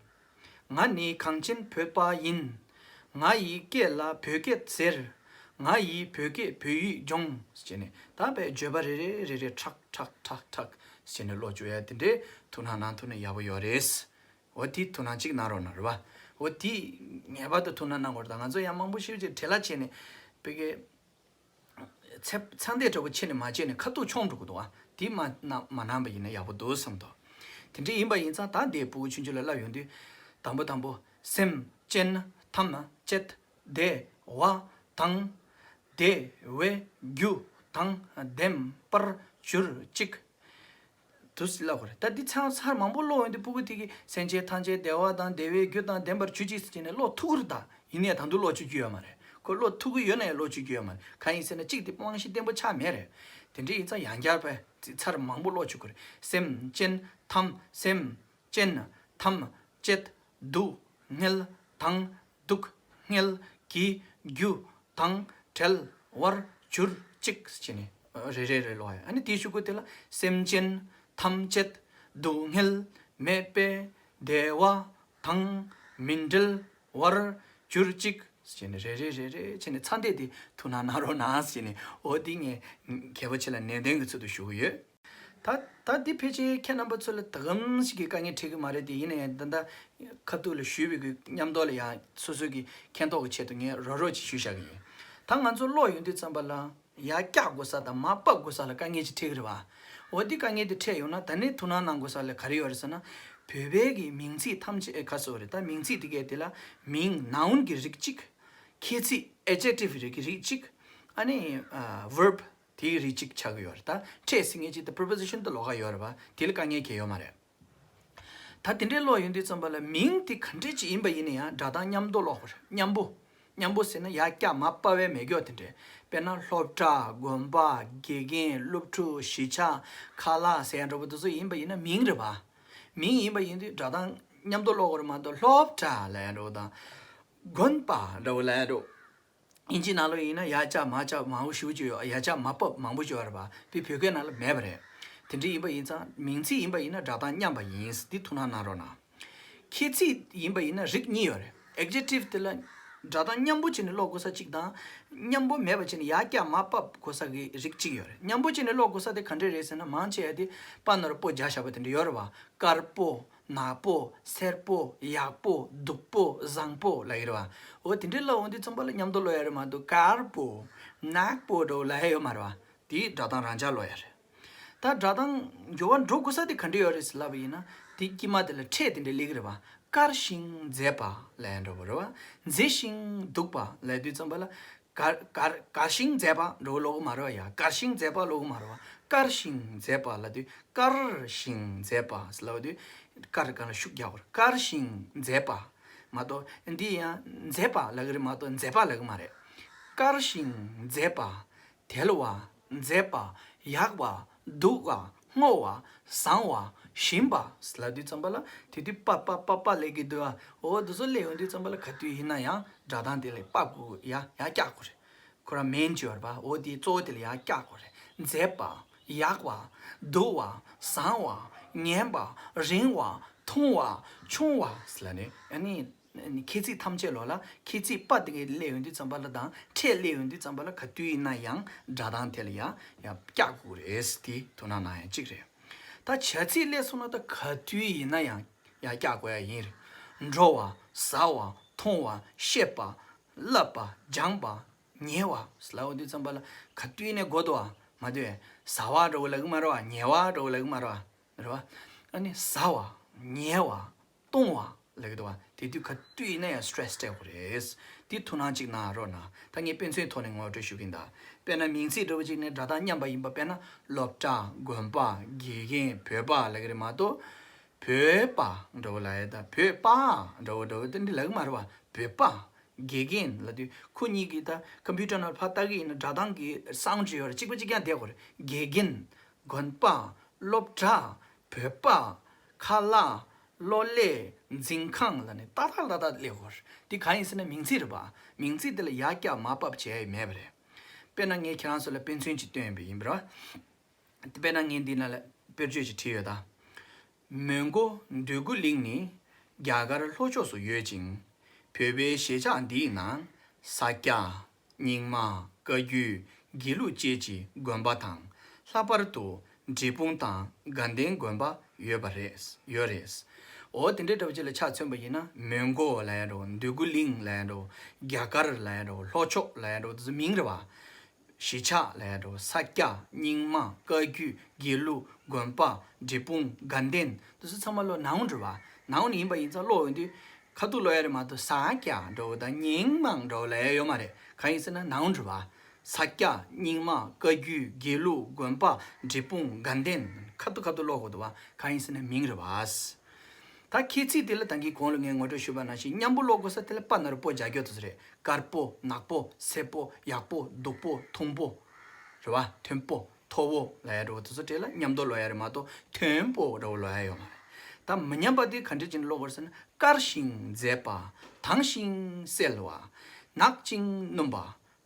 ང་ནི་གངས་ཅན་བོད་པ་ཡིན། ང་ཡི་སྐད་ལ་བོད་སྐད་ཟེར། ང་ཡི་བོད་སྐད་བོད་ཡིག་སྦྱོང་། ཟེར་ནས་ད་བས་བརྗོད་པ་རེ་རེ་རེ་རེ་ཁྲག་ཁྲག་ཁྲག་ཁྲག་ཟེར་ནས་ཀློག་བཅུག་ཡ་དེ་འདྲའི་ཐུགས་སྣང་གནང་ཐུབ་ན་ཡག་པོ་ཡོད་རེད། འོ་དེ་ཐུགས་སྣང་གཅིག་གནང་རོགས་གནང་རེད་བ། འོ་དེ་ངེས་པར་དུ་ཐུགས་སྣང་གནང་དགོས་རེད། ད་ང་ཚོ་ཡང་མང་པོ་ཞིག་ཅིག་བྲེལ་བ་བྱས་ནས་བོད་སྐད་ཚེག་ཚེག་འདེད་འདྲ་པོ་བྱས་ནས་མ་བྱས་ནས་ཁ་ཐུག་མཆོང་འགྲོ་གི་འདུག་ཨ། དེ་མ་གནང་མ་གནང་པ་ཡིན་ན་ཡག་པོ་འདུག་བསམ་འདུག་དེ་འདྲ་ཡིན་པ་ཡིན་ཙང་ད་འདི་ཕྲུ་གུ་ཆུང་ཆུང་ལ་བསླབ་ཡོང་དུས། དང་པོ་དང་པོ། སེམས་ཅན་ཐམས་ཅད་བདེ་བ་དང་། བདེ་བའི་རྒྱུ་དང་ལྡན་པར་གྱུར་ཅིག་དུ་ལབ་དགོས་རེད། ད་འདི་ཚར་ཚར་མང་པོ་ཀློག་ཡོང་དུས་ཕྲུ་གུ་དེ་གིས་སེམས་ཅན་ཐམས་ཅད་བདེ་བ་དང་བདེ་བའི་རྒྱུ་དང་ལྡན་པར་གྱུར་ཅིག་ཟེར་ནས་ཀློག་ཐུབ་ཀྱི་རེད་ད། ཡིན་ནའི་ད་དུང་ཀློག་བཅུག་རྒྱུ་ཡོད་མ་རེད། ཁོ་ཀློག་ཐུབ་ཀྱི་ཡོད་ན་ཡང་ཀློག་བཅུག་རྒྱུ་ཡོད་མ་རེད། གང་ཡིན་ཟེར་ན་གཅིག་དེ་རྨང་གཞི་བརྟན་པོ་ཆགས་མེད་རེད། དེ་འདྲ་ཡིན་ཙང་ཡང་བསྐྱར་བས་ཚར་མང་པོ་ཀློག་བཅུག་དགོས་རེད། སེམས་ཅན་ཐམས་སེམས་ཅན་ཐམས་ཅད་སྡུག་བསྔལ་དང་སྡུག་བསྔལ་གྱི་རྒྱུ་དང་བྲལ་བར་གྱུར་ཅིག་ཟེར་ནས་རེ་རེ་རེ་ཀློག་ཡ། ཨ་ནི་དེའི་གཞུག་གུ་དེ་ལ་སེམས་ཅན་ཐམས་ཅད་སྡུག་བསྔལ་མེད་པའི་བདེ་བ་དང་མི་འབྲལ་བར་གྱུར་ཅིག་ཟེར་ནས་རེ་རེ་རེ་རེ་བྱས་ནས་ཚ་འདས་དེ་ཐུགས་སྣང་གནང་རོགས་གནང་ཟེར་ནས། འོ་འདི་ངས་གལ་པོ་ཆེ་ལ་ནན་ཏན་གྱི་ཚུལ་དུ་ཞུ་གི་ཡོད། ད་ད་འདི་ཕལ་ཆེར་ཁྱེད་རྣམ་པ་ཚོ་ལ་ད་གམ་ཞིག་གི་དཀའ་ངལ་འཕྲད་ཀྱི་མ་རེད་དེ། ཡིན་ན་ཡང་ད་ལྟ་ཁ་ཐུག་ལ་ཞུས་པའི་གི་མཉམ་དུ་ལ་ཡང་སོ་སོའི་གི་མཁྱེན་རྟོགས་ཀྱི་ཆེད་དུ་ངས་རོབ་རོབ་ཅིག་ཞུས་བཞག་གི་ཡིན། ད་ང་ཚོ་ཀློག་ཡོང་དུས་ཙམ་པ་ལ་ཡར་བཀྱག་དགོས་ས་དང་མར་ཕབ་དགོས་ས་ལ་དཀའ་ངལ་ཅིག་འཕྲད་ཀྱི་རེད་བ། འོ་འདི་དཀའ་ངལ་དེ་འཕྲད་ཡོང་ན་ད་ནི་ཐུགས་སྣང་གནང་དགོས་ས་ལ་ག་རེ་ཡོད་རེད་ཟེར་ན། བོད་པའི་གི་མིང་ཚིག་ཐམས་ཅད་ཨེ་ཁ་སོ་རེད། ད་མིང་ཚིག་དེ་གས་དེ་ལ་མིང་noun་གི་རིགས་གཅིག། ཁྱད་ཚིག་adjective་རིགས་ཀྱི་རིགས་གཅིག། ཨ་ནི་ཨ་verb་དེའི་རིགས་གཅིག་ཆགས་ཀྱི་ཡོད་རེད། ད་འཕྲད་ཟེར་མཁན་ཅིག་ད་preposition་དེ་ལོགས་ཀ་ཡོད་རེད་བ། དེ་ལ་དཀའ་ངལ་གང་ཡང་ཡོད་མ་རེད། ད་དེ་འདྲའི་ཀློག་ཡོང་དུས་ཙམ་པ་ལ་མིང་དེ་ག་འདྲས་ཅིག་ཡིན་པ་ཡིན་ན་ཡང་སྒྲ་གདངས་མཉམ་དུ་ཀློག་དགོས་རེད། མཉམ་པོ། མཉམ་པོ་ཟེར་ན་ཡར་བཀྱག་མར་ཕབ་པའི་མེད་སྐྱོ་དེ་འདྲས། དཔེར་ན་སློབ་གྲྭ། དགོན་པ། དགེ་རྒན། སློབ་ཕྲུག་གཞིས་ཆགས། ཁ་ལག་ཟེར་ཡ་འདྲ་པོ་དེ་ཚོ་ཡིན་པ་ཡིན་ན་མིང་རེད་བ། མིང་ཡིན་པ་ཡིན་དུས་སྒྲ་གདངས་མཉམ་དུ་ཀློག་དགོས་རེད་མ་གཏོགས་སློབ་གྲྭ་ལབ་ཡ་འདྲ་པོ་དང་། དགོན་པ་འདྲ་པོ་ལབ་ཡ་འདྲ་པོ། དབྱིན་ཇིའི་ནང་ལོགས་ཡིན་ན་ཡར་བཀྱག་མར་བཀྱག་མང་པོ་ཞེ་པོ་ཅིག་ཡོད། ཡར་བཀྱག་མར་ཕབ་མང་པོ་ཅིག་ཡོད་རེད་པ། དེ་བོད་སྐད་ནང་ལ་མེད་པ་རེད། དེ་འདྲ་ཡིན་པ་ཡིན་ཙང་མིང་ཚིག་ཡིན་པ་ཡིན་ན་སྒྲ་གདངས་མཉམ་པ་ཡིན། འདི་ཐུགས་སྣང་གནང་རོགས་གནང་། ཁྱད་ཚིག་ཡིན་པ་ཡིན་ན་རིགས་གཉིས་ཡོད་རེད། adjective་དེ་ལ་སྒྲ་གདངས་མཉམ་པོ་བྱས་ནས་ཀློག་དགོས་ས་གཅིག་དང་། མཉམ་པོ་མེད་པ་བྱས་ནས་ཡར་བཀྱག་མར་ཕབ་དགོས་ས་གི་རིགས་གཅིག་ཡོད་རེད། མཉམ་པོ་བྱས་ནས་ཀློག་དགོས་ས་དེ་ག་འདྲས་རེད་ཟེར་ན། མང་ཆེ་བ་དེ་པ་ན་རོ་པོ་རྒྱག་བཞག་པ་དེ་འདྲ་ཡོད་རེད་བ། དཀར་པོ། ནག་པོ། སེར་པོ། ཡག་པོ། སྡུག་པོ། བཟང་པོ་ལབ་ཀྱི་རེད་བ། འོ་དེ་འདྲའི་ཀློག་འོང་དུས་ཙམ་པ་ལ་མཉམ་དུ་ཀློག་ཡ་རེད་མ་གཏོགས་དཀར་པོ། ནག་པོ་འདྲ་པོ་ལབ་ཡ་ཡོད་མ་རེད་བ། དེའི་སྒྲ་གདངས་རང་འཇགས་ཀློག་ཡ་རེད། ད་སྒྲ་གདངས་འགྱུར་བ་འགྲོ་དགོས་ས་དེ་ག་འདྲ་ཡོད་རེད་ཟེར་ལབ་པ་ཡིན་ན། དེ་དཀྱིལ་མ་དེ་ལ་ཕྲད་དེ་འདྲ་སླེབས་ཀྱི་རེད་བ། དཀར་ཞིང་མཛེས་པ་ལབ་ཡ་འདྲ་པོ་རེད་བ། མཛེས་ཤིང་སྡུག་པ་ལབ་དུས་ཙམ་པ་ལ། དཀར་དཀར་དཀར་ཞིང་མཛེས་པ་འདྲ་པོ་ཀློག་གི་མ་རེད་བ་ཡ། དཀར་ཞིང་མཛེས་པ་ཀློག་གི་མ་རེད་བ། དཀར་ཞིང་མཛེས་པ་ལབ་དུས་དཀར་ཞིང་མཛེས་པ་ཟེར་ལབ་དུས་དཀར་ག་ལ་ཤུགས་རྒྱག་དགོས་རེད། དཀར་ཞིང་མཛེས་པ་མ་གཏོགས། འདི་ཡང་མཛེས་པ་ལབ་ཀྱི་རེད་མ་གཏོགས་མཛེས་པ་ལབ་ཀྱི་མ་རེད། དཀར་ཞིང་མཛེས་པ། དལ་བ། མཛེས་པ། ཡག་པ། སྡུག་པ། སྔོ་བ། བཟང་བ། ཞིམ་པ་ལབ་དུས་ཙམ་པ་ལ་དེ་དུས་པ་པ་པ་པ་ལབ་ཀྱི་འདུག་ཨ། འོ་དེ་ཚོ་སླེབས་ཡོང་དུས་ཙམ་པ་ལ་ག་དུས་ཡིན་ན་ཡང་སྒྲ་གདངས་དེ་ལ་ཕབ་དགོས། ཡར་ཡར་བཀྱག་དགོས་རེད། ཁོ་རང་མེན་ཅིག་ཡོད་རེད་པ། འོ་དེ་གཙོ་བོ་དེ་ལ་ཡར་བཀྱག་དགོས་རེད། མཛེས་པ། ཡག་པ། སྡུག་པ། བཟང་བ། ངན་པ། རིང་བ། ཐུང་བ། ཆུང་བ་ལབ་ནས། ཨ་ནི་ཁྱད་ཚིག་ཐམས་ཅད་ལོགས་ལ་ཁྱད་ཚིག་པ་དེ་ག་སླེབས་ཡོང་དུས་ཙམ་པ་ལ་དང་ཕྲད་སླེབས་ཡོང་དུས་ཙམ་པ་ལ་ག་དུས་ཡིན་ན་ཡང་སྒྲ་གདངས་དེ་ལ་ཡང་ཡང་བཀྱག་དགོས་རེད། དེ་ཐུགས་སྣང་གནང་ཡ་གཅིག་རེད། ད་བྱ་ཚིག་སླེབས་སོང་ན་ད་ག་དུས་ཡིན་ན་ཡང་ཡང་བཀྱག་དགོས་ཡ་ཡིན་རེད། འགྲོ་བ། ཟ་བ། འཐུང་བ། བཤད་པ། བསླབ་པ། སྦྱང་བ། ཉལ་བ་ལབ་ཡོང་དུས་ཙམ་པ་ལ་ག་དུས་ནས་དགོས་འདུག་བ། མ་དུས་ཟ་བ་འདྲ་པོ་ལབ་ཀྱི་མ་རེད་བ། ཉལ་བ་འདྲ་པོ་ལབ་ཀྱི་མ་རེད་བ། རེད་བ། ཨ་ནི་ཟ་བ། ཉལ་བ། བཏུང་བ་ལབ་ཀྱི་འདུག་བ། དེ་དུས་ག་དུས་ཡིན་ན་ཡང་stress་སྤྲད་དགོས་རེད། དེ་ཐུགས་སྣང་གཅིག་གནང་རོགས་གནང་། ད་ངས་དཔེ་མཚོན་ཐོག་ནས་ངོ་སྤྲོད་ཞུ་གི་ཡིན་ད། དཔེར་ན་མིང་ཚིག་འདྲ་པོ་གཅིག་ནས་སྒྲ་གདངས་མཉམ་པ་ཡིན་པ། དཔེར་ན་སློབ་གྲྭ། དགོན་པ། དགེ་རྒན། བོད་པ་ལབ་ཀྱི་རེད་མ་གཏོགས། བོད་པ་འདྲ་པོ་ལབ་ཡ་ད། བོད་པ་འདྲ་པོ་འདྲ་པོ་དེ་འདྲ་ལབ་ཀྱི་མ་རེད་བ། བོད་པ། དགེ་རྒན་ལབ་དུས་ཁོ་གཉིས་ཀྱི་ད་computer་ནང་ཕར་ལྟ་གི་ཡིན་ན་སྒྲ་གདངས་ཀྱི་sound་ཅིག་ཡོད་རེད། གཅིག་པ་གཅིག་རྐྱང་བསྡད་དགོས་རེད། དགེ་རྒན། དགོན་པ། སློབ་གྲྭ། བོད་པ། ཁ་ལག། གློག་ཀླད། འཛིན་ཁང་ལབ་ནས་ཏག་ཏག་ཏག་ཏག་སླེབས་དགོས་རེད། འདི་གང་ཡིན་ཟེར་ན་མིང་ཚིག་རེད་པ། མིང་ཚིག་འདི་ལ་ཡར་བཀྱག་མར་ཕབ་བྱས་ཡ་མེད་པ་རེད། དཔེར་ན་ངས་ཁྱེད་རང་ཚོ་ལ་དཔེ་མཚོན་ཅིག་སྟོན་པ་ཡིན་པ་རེད། དཔེར་ན་ངས་འདི་ནང་ལ་དཔེར་བརྗོད་ཅིག་བྲིས་ཡོད་ད། མོན་གྷོ་འདོད་རྒུ་གླིང་ནི་རྒྱ་གར་ལྷོ་ཕྱོགས་སུ་ཡོད་ཅིང་། བོད་པའི་གཞིས་ཆགས་འདིའི་ནང་ས་སྐྱ། རྙིང་མ། བཀའ་བརྒྱུད། དགེ་ལུགས་བཅས་ཀྱི་དགོན་པ་དང་། ལྷག་པར་དུ་འབྲས་སྤུངས་དང་དགའ་ལྡན་དགོན་པ་ཡོད་པ་རེད། ཡོད་རེད། འོ་དེ་འདྲའི་འདྲ་པོ་ཅིག་ལ་ཆ་མཚོན་པ་ཡིན་ན། མོན་གྷོ་ལབ་ཡ་འདྲ་བོ། འདོད་རྒུ་གླིང་ལབ་ཡ་འདྲ་བོ། རྒྱ་གར་ལབ་ཡ་འདྲ་བོ། ལྷོ་ཕྱོགས་ལབ་ཡ་འདྲ་བོ། དེ་ཚོ་མིང་རེད་བ། གཞིས་ཆགས་ལབ་ཡ་འདྲ་བོ། ས་སྐྱ། རྙིང་མ། བཀའ་བརྒྱུད། དགེ་ལུགས། དགོན་པ། འབྲས་སྤུངས། དགའ་ལྡན། དེ་ཚོ་ཚང་མ་ལོ་noun་རེད་བ། noun་ཡིན་པ་ཡིན་ཙང་ཀློག་ཡོང་དུས་ཁ་ཐུག་ཀློག་ཡ་རེད་མ་གཏོགས་ས་སྐྱ་འདྲ་བོ་དང་རྙིང་མ་འདྲ་བོ་ལབ་ཡ་ཡོད་མ་རེད། གང་ཡིན་ཟེར་ན་noun་རེད་བ། ས་སྐྱ། རྙིང་མ། བཀའ་བརྒྱུད། དགེ་ལུགས། དགོན་པ། འབྲས་སྤུངས། དགའ་ལྡན། ཁ་ཐུག་ཁ་ཐུག་ཀློག་དགོས་འདུག་བ། གང་ཡིན་ཟེར་ན་མིང་རེད་བ། ད་ཁྱད་ཚིག་དེ་ལ་ད་གིན་གོང་ལ་ངས་ངོ་སྤྲོད་ཞུས་པ་ནང་བཞིན་མཉམ་པོ་ཀློག་དགོས་ས་དེ་ལ་པ་ན་རོ་པོ་རྒྱག་རྒྱུ་དེ་ཚོ་རེད། དཀར་པོ། ནག་པོ། སེར་པོ། ཡག་པོ། སྡུག་པོ། ཐུང་པོ། རེད་བ། མཐོན་པོ། མཐོ་བོ་ལབ་ཡ་འདྲ་བོ་དེ་ཚོ་དེ་ལ་མཉམ་དུ་ཀློག་ཡ་རེད་མ་གཏོགས་མཐོན་པོ་འདྲ་བོ་ཀློག་ཡ་ཡོད་མ་རེད། ད་མི་མཉམ་པ་དེ་ག་འདྲ་བྱས་ནས་ཀློག་དགོས་རེད་ཟེར་ན། དཀར་ཞིང་མཛེས་པ། དྭངས་ཤིང་གསལ་བ། ནག་ཅིང་སྣུམ་པ།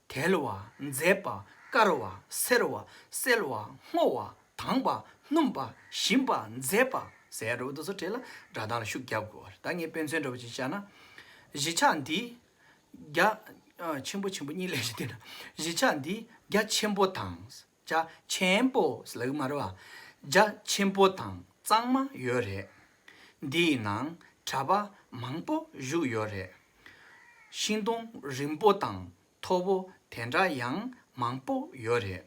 དལ་བ། མཛེས་པ། དཀར་བ། སེར་བ། གསལ་བ། སྔོ་བ། དྭངས་པ། སྣུམ་པ། ཞིམ་པ། མཛེས་པ་ཟེར་ཡ་འདྲ་བོ་དེ་ཚོ་དེ་ལ་སྒྲ་གདངས་ལ་ཤུགས་རྒྱབ་དགོས་པ་རེད། ད་ངས་དཔེ་མཚོན་འདྲ་བོ་ཅིག་བཞག་ན། གཞིས་ཆགས་འདི་ རྒྱ། ཨ། ཆེན་པོ་ཆེན་པོ་གཉིས་ལས་ཞིག་དེ་འདྲ། གཞིས་ཆགས་འདི་རྒྱ་ཆེན་པོ་དང་། རྒྱ་ཆེན་པོ་ལབ་ཀྱི་མ་རེད་བ། རྒྱ་ཆེན་པོ་དང་གཙང་མ་ཡོད་རེད། འདིའི་ནང་གྲྭ་པ་མང་པོ་བཞུགས་ཡོད་རེད། ཤིང་སྡོང་རིང་པོ་དང་མཐོ་པོ་དེ་འདྲ་ཡང་མང་པོ་ཡོད་རེད།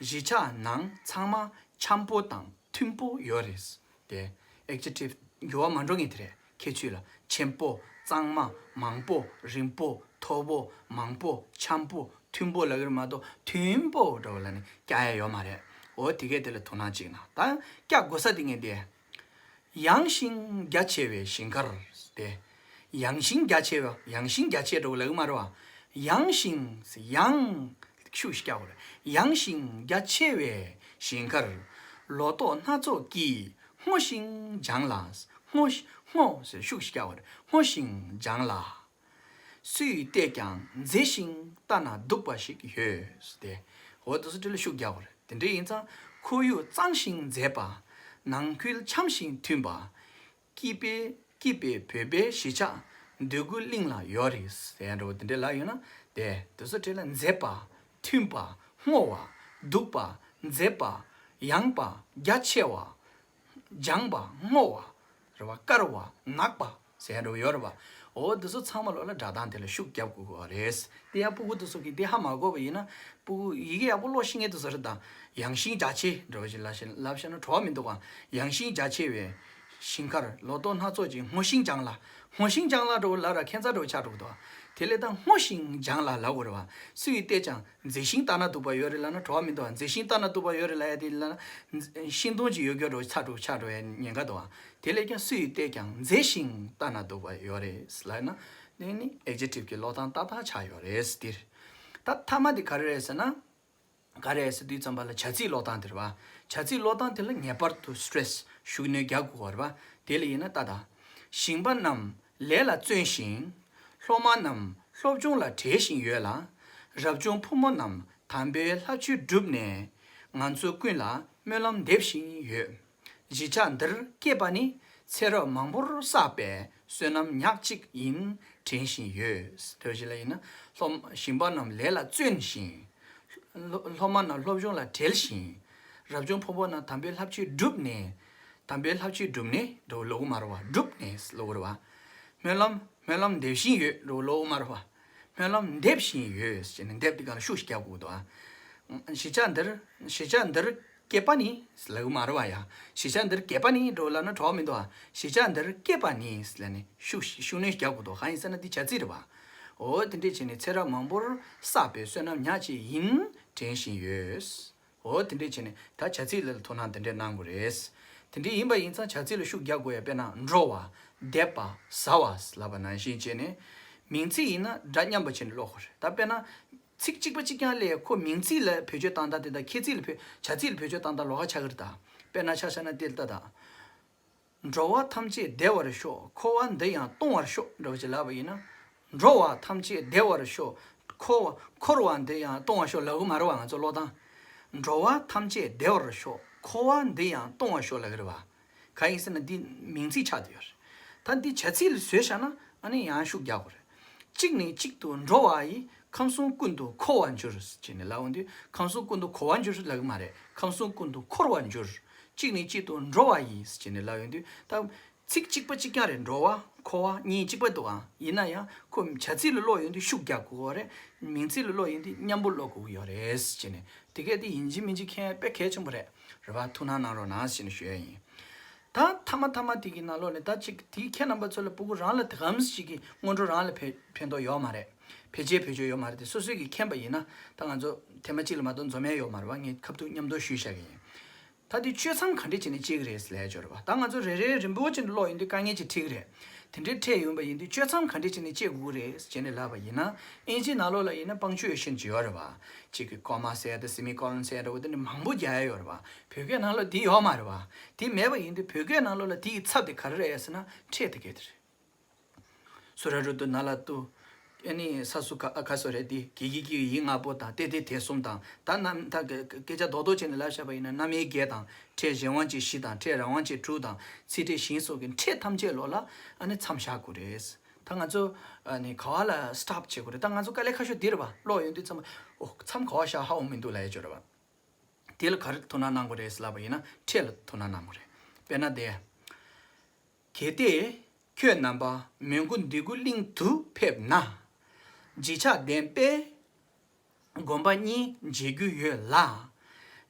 གཞིས་ཆགས་ནང་ཚང་མ་འཆམ་པོ་དང་མཐུན་པོ་ཡོད་རེད། དེ་adjective འགྱུར་བ་མ་འགྲོ་ངེས་དེ་རེད། ཁྱད་ཆོས་ལ། ཆེན་པོ། གཙང་མ། མང་པོ། རིང་པོ། མཐོ་པོ། མང་པོ། འཆམ་པོ། མཐུན་པོ་ལབ་ཀྱི་རེད་མ་གཏོགས་མཐུན་པོ་འདྲ་བོ་ལབ་ནས་རྒྱག་ཡ་ཡོད་མ་རེད། འོ་དེ་གས་དེ་ལ་དོ་སྣང་གཅིག་གནང་། ད་རྒྱག་དགོས་ས་དེ་ངས་དེ། ཡངས་ཤིང་རྒྱ་ཆེ་བའི་ཞིང་ཁར། དེ། ཡངས་ཤིང་རྒྱ་ཆེ་བ། ཡངས་ཤིང་རྒྱ་ཆེ་འདྲ་བོ་ལབ་ཀྱི་མ་རེད་བ། ཡངས་ཤིང་། ཡངས། ཤུགས་ཤིག་རྒྱག་དགོས་རེད། ཡངས་ཤིང་རྒྱ་ཆེ་བའི་ཞིང་ཁར། ལོ་ཏོག་སྣ་ཚོགས་ཀྱིས་སྔོ་ཞིང་ལྗང་ལ། སྔོ་ཞིང་། སྔོ་ཞིང་། ཤུགས་ཤིག་རྒྱག་དགོས་རེད། སྔོ་ཞིང་ལྗང་ལ། སུས་བལྟས་ཀྱང་མཛེས་ཤིང་ལྟ་ན་སྡུག་པ་ཞིག་ཡོད་དེ། འོ་དེ་ཚོ་དེ་ལ་ཤུགས་རྒྱག་དགོས་རེད། དེ་འདྲ་ཡིན་ཙང་ཁོར་ཡུག་གཙང་ཞིང་མཛེས་པ། ནང་ཁུལ་འཆམ་ཞིང་མཐུན་པ། སྐྱིད་པའི། སྐྱིད་པའི་བོད་པའི་གཞིས་ཆགས་འདོད་རྒུ་གླིང་ལ་ཡོད་རེད་ཟེར་ཡ་འདྲ་བོ་དེ་འདྲ་ལབ་ཡོད་ན། དེ་དེ་ཚོ་གྲས་ལ་མཛེས་པ། མཐུན་པ། སྔོ་བ། སྡུག་པ། མཛེས་པ། ཡངས་པ། རྒྱ་ཆེ་བ། ལྗང་བ། སྔོ་བ། རེད་བ། དཀར་བ། ནག་པ་ཟེར་ཡ་འདྲ་བོ་ཡོད་རེད་བ། འོ་འདི་ཚོ་ཚང་མ་ལོག་ལ་སྒྲ་གདངས་དེ་ལ་ཤུགས་རྒྱབ་དགོས་ཀྱི་རེད། དེ་ཡང་སྤུ་གུ་དེ་ཚོ་གིས་དེ་ཧ་མ་གོ་བ་ཡིན་ན། སྤུ་གུ་ཡི་གེ་ཡག་པོ་ཀློག་ཤེས་མཁན་དེ་ཚོ་རེད་ད། ཡངས་ཤིང་རྒྱ་ཆེ་འདྲ་བོ་ཞིག་ལབ་ཤེས། ལབ་ཤེས་ན་བྲོ་བ་མི་འདུག་ག་ཡངས་ཤིང་རྒྱ་ཆེ་བའི་ཞིང་ཁར། ལོ་ཏོག་སྣ་ཚོགས་ཀྱིས་སྔོ་ཞིང་ལྗང་ལ། སྔོ་ཞིང་ལྗང་ལ་འདྲ་བོ་ལབ་ར་ཁྱད་མཚར་འདྲ་བོ་ཆགས་འགྲོ་གི་འདུག་ག་དེ་ལས་ད་སྔོ་ཞིང་ལྗང་ལ་ལབ་དགོས་རེད་བ། སུས་བལྟས་ཀྱང་། མཛེས་ཤིང་ལྟ་ན་སྡུག་པ་ཡོད་རེད་ལབ་ན་བྲོ་བ་མི་འདུག་ག་མཛེས་ཤིང་ལྟ་ན་སྡུག་པ་ཡོད་རེད་ལབ་ཡ་དེ་ལབ་ན། ཤིང་སྡོང་ཅིག་ཡོད་རྒྱུ་འདྲ་བོ་ཆགས་འགྲོ། ཆགས་འགྲོ་ཡ་ཉེན་ཁ་འདུག་ག་དེ་ལས་ཀྱང་། སུས་བལྟས་ཀྱང་མཛེས་ཤིང་ལྟ་ན་སྡུག་པ་ཡོད་རེད་ལབ་ན། དེ་ནི་adjective གི་ཀློག་སྟངས་ཏག་ཏག་ཆགས་ཡོད་རེད་ཟེར། ད་མཐའ་མ་དེ་ག་རེ་རེད་ཟེར་ན། ག་རེ་རེད་ཟེར་དུས་ཙམ་པ་ལ་བྱ་ཚིག་ཀློག་སྟངས་དེ་རེད་བ། བྱ་ཚིག་ཀློག་སྟངས་དེ་ལ་ངེས་པར་དུ་stress ཤུགས་སྣོན་རྒྱག་དགོས་པ་རེད་བ། དེ་ལ་ཡིན་ན་ལྟ་ད། ཞིང་པ་རྣམས་ལས་ལ་བརྩོན་ཞིང་། སློབ་མ་རྣམས་སློབ་སྦྱོང་ལ་བྲེལ་བཞིན་ཡོད་ལ། རབ་བྱུང་ཕོ་མོ་རྣམས་དམ་པའི་བསླབ་བྱ་བསྒྲུབས་ནས། ང་ཚོ་ཀུན་ལ་སྨོན་ལམ་འདེབས་བཞིན་ཡོད། གཞིས་ཆགས་འདིར་སྐྱེས་པ་ནི་ཚེ་རབས་མང་པོར་བསགས་པའི་བསོད་ནམས་ཉག་གཅིག་ཡིན་དྲན་བཞིན་ཡོད། དེ་བཞིན་ལ་ཡིན་ན། སློབ་ཞིང་པ་རྣམས་ལས་ལ་བརྩོན་ཞིང་། སློ་སློབ་མ་རྣམས་སློབ་སྦྱོང་ལ་བྲེལ་ཞིང་། རབ་བྱུང་ཕོ་མོ་རྣམས་དམ་པའི་བསླབ་བྱ་བསྒྲུབས་ནས། དམ་པའི་བསླབ་བྱ་བསྒྲུབས་ནས་འགྲོ་ལོག་མ་རེད་བ། བསྒྲུབས་ནས་ལོག་རེད་བ། སྨོན་ལམ། སྨོན་ལམ་འདེབས་བཞིན་ཡོད་འགྲོ་ལོག་མ་རེད་བ། སྨོན་ལམ་འདེབས་བཞིན་ཡོད་ཟེར་ནས་འདེབས་དེ་ག་ལ་ཤུགས་ཤིག་རྒྱག་དགོས་འདུག་ཨ། གཞིས་ཆགས་འདིར། གཞིས་ཆགས་འདིར་སྐྱེས་པ་ནི་ལབ་གི་མ་རེད་བ་ཡ། གཞིས་ཆགས་འདིར་སྐྱེས་པ་ནི་འགྲོ་ལབ་ན་གྲོགས་མི་འདུག་ཨ། གཞིས་ཆགས་འདིར་སྐྱེས་པ་ནི་ལབ་ནས་ཤུགས་ཤུགས་སྣོན་རྒྱག་དགོས་འདུག་གང་ཡིན་ཟེར་ན་འདི་བྱ་ཚིག་རེད་བ། འོ་དེ་འདྲས་བྱས་ནས་ཚེ་རབས་མང་པོར་བསགས་པའི་བསོད་ནམས་ཉག་གཅིག་ཡིན་དྲན་བཞིན་ཡོད། འོ་དེ་འདྲས་བྱས་ནས་ད་བྱ་ཚིག་ལ་དོ་སྣང་དེ་འདྲས་གནང་དགོས་རེད། དེ་འདྲས་ཡིན་པ་ཡིན་ཙང་བྱ་ཚིག་ལ་ཤུགས་རྒྱག་དགོས་ཡ། དཔེར་ན་འགྲོ་བ། འདེབས་པ། ཟ་བ་ལབ་པ་ནང་བཞིན་བྱས་ནས། མིང་ཚིག་ཡིན་ན་སྒྲ་མཉམ་པ་བྱས་ནས་ཀློག་དགོས་རེད། ད་དཔེར་ན། ཚིག་གཅིག་པ་གཅིག་རྐྱང་ལས་ཁོ་མིང་ཚིག་ལ་བེད་སྤྱོད་བཏང་སྟངས་དེ་དང་ཁྱད་ཚིག་ལ་བེད། བྱ་ཚིག་ལ་བེད་སྤྱོད་བཏང་སྟངས་ལོགས་ཀ་ཆགས་ཀྱི་རེད་ད། དཔེར་ན་ཆ་བཞག་ན་དེ་ལྟ་དང་། འགྲོ་བ་ཐམས་ཅད་བདེ་བར་ཤོག་འཁོར་བ་འདི་ཡང་སྟོང་བར་ཤོག་འདྲ་བོ་ཅིག་ལབ་པ་ཡིན་ན། འགྲོ་བ་ཐམས་ཅད་བདེ་བར་ཤོག་འཁོར་བ། འཁོར་བ་འདི་ཡང་སྟོང་བར་ཤོག་ལབ་གི་མ་རེད་བ། ང་ཚོ་ཀློག་སྟངས། འགྲོ་བ་ཐམས་ཅད་བདེ་བར་ཤོག་འཁོར་བ་འདི་ཡང་སྟོང་བར་ཤོག་ལབ་གི་རེད་བ། གང་ཡིན་ཟེར་ན་འདི་མིང་ཚིག་ཆགས་བསྡད་ཡོད་རེད། ད་འདི་བྱ་ཚིག་ལ་བཟོས་བཞག་ན་ཨ་ནི་ཡང་ཤུགས་རྒྱག་དགོས་རེད། གཅིག་ནས་གཅིག་ཏུ་འགྲོ་བ་ཡིས་ཁམས་གསུམ་ཀུན་ཏུ་འཁོར་བར་འགྱུར་ཅེས་ནས་ལབ་འོང་དུས། ཁམས་གསུམ་ཀུན་ཏུ་འཁོར་བར་འགྱུར་ལབ་གི་མ་རེད། ཁམས་གསུམ་ཀུན་ཏུ་འཁོར་བར་འགྱུར། གཅིག་ནས་གཅིག་ཏུ་འགྲོ་བ་ཡིས་ཅེས་ནས་ལབ་ཡོང་དུས། ད་ཚིག་གཅིག་པ་གཅིག་རྐྱང་རེད། འགྲོ་བ་འཁོར་བ་གཉིས་གཅིག་པ་འདུག་ཨང་། ཡིན་ན་ཡང་ཁོ་བྱ་ཚིག་ལ་ཀློག་ཡོང་དུས་ཤུགས་རྒྱག་དགོས་རེད། མིང་ཚིག་ལ་ཀློག་ཡོང་དུས་མཉམ་པོ་ཀློག་དགོས་ཀྱི་ཡོད་རེད་ཅེས་ནས། དེ་གས་དེ་ཡིན་གཅིག་མིན་གཅིག་མཁྱེན་ཡ་དཔེ་གལ་ཆེན་པོ་རེད། རེད་བ། ཐུགས་སྣང་གནང་རོགས་གནང་ཞེས་ནས་ཞུ་ཡ་ཡིན། ད་མཐའ་མ་མཐའ་མ་དེ་གི་ནང་ལོགས་ནས་ད་ཅིག་དེའི་ཁྱེད་རྣམ་པ་ཚོ་ལ་སྤུ་གུ་རང་ལ་དེ་གམ་ཞིག་གི་སྔོན་འགྲོ་རང་ལ་ཕན་ཕན་ཐོགས་ཡོད་མ་རེད། ཕལ་ཆེར་བེད་སྤྱོད་ཡོད་མ་རེད་དེ། སོ་སོས་ཀྱི་མཁྱེན་པ་ཡིན་ན་ད་ང་ཚོ་ཐེངས་མ་གཅིག་ལ་མ་གཏོགས་འཛོམས་ཡ་ཡོད་མ་རེད་བ། ངས་ཁ་ཐུག་མཉམ་དུ་ཞུས་བཞག་གི་ཡིན། ད་དེ་གཅོད་མཚམས་ག་འདྲས་བྱས་ནས་གཅོད་ཀྱི་རེད་ལབ་ཡ་ཅིག་ཡོད་རེད་བ། ད་ང་ཚོ་རེ་རེ་རིམ་པ་བྱས་ནས་ཀློག་ཡོང་དུས་དཀའ་ངལ་ཅིག་འཕྲད་ཀྱི་རེད། དེ་འདྲའི་འཕྲད་ཡོང་པ་ཡིན་དུས་གཅོད་མཚམས་ག་འདྲས་བྱས་ནས་གཅོད་དགོས་ཀྱི་རེད་ཅེས་ནས་ལབ་པ་ཡིན་ན། ཨིན་ཇིའི་ནང་ལོགས་ལ་ཡིན་ན་punctuation ཅིག་ཡོད་རེད་བ། གཅིག་གི་ཀོ་མ་ཟེར་ཡ་དང་སི་མི་ཀོ་ལོན་ཟེར་ཡ་འདྲ་བོ་དེ་འདྲ་མང་པོ་རྒྱག་ཡ་ཡོད་རེད་བ། བོད་སྐད་ནང་ལོགས་དེ་ཡོད་མ་རེད་བ། དེ་མེད་པ་ཡིན་དུས་བོད་སྐད་ནང་ལོགས་ལ་དེ་ཡི་ཚབ་དེ་ག་རེ་རེད་ཟེར་ན་ཕྲད་དེ་གས་དེ་རེད། སུ་ར་རུ་ཏུ་ན་ལ་ཏུ། ཨ་ནི་ས་སུ་ག་ཨ་ག་སོ་རེད་དེ། གི་གི་གི་ཡི་ང་པོ་དང་ཏེ་ཏེ་དེ་གསུམ་དང་། ད་ནམ་ད་ག་སྐད་ཆ་རྡོག་རྡོག་བྱས་ནས་ལབ་བཞག་པ་ཡིན་ན་རྣམ་དབྱེ་བརྒྱད་དང་། ཕྲད་གཞན་དབང་ཅན་བཞི་དང་། ཕྲད་རང་དབང་ཅན་དྲུག་དང་། ཚིག་ཕྲད་ཞིང་སོགས་ཀྱི་ཕྲད་ཐམས་ཅད་ལོགས་ལ་ཨ་ནི་མཚམས་བཞག་དགོས་རེད། ད་ ད་ང་ཚོ་ཨ་ནི་ག་བ་ལ་སི་ཊོབ་བྱེད་དགོས་རེད། ད་ང་ཚོ་དཀའ་ལས་ཁག་ཤོས་འདི་རེད་པ། ཀློག་ཡོང་དུས་ཙམ་པ་ཨོ་མཚམས་ག་བ་བཞག་ཧ་གོ་མི་འདུག་ལབ་ཡ་ཅིག་ཡོད་རེད་པ། དེ་ལ་ག་རེ་ཐུགས་སྣང་གནང་དགོས་རེད་ལབ་པ་ཡིན་ན་ཕྲད་ལ་ཐུགས་སྣང་གནང་དགོས་རེད། དཔེར་ན་དེ། གལ་ཏེ་ཁྱོད་རྣམ་པ་མོན་གྷོ་འདོད་རྒུ་གླིང་དུ་ཕེབས་ན། བརྗིད་ཆགས་ལྡན་པའི་སྒོམ་པ་གཉིས་མཇལ་རྒྱུ་ཡོད་ལ།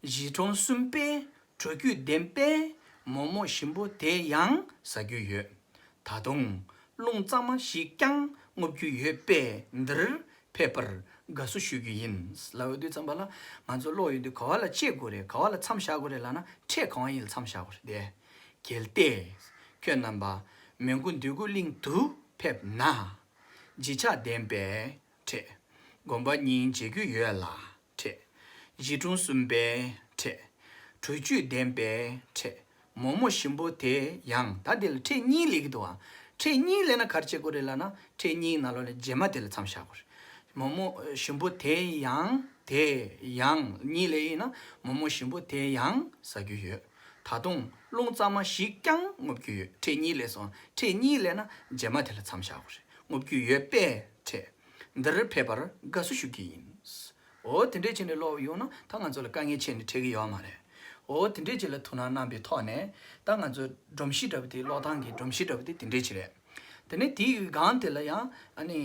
གཞིས་གྲོང་གསུམ་པའི་བྲོ་རྒྱུད་ལྡན་པའི་མོག་མོག་ཞིམ་པོ་དེ་ཡང་ཟ་རྒྱུ་ཡོད། ད་དུང་རླུང་གཙང་མ་ཞིག་ཀྱང་རྔུབ་རྒྱུ་ཡོད་པས་འདིར་ཕེབས་པར་དགའ་བསུ་ཞུ་རྒྱུ་ཡིན། ལབ་ཡོང་དུས་ཙམ་པ་ལ་ང་ཚོ་ཀློག་ཡོང་དུས་ག་བ་ལ་བྱེད་དགོས་རེད། ག་བ་ལ་མཚམས་བཞག་དགོས་རེད་ལབ་ན་ཕྲད་གང་བ་ཡིན་ལ་མཚམས་བཞག་དགོས་རེད་དེ། གལ་ཏེ་ཁྱོད་རྣམ་པ་མོན་གྷོ་འདོད་རྒུ་གླིང་དུ་ཕེབས་ན། བརྗིད་ཆགས་ལྡན་པའི་ཕྲད། སྒོམ་པ་གཉིས་མཇལ་རྒྱུ་ཡོད་ལ་ཕྲད། གཞིས་གྲོང་གསུམ་པའི་ཕྲད། བྲོ་རྒྱུད་ལྡན་པའི་ཕྲད། མོག་མོག་ཞིམ་པོ་དེ་ཡང་། ད་དེ་ལ་ཕྲད་གཉིས་སླེབས་ཀྱི་འདུག་ཨ། ཕྲད་གཉིས་སླེབས་ན་ག་རེ་བྱེད་དགོས་རེད་ལབ་ན་ཕྲད་གཉིས་ནང་ལོགས་ལ་རྗེས་མ་དེ་ལ་མཚམས་བཞག་དགོས་རེད། མོག་མོག་ཞིམ་པོ་དེ་ཡང་། དེ་ཡང་གཉིས་སླེབས་ཡིན་ན་མོག་མོག་ཞིམ་པོ་དེ་ཡང་ཟ་རྒྱུ་ཡོད། ད་དུང་རླུང་གཙང་མ་ཞིག་ཀྱང་རྔུབ་རྒྱུ་ཡོད། ཕྲད་གཉིས་སླེབས་སོང་། ཕྲད་གཉིས་སླེབས་ན་རྗེས་མ་དེ་ལ་མཚམས་བཞག་དགོས་རེད། རྔུབ་རྒྱུ་ཡོད་པས་ཕྲད། འདིར་ཕེབས་པར་དགའ་བསུ་ཞུ་གི་ཡིན། འོ་དེ་འདྲས་བྱས་ནས་ཀློག་ཡོང་ན་ད་ང་ཚོ་ལ་དཀའ་ངལ་ཆེ་ནས་འཕྲད་ཀྱི་ཡོད་མ་རེད། འོ་དེ་འདྲས་ཅིག་ལ་ཐུགས་སྣང་གནང་པའི་ཐོག་ནས་ད་ང་ཚོ་སྒྲོམ་གཞི་འདྲ་པོ་དེ། ཀློག་སྟངས་ཀྱི་སྒྲོམ་གཞི་འདྲ་པོ་དེ་དེ་འདྲས་ཅིག་རེད། དེ་ནས་དེ་ཡི་སྒང་དེ་ལ་ཡང་ཨ་ནི་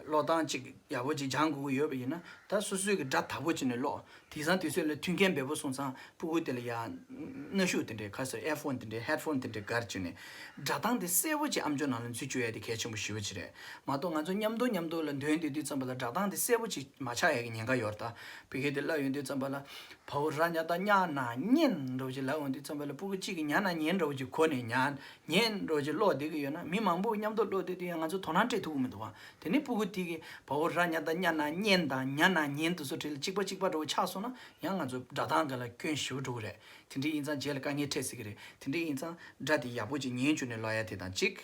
ཀློག་སྟངས་ཅིག་ཡག་པོ་ཅིག་སྦྱང་དགོས་ཀྱི་ཡོད་པ་ཡིན་ན་ད་སོ་སོའི་གི་སྒྲ་དག་པོ་བྱས་ནས་ཀློག་དེང་སང་དུས་ཚོད་ལ་མཐུན་རྐྱེན་འབེལ་པོ་སོང་ཙང་སྤུ་གུ་དེ་ལ་ཡ་སྣ་ཤུགས་དེ་འདྲའི་ག་ཟེར། ཨེར་ཕོན་དེ་འདྲའི་ཧེཌ་ཕོན་དེ་འདྲའི་སྒར་བྱས་ནས་སྒྲ་གདངས་དེ་གསལ་པོ་ཅིག་ཨམ་ཅོག་ནང་ལ་འཛུལ་བཅུག་ཡ་དེ་གལ་ཆེན་པོ་ཞེ་པོ་ཅིག་རེད་མ་གཏོགས། ང་ཚོ་མཉམ་དུ་མཉམ་དུ་ལ་འདོན་བསྡད་དུས་ཙམ་པ་ལ་སྒྲ་གདངས་དེ་གསལ་པོ་ཅིག་མ་ཆགས་ཡ་གི་ཉེན་ཁ་ཡོད་རེད། ད་བོད་སྐད་དེ་ལབ་ཡོང་དུས་ཙམ་པ་ལ་བའོ་ར་ཉ་བཏགས་ཉ་ན་ཉན་འདྲ་པོ་ཅིག་ལབ་ཡོང་དུས་ཙམ་པ་ལ་སྤུ་གུ་གཅིག་གིས་ཉ་ན་ཉན་འདྲ་པོ་ཅིག་གོ་ནས་ཉ་ཉན་འདྲ་པོ་ཅིག་ཀློག་བསྡད་ཀྱི་ཡོད་ན་མི་མང་པོ་མཉམ་དུ་ཀློག་བསྡད་དུས་ཡང་ང་ཚོ་དོ་སྣང་སྤྲད་ཐུབ་ཀྱི་མི་འདུག་བ། དེ་ནས་སྤུ་གུ་དེ་གིས་བའོ་ར་ཉ་བཏགས་ཉ་ན་ཉན་དང་ཉ་ན་ཉན་དེ་ཚོ་གྲས་ལ་གཅིག་པ་གཅིག་པ་འདྲ་པོ་ཆགས་སོང་ན་ཡང་ང་ཚོ་སྒྲ་གདངས་སྒང་ལ་སྐྱོན་ཞེ་པོ་འགྲོ་གི་རེད། དེ་འདྲ་ཡིན་ཙང་རྗེས་ལ་དཀའ་ངལ་འཕྲད་སྲིད་ཀྱི་རེད། དེ་འདྲ་ཡིན་ཙང་སྒྲ་དེ་ཡག་པོ་ཅིག་ཉན་བཅུག་ནས་ཀློག་ཡ་དེ་དང་གཅིག་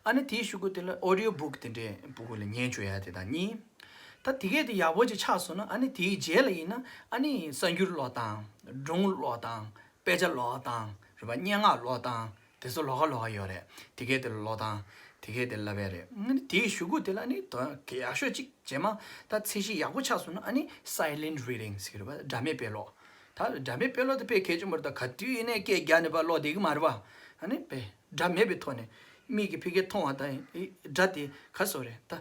ཨ་ནི་དེའི་གཞུག་གུ་དེ་ལ་ཨོ་ཌི་ཡོ་བུག་དེ་འདྲའི་སྤུ་གུ་ལ་ཉན་བཅུག་ཡ་དེ་དང་གཉིས། ད་དེ་གས་དེ་ཡག་པོ་ཅིག་ཆགས་སོང་ན་ཨ་ནི་དེའི་རྗེས་ལ་ཡིན་ན་ཨ་ནི་གསར་འགྱུར་ཀློག་སྟངས། སྒྲུང་ཀློག་སྟངས། དཔེ་ཆ་ཀློག་སྟངས་རེད་པ། སྙན་ངག་ཀློག་སྟངས་དེ་ཚོ་ལོགས་ཀ་ལོགས་ཀ་ཡོད་རེད། དེ་གས་དེ་ལ་ཀློག་སྟངས་དེ་གས་དེ་ལ་བས་རེད། ཨ་ནི་དེའི་གཞུག་གུ་དེ་ལ་ཨ་ནི་ད་གལ་ཡག་ཤོས་ཅིག་རྗེས་མ་ད་ཚད་གཞི་ཡག་པོ་ཆགས་སོང་ན་ཨ་ནི་སའི་ལེན་ཊི་རི་ཌིང་ཟེར་གྱི་རེད་པ། སྒྲ་མེད་དཔེ་ཀློག་ད་སྒྲ་མེད་དཔེ་ཀློག་དེ་དཔེ་གལ་ཆེན་པོ་རེད། ད་ག་དུས་ཡིན་ནའི་སྐད་རྒྱག་ནས་ཕར་ཀློག་བསྡད་ཀྱི་མ་རེད་པ། ཨ་ནི་དཔེ་སྒྲ་མེད་པའི་ཐོག་ནས་མིག་གིས་ཕ་གིར་མཐོང་བ་དང་ཨི་སྒྲ་དེ་ག་སོགས་རེད། ད་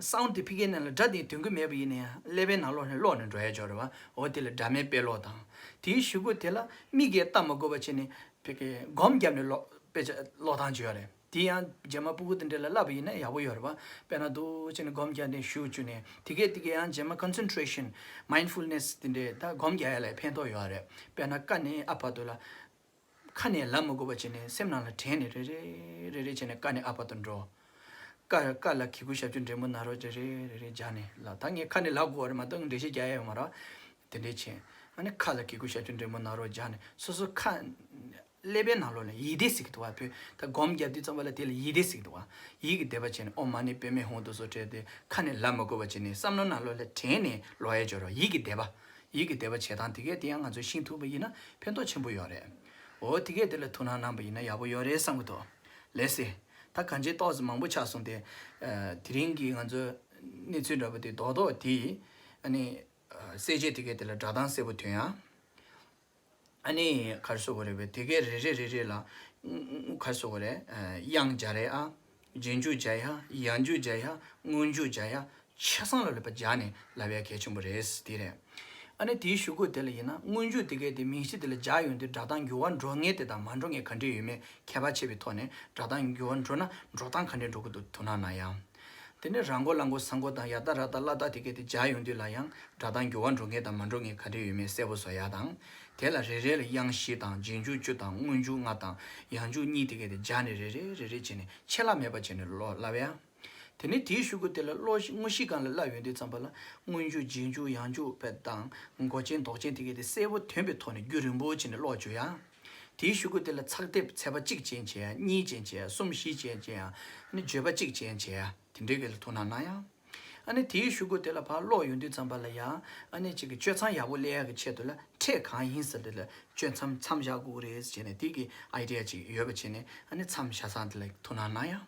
སའུན་ཌི་དེ་ཕ་གིའི་ནང་ལ་སྒྲ་དེ་འདོན་གྱི་མེད་པ་ཡིན་ན་ཡང་ཀླད་པའི་ནང་ལོགས་ནས་ཀློག་ནས་འགྲོ་ཡ་ཅིག་ཡོད་རེད་པ། འོ་དེ་ལ་སྒྲ་མེད་དཔེ་ཀློག་དང་། དེའི་གཞུག་གུ་དེ་ལ་མིག་གིས་ལྟ་མ་དགོས་པ་བྱས་ནས་ཕ་གིར་སྒོམ་བརྒྱབ་ནས་ཀློག་དཔེ་ཆ་ཀློག་སྟངས་ཅིག་ཡོད་རེད། དེ་ཡང་རྗེས་མ་སྤུ་གུ་དེ་འདྲ་ལ་བསླབ་པ་ཡིན་ན་ཡག་པོ་ཡོད་རེད་པ། དཔེར་ན་འདུག་བྱས་ནས་སྒོམ་བརྒྱབ་ནས་ཞུགས་བཅུག་ནས་དེ་གས་དེ་གས་ཡང་རྗེས་མ་ཀོན་སེན་ཊི་རེ་ཤན། མའིན་ཌི་ཕུལ་ནེ་སི་དེ་འདྲས་ད་སྒོམ་རྒྱག་ཡ་ལ་ཕན་ཐོགས་ཡོད་རེད། དཔེར་ན་ཀ་ནས་ཨ་བར་དུ་ལ། ཁ་ནས་ལབ་མི་དགོས་པ་བྱས་ནས་སེམས་ནང་ལ་དྲན་ནས་རེ་རེ་རེ་རེ་བྱས་ནས་ཀ་ནས་ཨ་བར་དུ་འགྲོ། ཀ་ཀ་ལ་གི་གུ་ཞབས་ཀྱུ་འགྲེང་བུ་ན་རོ་རེ་རེ་རེ་རེ་སྦྱར་ནས་ལབ། ད་ངས་ཁ་ནས་ལབ་དགོས་པ་རེད་མ་གཏོགས་འགྲེལ་བཤད་རྒྱག་ཡ་ཡོད་མ་རེད། དེ་འདྲས་བྱས། ཨ་ནི་ཁ་ལ་གི་གུ་ཞབས་ཀྱུ་འགྲེང་བུ་ན་རོ་སྦྱར་ནས་སོ་སོ་ཁ། ཀླད་པའི་ནང་ལོགས་ལ་ཡིད་བདེ་ཟེར་གྱི་འདུག་བ། བོད་ད་སྒོམ་རྒྱབ་དུས་ཙམ་པ་ལ་དེ་ལ་ཡིད་བདེ་ཟེར་གྱི་འདུག་བ། ཡིད་ཀྱི་བདེ་བ་བྱས་ནས་ཨོཾ་མ་ཎི་པདྨེ་ཧཱུྃ་དུ་སོགས་བྲིས་ཏེ་ཁ་ནས་ལབ་མ་དགོས་པ་བྱས་ནས་བསམ་བློ་ནང་ལོགས་ལ་དྲན་ནས་ཀློག་ཡས་སྦྱོར་བ། ཡིད་ཀྱི་བདེ་བ། ཡིད་ཀྱི་བདེ་བ་བྱེད་སྟངས་དེ་གས་དེ་ཡང་ང་ཚོས་ཤེས་ཐུབ་པ་ཡིན་ན་ཕན་ཐོགས་ཆེན་པོ་ཡོད་རེད། འོ་དེ་གས་དེ་ལ་ཐུགས་སྣང་གནང་པ་ཡིན་ན་ཡག་པོ་ཡོད་རེད་བསམ་གྱི་འདུག་ལགས་སེ། ད་གང་ཅིའི་ཏོག་ཙམ་མང་པོ་ཆགས་སོང་སྟེ། ཨ་དེ་རིང་གི་ང་ཚོའི་གནས་ཚུལ་འདྲ་པོ་དེ་རྡོག་རྡོག་དེ་ཨ་ནི་ཨ་གསལ་བྱེད་དེ་གས་དེ་ལ་སྒྲ་གདངས་གསལ་པོ་ཐོན་ཡ། ཨ་ནི་ག་རེ་ཟེར་དགོས་རེད་པས། དེ་གའི་རེ་རེ་རེ་རེ་ལ་ག་རེ་ཟེར་དགོས་རེད། དབྱངས་སྦྱར་ཡ། རྗེས་འཇུག་སྦྱར་ཡ། ཡང་འཇུག་སྦྱར་ཡ། སྔོན་འཇུག་སྦྱར་ཡ། ཆ་ཚང་ལ་ལ་ཕར་སྦྱར་ནས་ལབ་ཡ་གལ་ཆེན་པོ་རེད། དེ་རེད། ཨ་ནི་དེའི་གཞུག་གུ་དེ་ལ་ཡིན་ན་སྔོན་འཇུག་དེ་གའི་དེ་མིང་གཞི་དེ་ལ་སྦྱར་ཡོང་དུས་སྒྲ་གདངས་འགྱུར་བ་འགྲོ་ངེས་དེ་དང་མ་འགྲོ་ངེས་ག་འདྲས་ཡོད་མེད་ཁྱད་པར་ཕྱེ་བའི་ཐོག་ནས་སྒྲ་གདངས་འགྱུར་བ་འགྲོ་ན་འགྲོ་སྟངས་ག་འདྲས་འགྲོ་གི་འདུག་ཐུགས་སྣང་གནང་ཡ། དེ་ནས་ར་མགོ་ལ་མགོ་ས་མགོ་དང་ཡ་ད་ར་ད་ལ་ད་དེ་གས་དེ་སྦྱར་ཡོང་དུས་ལ་ཡང་སྒྲ་གདངས་འགྱུར་བ་འགྲོ་ངེས་དང་མ་འགྲོ་ངེས་ག་འདྲས་ཡོད་མེད་གསལ་པོ་བཟོ་ཡ་དང་། དེ་ལ་རེ་རེ་ལ་དབྱངས་བཞི་དང་རྗེས་འཇུག་བཅུ་དང་སྔོན་འཇུག་ལྔ་དང་ཡང་འཇུག་གཉིས་དེ་གས་དེ་སྦྱར་ནས་རེ་རེ་རེ་རེ་བྱས་ནས་ཆད་ལྷག་མེད་པ་བྱས་ནས་ཀློག་ལབ་ཡ། དེ་ནས་དེའི་གཞུག་གུ་དེ་ལ་ཀློག་དངོས་གཞིའི་སྒང་ལ་ལབ་ཡོང་དུས་ཙམ་པ་ལ་སྔོན་འཇུག་རྗེས་འཇུག་ཡང་འཇུག་བེད་དང་མགོ་ཅན་འདོགས་ཅན་དེ་གས་དེ་གསལ་པོ་ཐོན་པའི་ཐོག་ནས་རྒྱུན་རིང་པོ་བྱས་ནས་ཀློག་བཅུག་ཡ། དེའི་གཞུག་གུ་དེ་ལ་ཚེག་དེབ་ཚེག་བ་གཅིག་ཅན་བྱས་ཡ། གཉིས་ཅན་བྱས་ཡ། གསུམ་བཞི་ཅན་བྱས་ཡ། ཨ་ནི་བརྗོད་པ་གཅིག་ཅན་བྱས་ཡ། དེ་འདྲའི་སྒང་ལ་ཐུགས་སྣང་གནང་ཡ། ཨ་ནི་དེའི་གཞུག་གུ་དེ་ལ་ཕར་ཀློག་ཡོང་དུས་ཙམ་པ་ལ་ཡ། ཨ་ནི་གཅིག་གི་གཅོད་མཚམས་ཡག་པོ་སླེབས་ཡག་གི་ཆེད་དུ་ལ་ཕྲད་གང་ཡིན་ཟེར་དེ་ལ་གཅོད་མཚམས་མཚམས་བཞག་དགོས་རེད་ཟེར་ནས་དེ་གི་ཨའི་ཌི་ཡ་ཅིག་ཡོད་པ་བྱས་ནས་ཨ་ནི་མཚམས་བཞག་སྟངས་དེ་ལ་ཐུགས་སྣང་གནང་ཡ།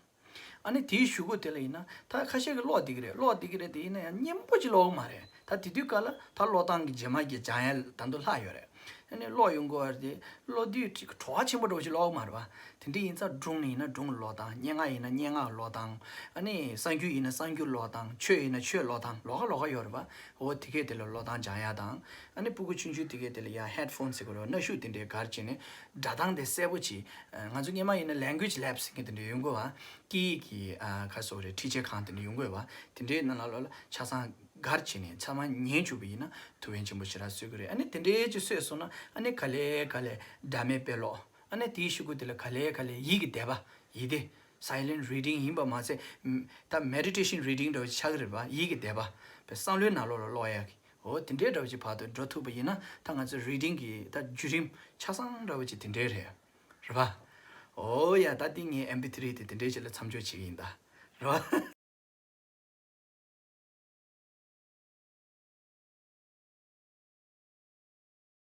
ཨ་ནི་དེའི་གཞུག་གུ་དེ་ལ་ཡིན་ན་ད་ཁ་ཤས་ཀྱིས་ཀློག་བསྡད་ཀྱི་རེད། ཀློག་བསྡད་ཀྱི་རེད། དེ་ཡིན་ན་ཡང་སྙན་པོ་ཅིག་ཀློག་གི་མ་རེད། ད་དེ་དུས་སྐབས་ལ་ད་ཀློག་སྟངས་ཀྱི་རྗེས་མ་གི་སྦྱང་ཡ་ད་དུང་ལྷག་ཡོད་རེད། ཨ་ནི་ཀློག་ཡོང་དགོས་པ་རེད། ཀློག་དུས་ཅིག་བྲོ་བ་ཆེན་པོ་འདྲ་བོ་ཅིག་ཀློག་གི་མ་རེད་པ། དེ་འདྲ་ཡིན་ཙང་སྒྲུང་ཡིན་ན་སྒྲུང་ཀློག་སྟངས། སྙན་ངག་ཡིན་ན་སྙན་ངག་ཀློག་སྟངས། ཨ་ནི་གསར་འགྱུར་ཡིན་ན་གསར་འགྱུར་ཀློག་སྟངས། ཆོས་ཡིན་ན་ཆོས་ཀློག་སྟངས། ལོགས་ཀ་ལོགས་ཀ་ཡོད་རེད་པ། འོ་དེ་གས་དེ་ལ་ཀློག་སྟངས་སྦྱང་ཡ་དང་། ཨ་ནི་སྤུ་གུ་ཆུང་ཆུང་དེ་གས་དེ་ལ་ཡ་ཧེཌ་ཕོན་ཟེར་གྱི་རེད་པ། གནའ་ཤུལ་དེ་འདྲའི་སྒར་བྱས་ནས་སྒྲ་གདངས་དེ་གསལ་པོ་ཅིག་ང་ཚོ་སྔོན་མ་ཡིན་ན་ལེང་གུ་ཨེ་ཇི་ལེབ་ཟེར་མཁན་དེ་འདྲ་ཡོང་གི་རེད་པ། སྐད་ཡིག་གི་ཨ་ག་རེ་ཟེར་དགོས་རེད། ཁྲིད་བྱེད་ཁང་དེ་འདྲ་ཡོང་གི་རེད་པ། དེ་འདྲའི་ནང་ལ་ལོགས་ལ་ཆ་ཚང་སྒར་བྱས་ནས་ཚང་མ་ཉན་བཅུག་པ་ཡིན་ན་ཐུགས་ཕན་ཆེན་པོ་ཞེ་དྲག་གསོས་ཀྱི་རེད། ཨ་ནི་དེ་འདྲའི་ཅིག་གསོས་སོང་ན་ཨ་ནི་ག་ལེ་ག་ལེ་སྒྲ་མེད་དཔེ་ཀློག་ཨ་ནི་དེའི་གཞུག་གུ་དེ་ལ་ག་ལེ་ག་ལེ་ཡིད་ཀྱི་བཟླས་པ། ཡིད་བཟླས། སའི་ལེན་ཊི་རི་ཌིང་ཡིན་པ་མ་ཟད། ད་མེ་ཌི་ཊེ་ཤན་རི་ཌིང་འདྲ་བོ་ཆགས་ཀྱི་རེད་པ། ཡིད་ཀྱི་བཟླས་པ། བསམ་བློའི་ནང་ལོགས་ལ་ཀློག་ཡག་གི། འོ་དེ་འདྲའི་འདྲ་བོ་ཅིག་བར་དུ་འགྲོ་ཐུབ་པ་ཡིན་ན་ད་ང་ཚོའི་རི་ཌིང་གི་ད་བརྒྱུད་རིམ་ཆ་ཚང་འདྲ་བོ་ཅིག་དེ་འདྲའི་རེད། རེད་པ། འོ་ཡ། ད་འདི་ངའི་ཨེམ་པི་ཐི་རི་དེ་དེ་འདྲའི་ཅིག་ལ་མཚམས་འཇོག་བྱེད་ཀྱི་ཡིན་ད། རེད་པ།